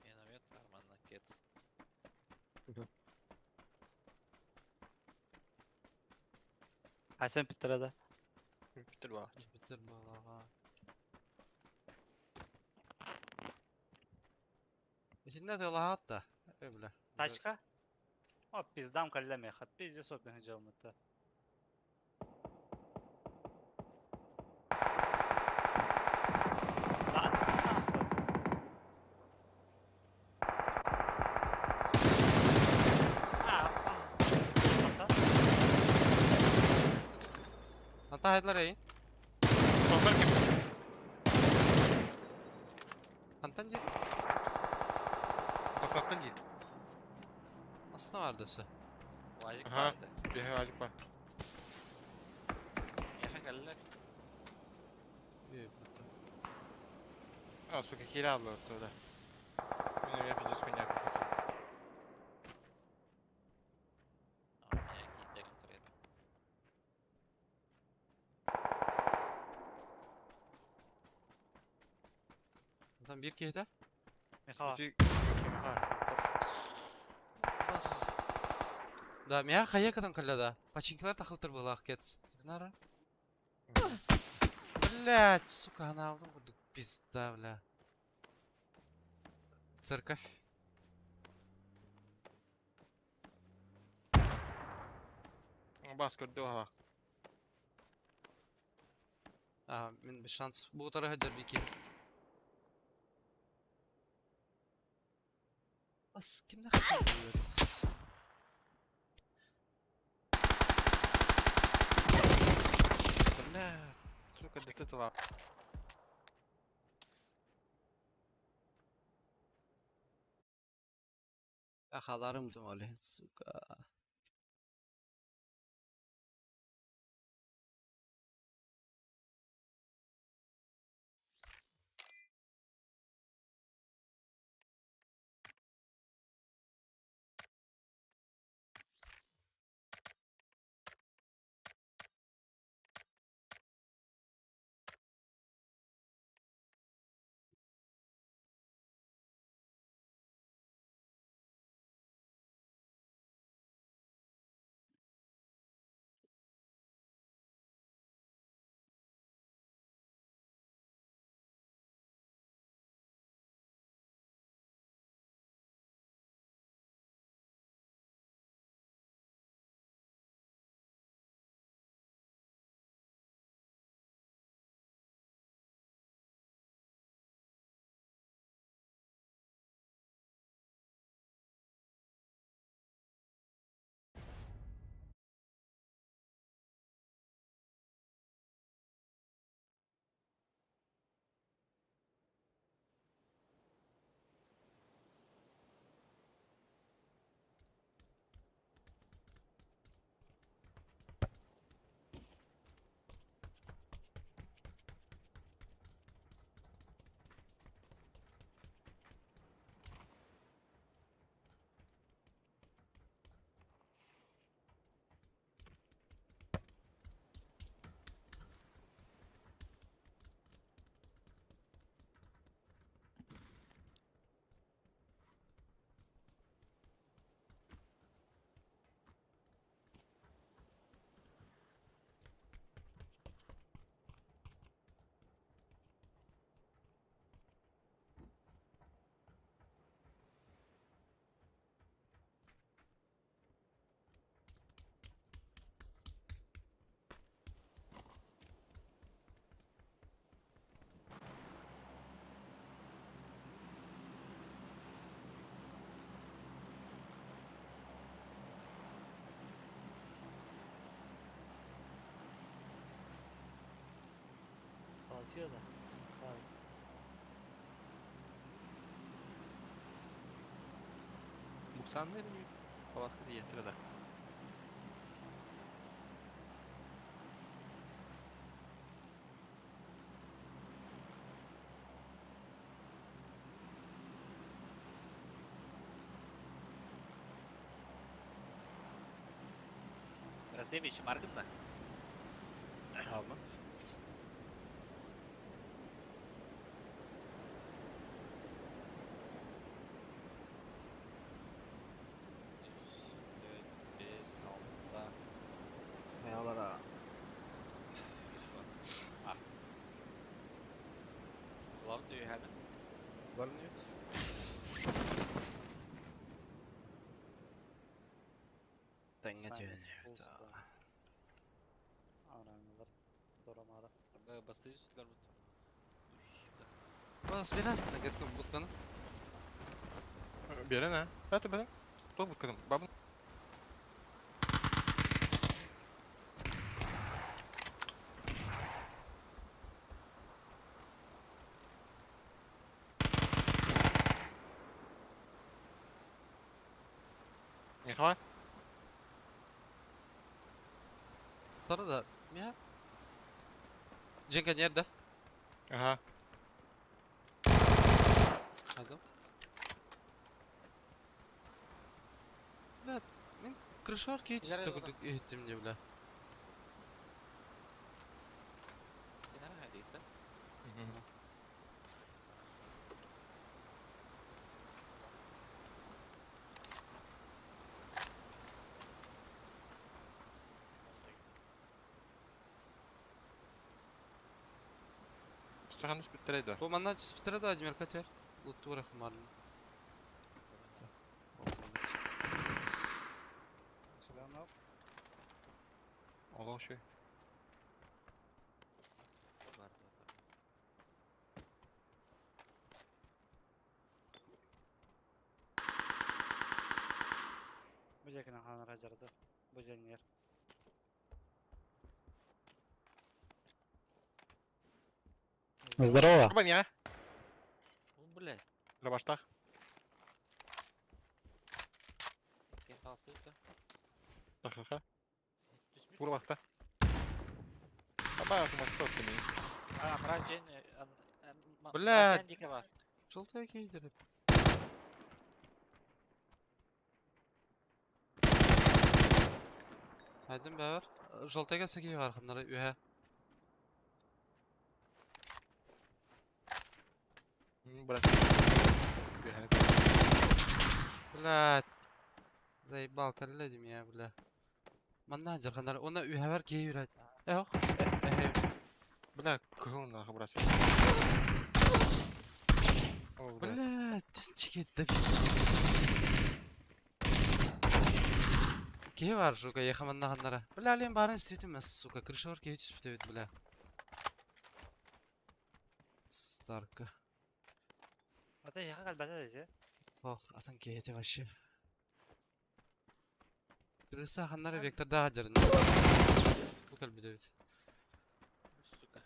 Миномет нормально, кец. Хасан Петрада. Битер ба. Битер балага. Исинне де лаатта. Э, бля. Тачка? О, пиздам калля меха. Пиздец опен жалмыта. Да нахуй. А, пас! Ата? Anta хайдлар эй. Сондар ким? Антан жер. Аслаттан değil. Астына бардысы. Лазик Ага. барды. Bir hacık var. Меха калля. Э, бля. А, сука, хера алды оттуда. Мен yapacağız хуйня. А, меня кидали тред. Антан бир кейте. Меха. Бас. Да, мя хаякадан калляда. Пачинкилар тахылтыр булах кетс. Нара. Блять, сука, она буду пизда, бля. Церковь. Бас көрдү ха. А, мен без шанс. Бу тараха дербики. Бас кимнээх кэллилэр? Бля, сука, да ты тыла. Ахаларым ол, сука. Basıyor da. Sağ ol. Буксан или палатка диетра да. Rasevich, Margın da. Tamam. Üç, dört, beş, altı. Hayalara. Üç, Ah. Love do you have it? Var нет? Тэҥҥэ Sniper, түһэн full squad. Аранылар. Доромара. Басты üstler bu. Бас берасың да кәсіп бұтканы. Берен, а? Это берен. Кто будет кадым? Бабын. Не хватит? Тары да. Я. Женька nerede? Ага. Adam. Бля, мен крышар кейт Nerede үсті еттім не, бля. Nerede hadi? Страханус биттерейді. Бу манна түспітірі да Адмир Катер. Лутту рахмарын. Selam. Олох шүй. Var var var. диэкинэн хаанара дьарыта. Бу дьэнньэр. Здорово. Оба миэхэ. О, блядь. Рабаштаах. Ким хаалсыыта? Тахаха. Түспүт. Тура барта. Аба, кумаста отты мин. А, мрак дьиэн... Блядь. Сандика бар. Желтая кейдер. Хайдым бәвер. Желтайга сәкей бар ханнары үһә. Брат. Блядь. Заебал, кәлләдим я, бля. Манна жарханнар, она үһәвәр кей үрәт. Эх, эх. Бля, кыһыл нахуй брат. О, бля. Блядь, чигет да Кей бар, сука, еха манна ханнара. Бля, ален барын светим, сука, крыша бар кей түспүт бля. Старка. Ата яха калбата десе. Ох, атан кейете вообще. Крыса ханнара вектор да жарын. Бу калбиде бит. Сука.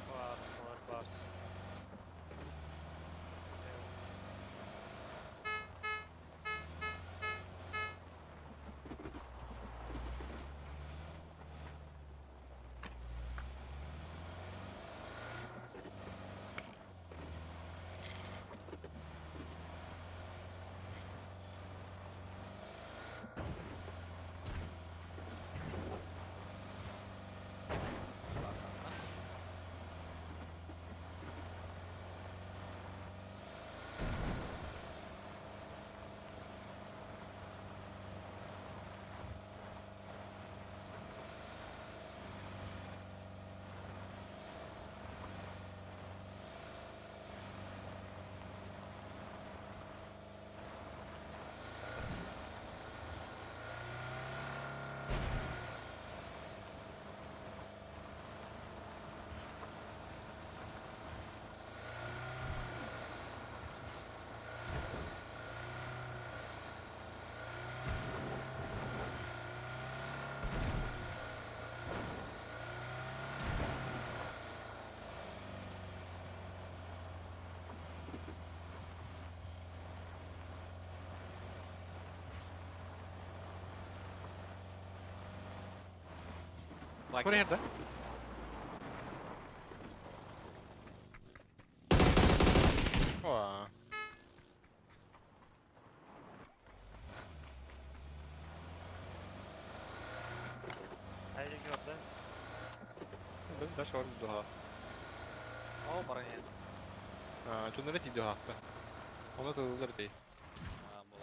Бар, бар. Buraya nerede? Oa. Hayır orada. Ben de şarj daha. О, баранья. А, тут навіть іде гавка. Оны тылылар дей. А, бұл.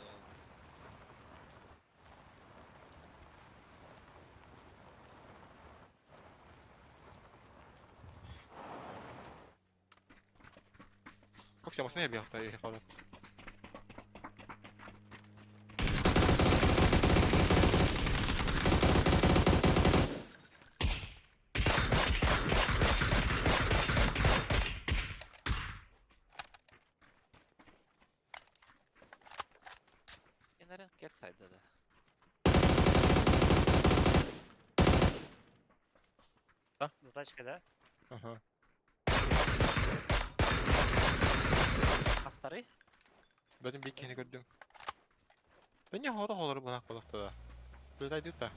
Кок ямасына я бияқта е қалды. Енерен кет сайды да. Задачка да? Ага. Астары? Бәтін бик кені көрдім. Бен не хоры холары бұлақ болықты да. Білді айдып та.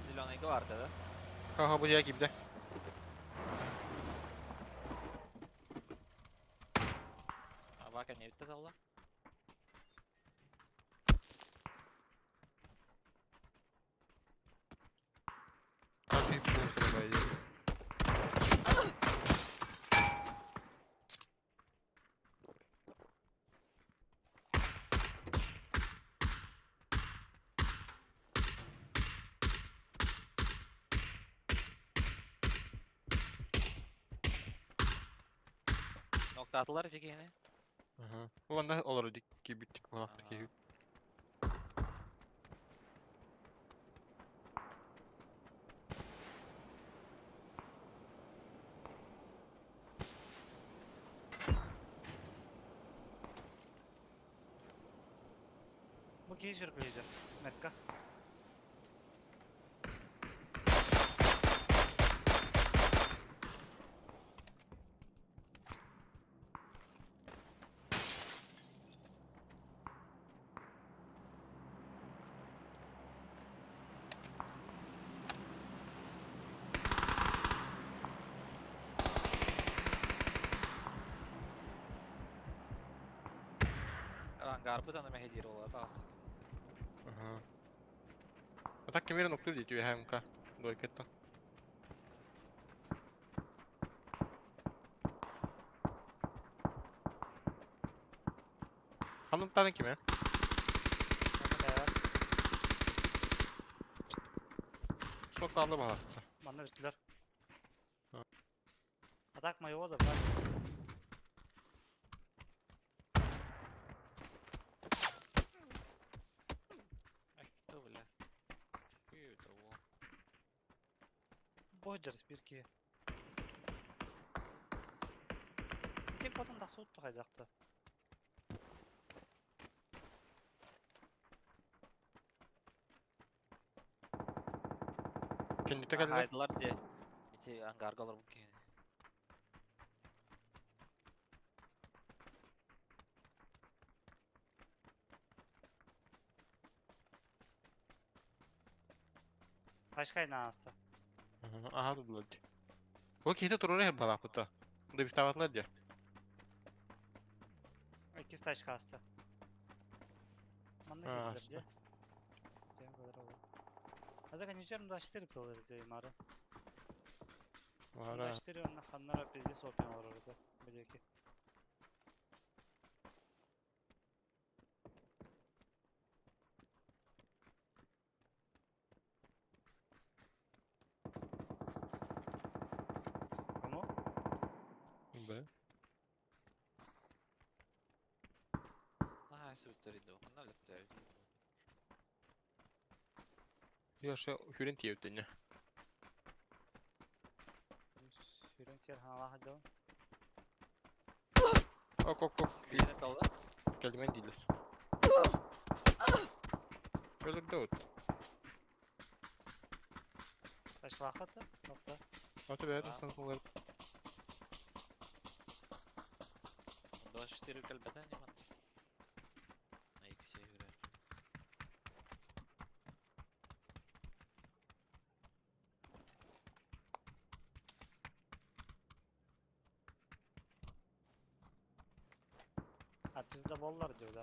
Зеленый гвардия, да? Ха-ха, бұл жай кейбді. А вака не бітті алла? Каршы бұл сұрабай. Nokta attılar жекені. Ага. Бұл анда олар дик кейбіттік бұлақты Ага. кейбіт. Bu киһи сүркүлүйдер. Мекка. Ангар бұдан мәхедер болады асы. Ага. А так кемерін оқтыр дейді ХМК. Дойкеттен. Ханымтан киме? Çok kaldı балақты. Манна бүттүлэр. Ha. Атак моего да, брат. Айтты бля. Күйді ол. Боджер бир киһи. Тек потом тахса утtu хайдахта. Кендите кәлді. Хайдылар де. Ити ангарға олар бұл кейіні. Башка аста. Ага, дудылар. Бұл кейті тұрыр ехе балақты. Бұнда біштаватлар де. Икки тачка аста. Манна А, киирдилэр дии. А так они 24 тыллар дии мары. Ара. 24 онна ханнара пиздец опен олорор этэ. Бу диэки. Кому? Б. Ага, сүттер иді. Ханна лепті. Яшы хүрен тиептен. Сүрэн тиэр ханалаах дьон. Ок, ок, ок. Үйіне талды. Келмен değiliz. Öldürdü ot. Тачкалаах этэ. Нокта. Аты бәйті А. сынқылар. 24 кәлбәтен иман. На иксе үрер. А пизда боллар диyor да.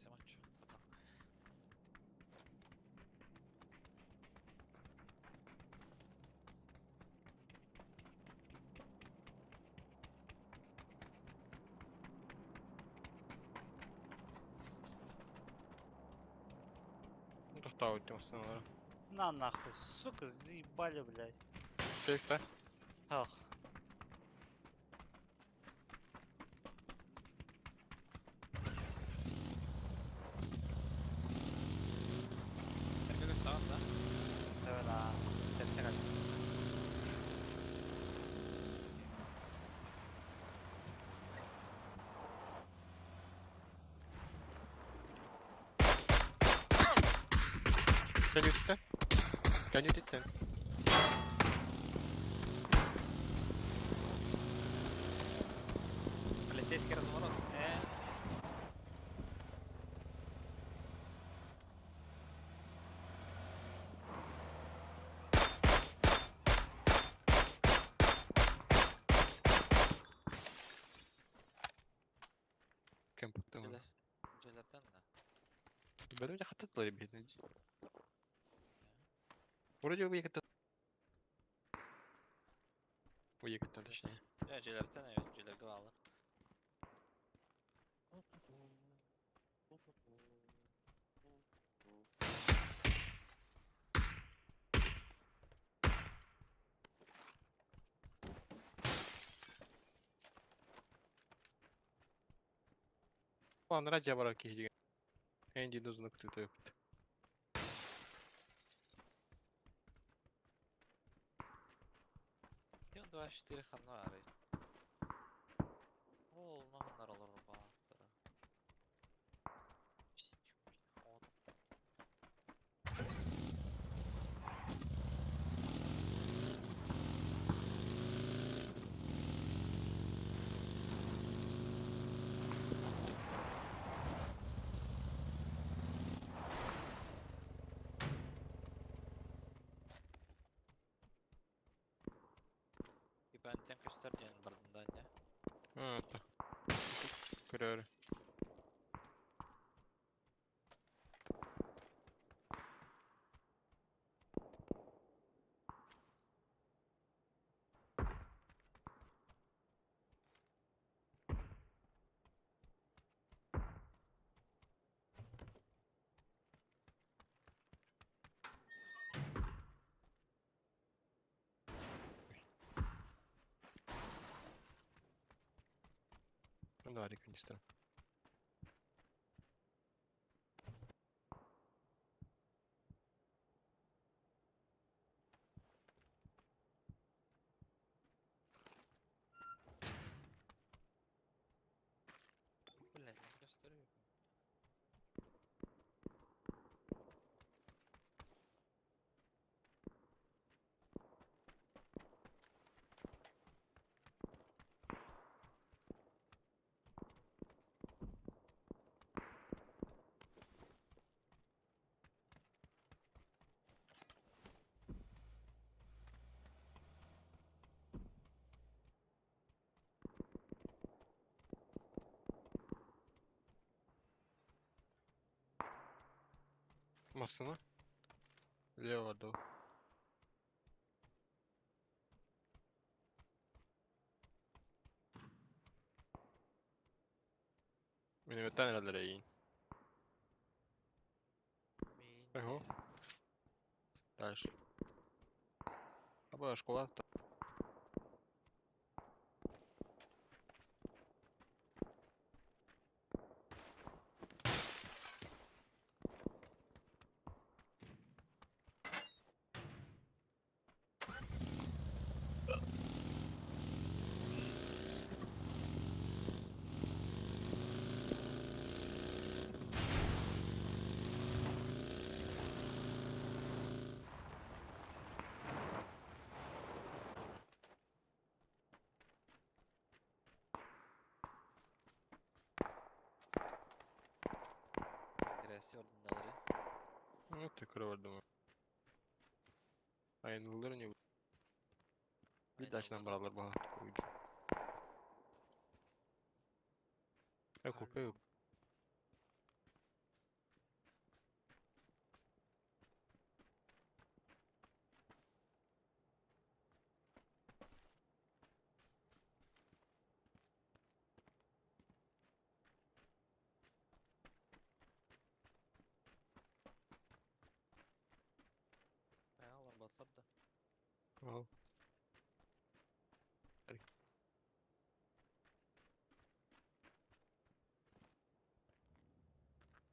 Maç. Тохтообут массыыналара. На нахуй, сука, заебали, блядь. Фейк Ах. Эргэ көстөҕүн да? Көстөбүн аа. Тэпсэ кэллим. Кэннититтэн. Кэннититтэн. Полицейский разворот. Кэм туттум. Дьэлэр. Дьэлэртэн да. Бэдим дьэ хаттыттылар биһитин. Вроде бы екаттан. Ой, екаттан точнее. Дьэ, дьэлэртэн эбит, дьэлэргэ бааллар. Анара дьабара киһи деген. Энди дозуна күтүтэ өпүт. Один, два, четыре ханна арай. Ол наханнар олорор бааттара. Ипэнтэн көстөр диэн бардым да не. Это. Көрөр. Ну давай, канистра. Блядь, не көстөр yok. Массына. Лево дал. Миниметтен эрэллэр эйин. Мин. Ого. Дальше. Аба школа. Агрессия ордуналары. Ну, ты көрө бардым. Айнылар не. Bir дачынан баралар бала. Я купил. Ол.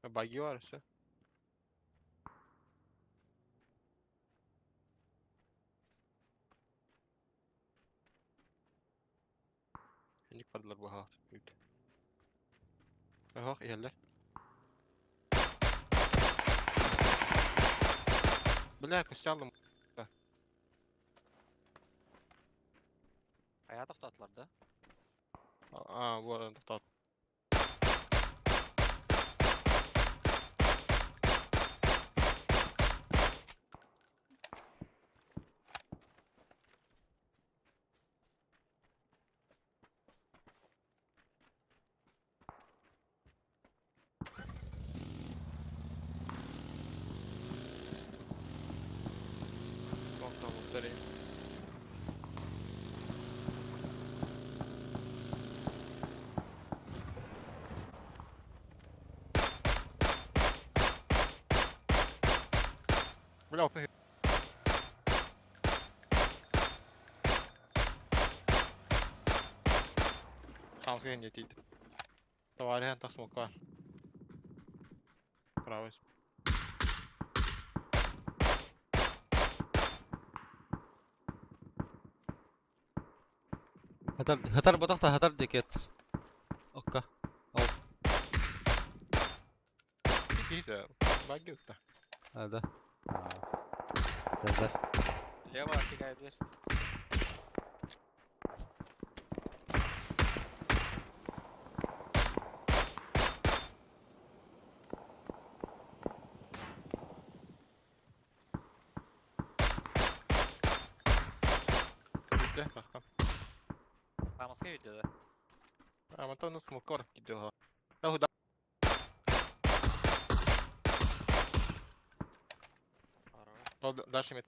Баги бар өссө. Инник бардылар баһаат. Үүт. Оһох иһэллэр. Бля, костялым. Ayağa toxtatdılar da. Аа, bu arada toxtat. Tamam, Бля, вот Хамсыгын диэтийдим. Товарищ так смока. Правый. Хатар, хатар ботохта хатар декет. Окка. Киһи баги ытта. А, да. Сазар. Лево отсекает Бүттэ, тахтам. Хамаска үйдө да. А, мантан ну смока бар киде. Да худа. Хорош. Дальше мет.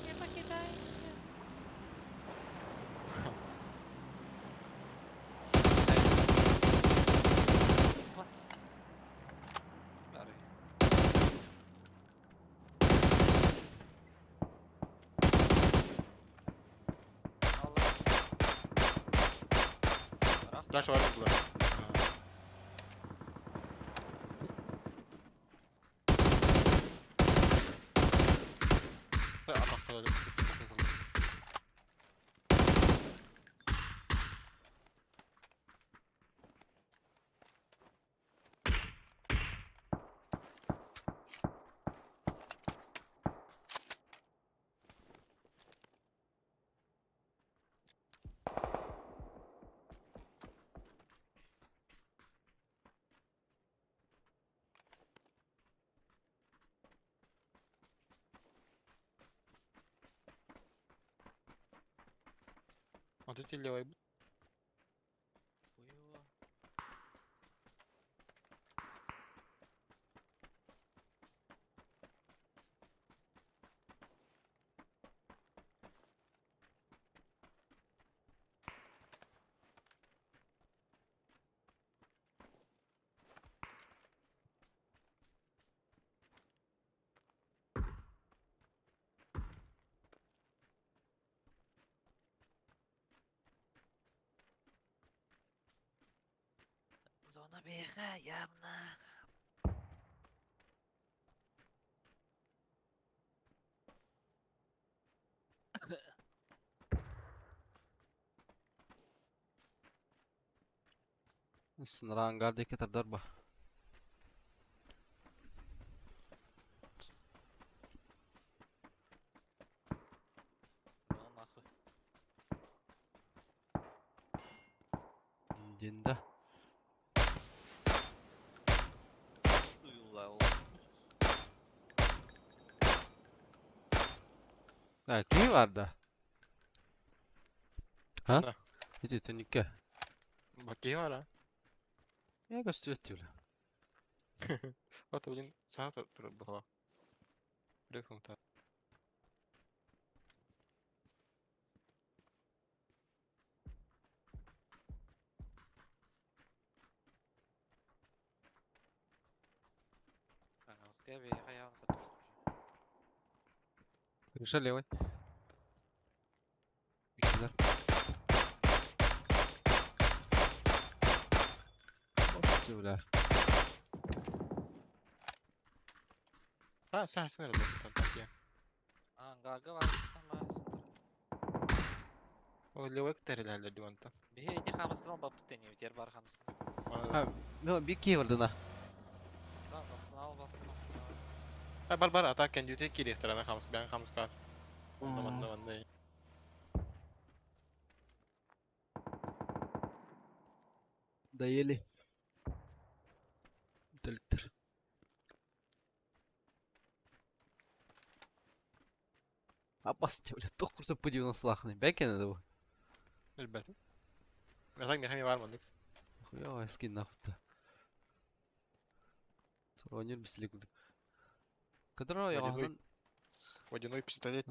Не покидай меня. Бас. Бары. Алла. Дальше бар булар. Вот эти левый. Хуево. Зона бега явно. Снрангар декетер дарба. Ну нахуй. Динда. Уюла ол. А, киһи бар да? Ха? Да. Ити түнүккэ. Баки бар, а? Я көстүбэт түлэ. Вот, блин, саа турар быһалаах. Рефунта. Ага, бэйэҕэ явно потом. Крыша левой. Иккилэр. Всё, бля. А, саа сыңар да. Ангарга бар маас. О, левой ктериләләр диванта. Биһи ити хамыскынан баппыт тени, ветер бар хамыскан. А, ну, бики вардына. Да, баппын ал баппын. А, бар бар, ата кендүте кирехтер ана хамыс, бән хамыска. Манна манна. Доели. Төлүктөр. Апасте, бля, туох курдук бу 90 лахны. Бэкен это бу. Билбэтим. Метак мехами бар мандык. Хуя скин нахуй-то. Тронер бислик курдук. Кадра Водяной. яҕаһынан Водяной пистолет.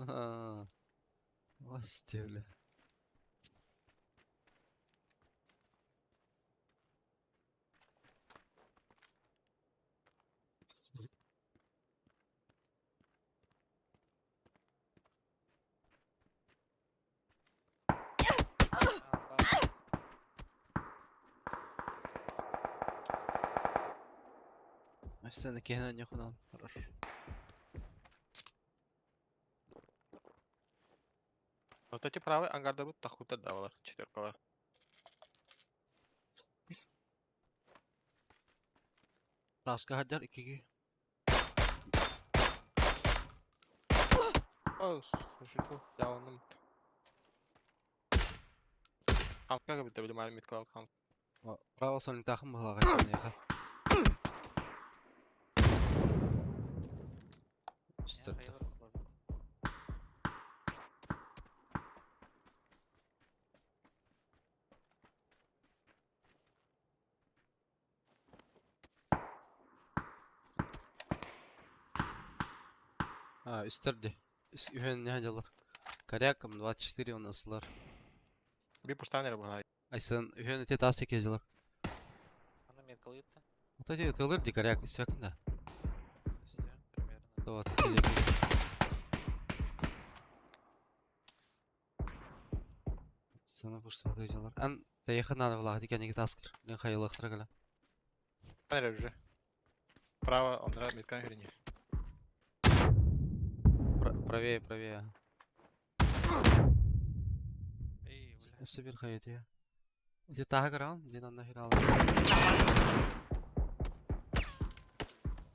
Асте, бля. Сцена киһини нехунан. Хорошо. Вот эти правый ангарда бут тахута давалар, четверкалар. Таска хаджар иккиги. О, слушай, явным. Хамка бит билим армит клал хам. Право сонун тахым баһалаҕа сэнэхэ. Үстэрдэ. А, үстэрди. Үһэн нэһэ дьалар. Коряком 24 у нас лар. Би пуштанер була. Айсан үһэн эти тас теке дьалар. Аны меткалыйды. Вот эти тылыр ди коряк истякында. Үстө, примерно. Вот эти. Сана пуштаны дьалар. Ан тайхы надо была дикән егет аскыр. Лен хайылыктыра гала. Пуштанер уже. Право, андра меткан хрени. Правее, правее. Эй, бля. Супер хайты. Где тага гран, где надо нахерала.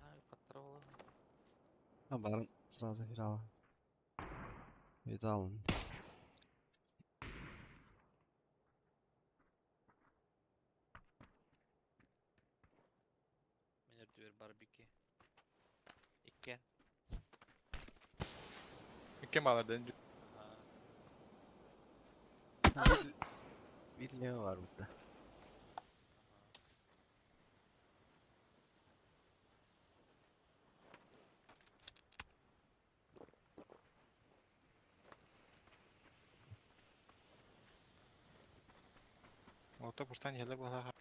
Ай, патрол. А баран сразу херала. Видал. Мен өртүбер барбеки. Иккен. Кем алар ден. Ага. Bir Leo var burada. Ото пуштан еле була.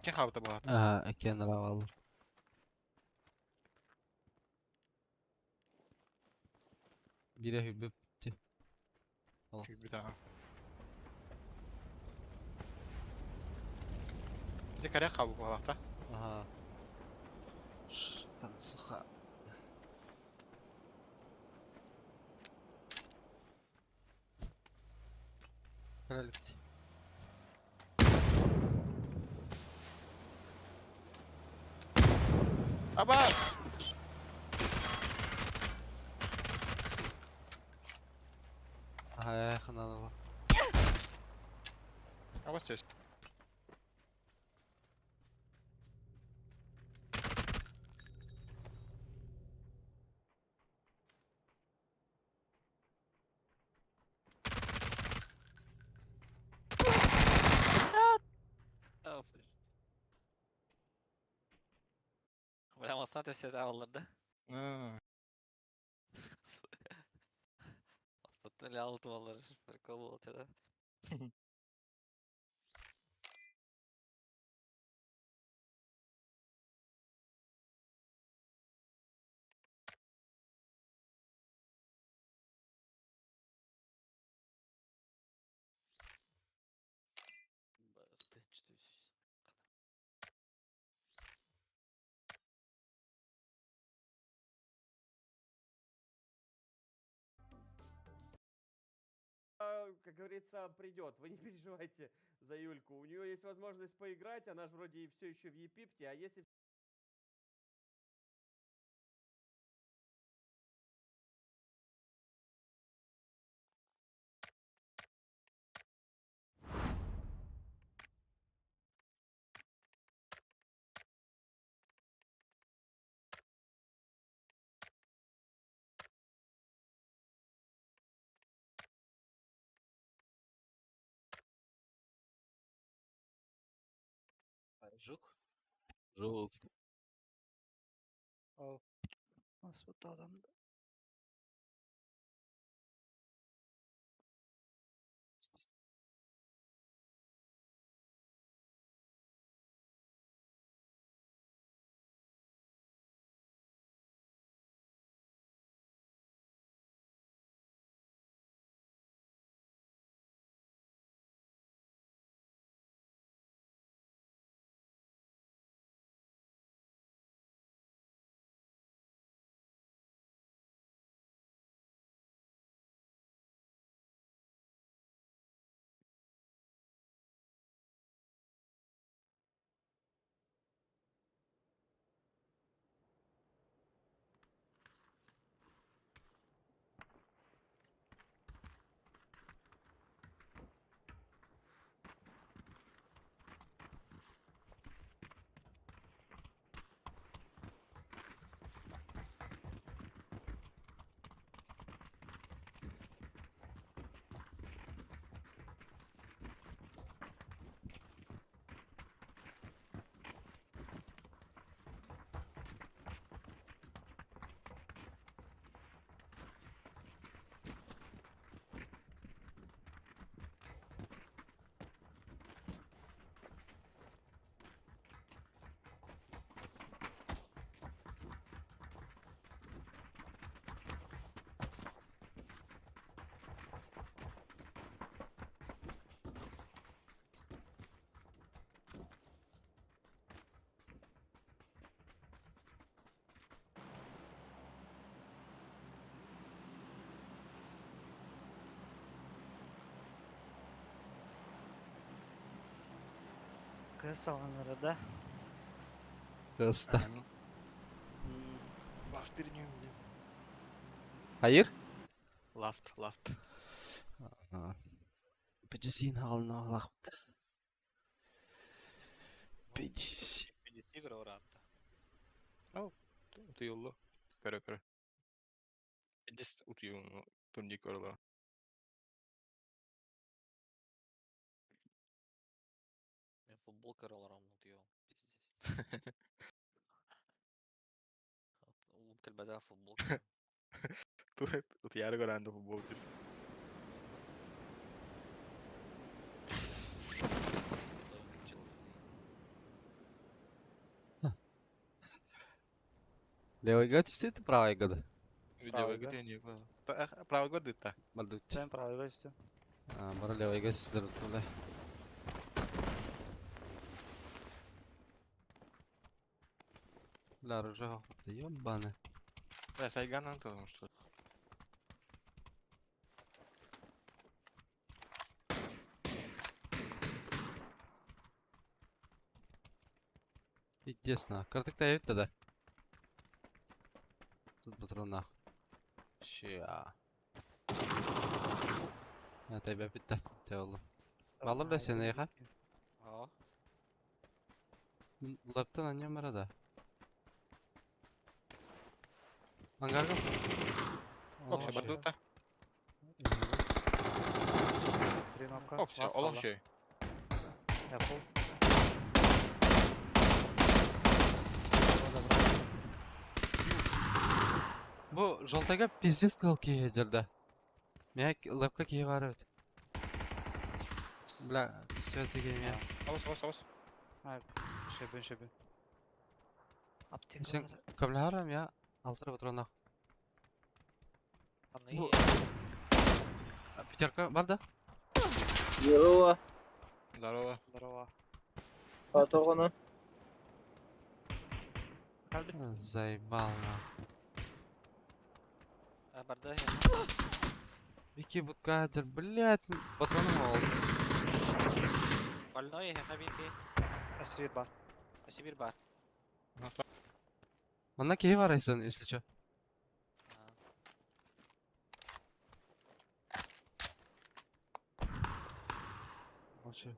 Кем хабыта була. Ага, кен равал. Бире хүрбүт. Күйбүт аҕа. Ити кэрэх хаалбыт буоллахта. Аха. Танцуха. Кроликти. Аба! Аха, ханан Аба здесь. А, Бля, массаты все алларда. М, Остатыли алты аллар. Прикол вот это. Как говорится, придет. Вы не переживайте за Юльку. У нее есть возможность поиграть, она же вроде и все еще в Епипте, а если Жук. Жук. Аспытта адам. Кыз алыныр да. Кыста. Last ирню, блин. Hayır. Last, last. Пятьдесят ална лахта. Пятьдесят. 50 игр уратта. Утуйуллу. Көрө көрө. Эдис утуйулну турник көрөлөр. Мен футбол көрөлөр аммут йо. Пиздец. Улуп келбеде футбол. Ту утуяры көрөндө футбол чис. Левый год действительно правый год. Видео Правыйга. не было. Правый гордыта. Бардыт. Сен правыйга үстү. Бары левайга сіздер ұтылы. Бля, оружие хопты, ёбаны. Да, Сайган антон, что ли. Пиздец нах. Картык та да. Тут патрон нах. Ща. Это я битте. Те oldu. Балыр да сен эйха. О, Лаптан аньям арада. Ангарга. Окси, бардыта. Три кнопка. Окси, олох şey. Apple. Бу жолтага пиздец кыл киһи Мя лапка киһи бар эбит. Бля, пистолет киһи Авос, авос, авос. Шөбүн, шөбүн. Аптека. Сен көмләһәрем я алтыр патронах. Аны Пятерка бар да? Здорово. Здорово. Здорово. Атоғаны. Калбит. Заебал нах. Барда Вики будка блядь, патроны мол. Больной хабики. Асибир бар. Сибирь бар. Манна киһи бар айсан, если чё. Вообще.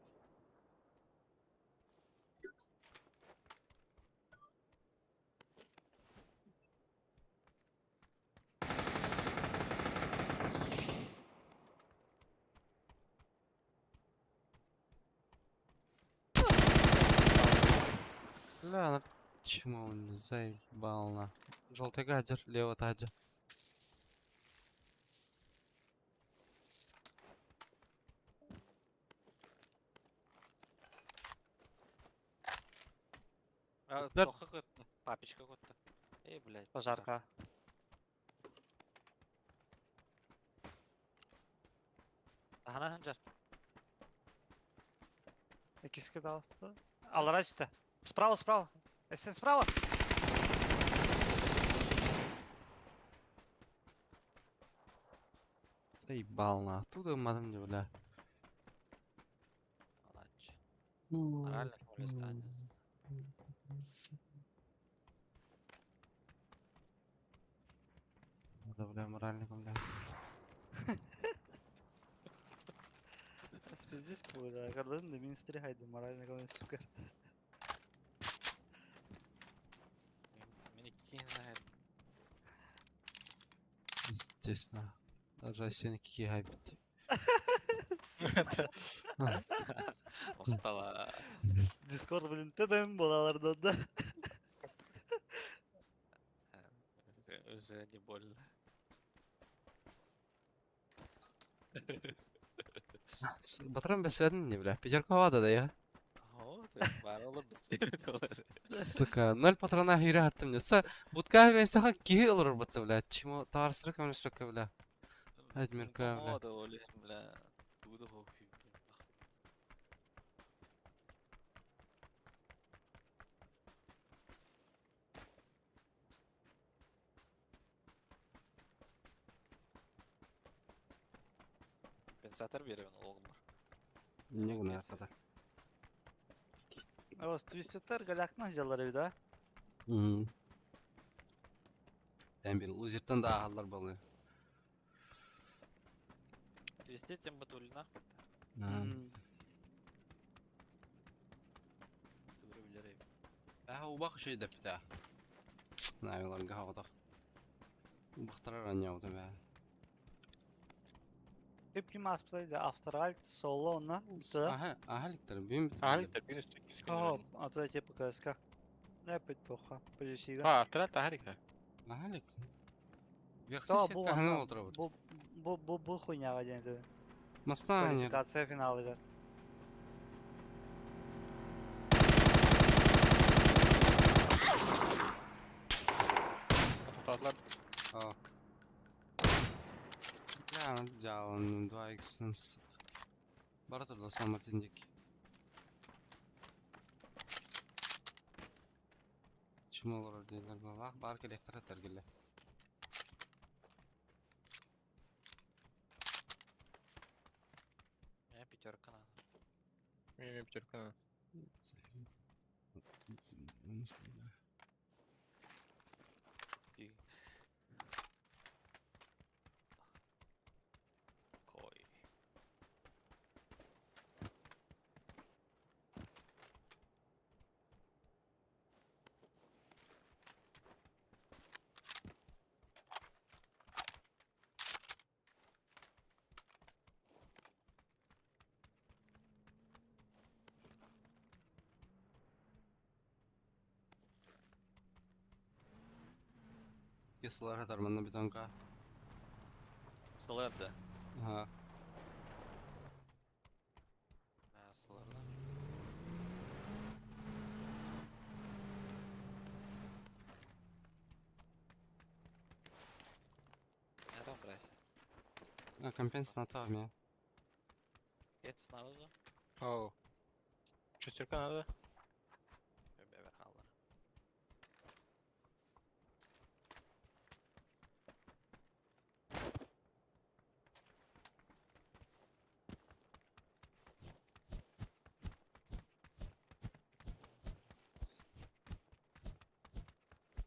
Бля, она почему он заебал на? Желтый гаджер, лево таджа. А, Да. Тоха көтті. Папичка көтті. Эй, блядь. Пожарка. Ана ханжар. Икиске далысты. Алара үсті. Справа, справа. Сен справа. Заебал на. Оттуда мадам не бля. Алач. Морально более станет. Да, бля, моральником, бля. Пиздец будет, Кардын да минус 3 хайды, морально кому сука. Мені кине. Естественно. Даже осенки гайпит. Устала. Дискорд, блин, тдм балалардан да. Уже не больно. Батырым бәсвәдін не, бля. Пятерка вада да я. Сука, ноль патрона хире хаттым не. Са, будка хире саха кихи олор батты, бля. Чему тарсыры камешрaka, бля. Адмирка, бля. Мода оле, бля. Тугуда хохи. Компенсатор беребен олгум бар. Не гына када. Ос, твистеттер галякна жалар да. Эм бир лузерден да ахаллар болы. Твистет тем батулина. Тугура билер. Аха убах шөй деп та. Найлар гауда. Убахтарар аняуда бә. Hep kim asptaydı? Afteralt, solo ona. Да. Аха, ахаликтер бим. Ахаликтер бир үстү О, а то типа КСК. Не пить тоха. Подожди. А, авторат ахалик. Ахалик. Верхний Да, сетка бу ханы отыра Бу бу бу бу хуйня один тебе. Масна ани. Квалификация финалы. Тоқтатылар. А. Бля, дьаалын 2x Бара турда Сан Мартин диэки. Чума олорор дииллэр быһалаах баар кэлиэхтэрэ этэргилэ. Мне пятерка надо. Мне пятерка надо. Ти. Кой. Кислар атар манна бетонка. Слэр да. Ага. Да, слэр да. Я там брать. А, компенсация на Это снаружи. Оу. Шестерка надо? Бебер халлар.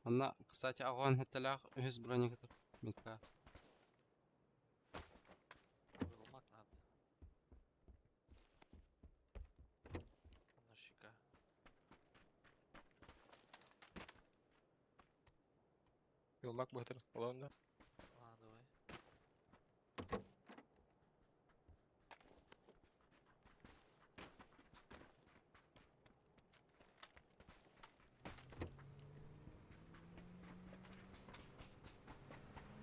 Онно, кстати, аҕан хэттэлээх үһүс броник метка. Уголмак надо. На щека. Юлмак бытыр. Оламда. А, давай.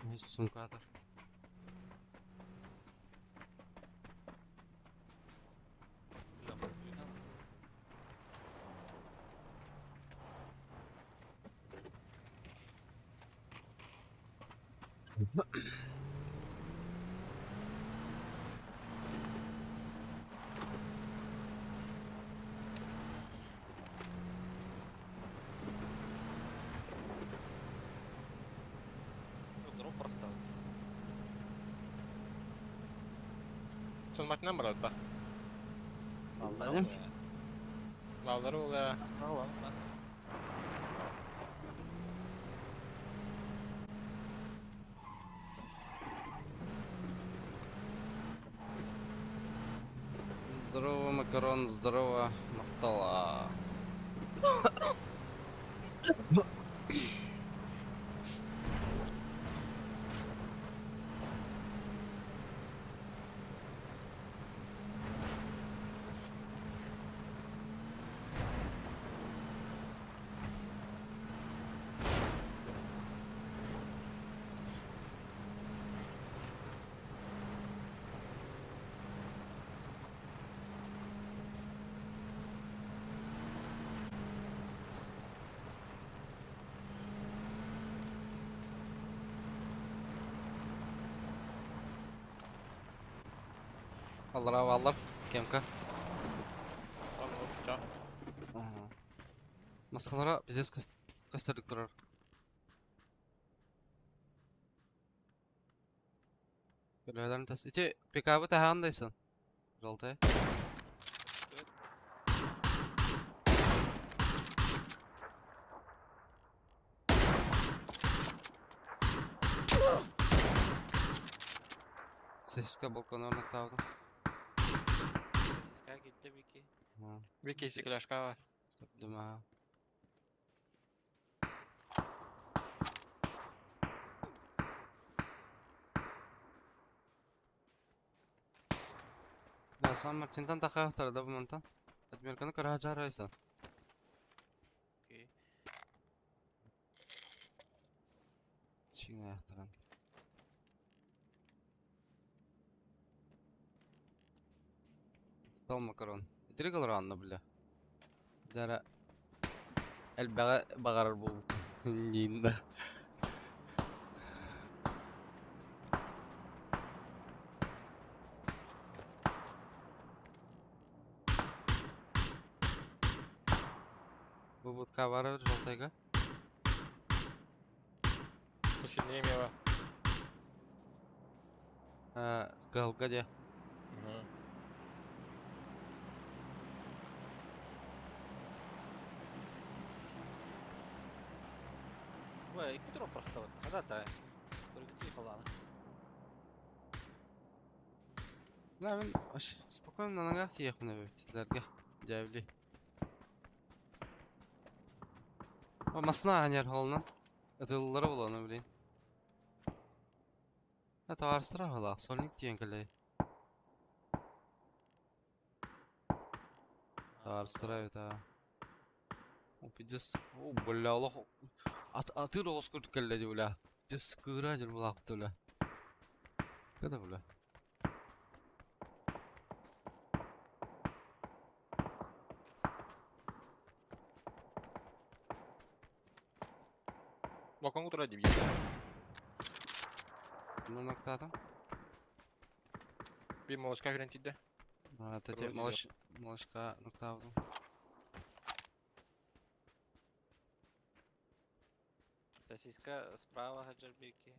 Үһүс сумкатор. Бля, может, не надо? Ну, дроп проставится. Сон матынан барар да. Алладым. Балдары ол я. Основа, да. Здорово, макарон, здорово, махтала. Аллара аллар, кемка. Ага. Масалара пиздец костердик турар. Көрөдөн тас. Ити пикабы таһаандайсын. Желтый. Сиска балкон орнаттаабытым. Сиска китте бики. Bir kesi кляшка var. Көрдүм аа. Да, Сан Мартинтан тахаахтар да бу мантан. Адмирканы көрө жарайсан. Окей. Чиң аяқтаран. Дал макарон. Итирик анна бля. Дара элбэҕэ баҕарар буолбут. Нинда. Бу будка бар эбит желтайга. Посильнее мела. Кыһылга дьэ. Ой, икки дроп прохтабыт. Хада та. Көргүтүй халааны. Бля, мин спокойно на ногах тиийиэхпин эбит тилэргэ. Дьээбили. О, масна аньар холунан. Ытыллара буолуону, блин. А товарыстара аһылаах, сольник тиийэн кэллэй. Товарыстара эбит аа. О, пиздец. О, бля, олох ат атыыр оҕус курдук кэллэ дии, бля. Пиздец, кыыра дьыл булаахпыт, бля. Када, бля. Балконга утура дии биир. Ну, ноктаатым. Биир молочка киирэн тиийдэ. А, это Вроде молоч... молочка ноктаабытым. Сосиска справа хаджарбики.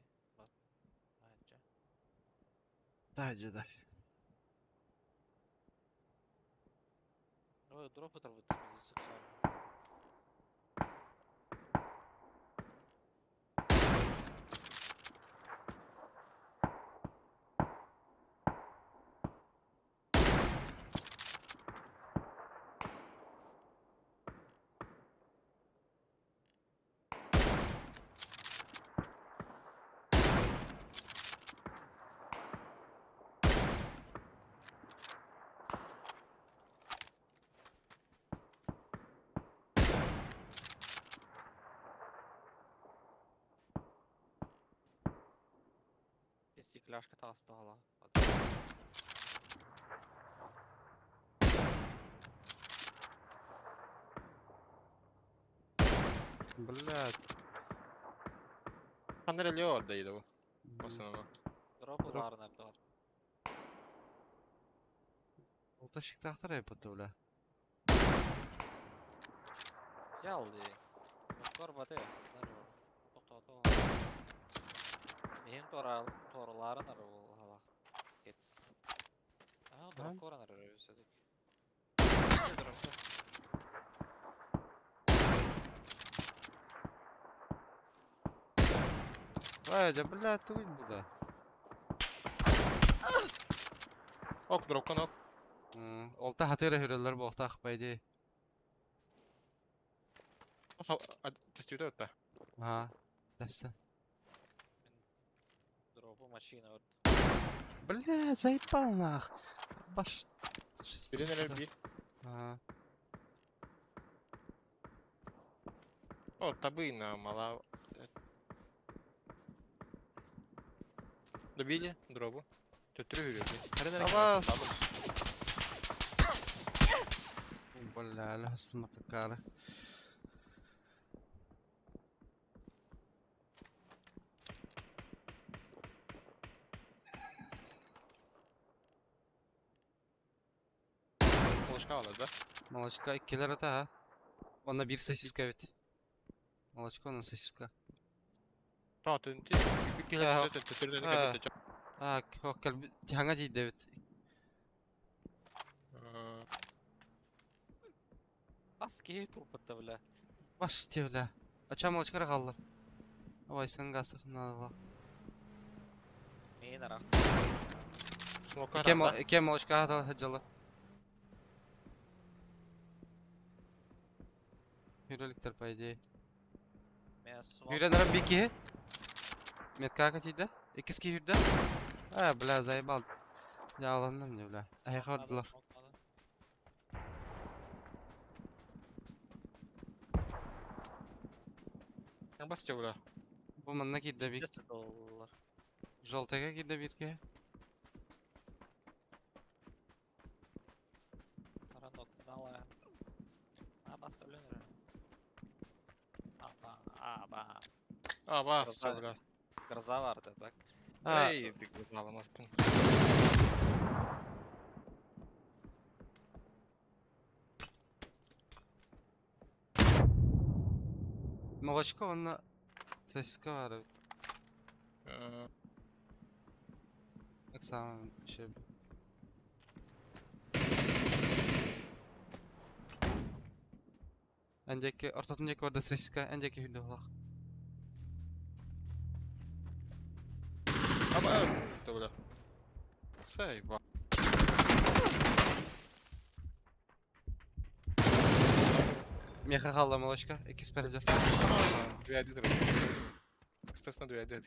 Хаджа. Да, да. Ой, дроп отработал сексуально. Стекляшка таастала. Блядь. Ханна эрэ Лео орда бу. Основном. Дроп Дроп. баарына абдаар. Алташыктаахтар айбыт, бля. Взял дии. Кор баты. Тоқтото. Мин тора тораларын ары ол Кетс. А, дроп коран ары все-таки. Дроп. Ай, да, бля, туй, бля. Ок, дропкан ок. Олта хатыра хүрэллэр буолтаах, по идее. Тестүүтэ отта. Ага. Тэстэн. Дропу машина вот. Бля, заебал нах. Баш. Бирин эрэ биир. Ага. О, табы на мала. Добили дробу. Төттөрү хүрүөдү. Абас. Бля, лас матакара. Молочка алар да. Молочка иккилэр ата ha. Онно биир сосиска эбит. Молочко онно сосиска. Та төнти. Э, Төттөрү э. кэлбит. А, хок кэлби тиһаҥа тиийдэ эбит. Аски пурпатта, бля. Баш те, бля. Ача молочка хааллар. Ой, сангасых надо. Мин арах. Смока. Икки молочка хатал хаджала. Хүрэликтэр, по идее. Мен смок. Хүрэн эрэн биир киһи. Меткака тиийдэ. Иккис киһи хүрдэ. А, бля, заебал. Дьааланным не, бля. Эһиэхэ Надо бардылар. смок надо. Бас те бля. Бу манна киирдэ биир. 200 доллар. Желтайга киирдэ биир киһи. Аранок знала. А, бас өлөнөр. Аба, аба. А, бас Гроза. бля. Гроза барды, так? А, Эй, ты аламаспын. Молочко онно сосиска баар эбит. Так самое еще. Эн диэки, ортотун диэки барда сосиска, эн диэки хүрдэ булах. Аба, бля. Сайба. Меха хаалла молочка, иккис передел. Две Кстати, две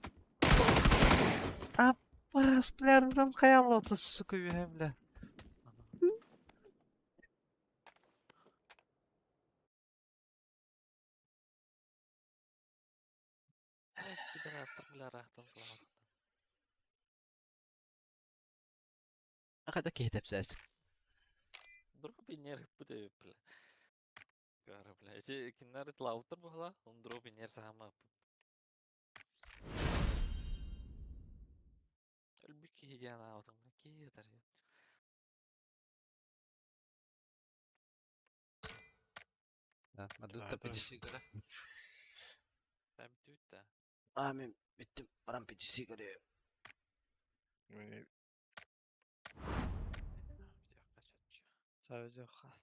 Бас, бля, там хаяло-то, сука, бля, бля. Пидорастар, бля, рахтан саламат. Хата киһи тэпсээс. Дропинер бу бля. Кара, бля. Эти киннар лаутер була, он дропинер сама. Өлбүк киһи диэн аабытым, киһи этэр. Да, мадутта PGC көрө. Ben бүтүт да. Аа мен бүттүм. Баран PGC көрүө. Мені Видео качаччы. Саведеха.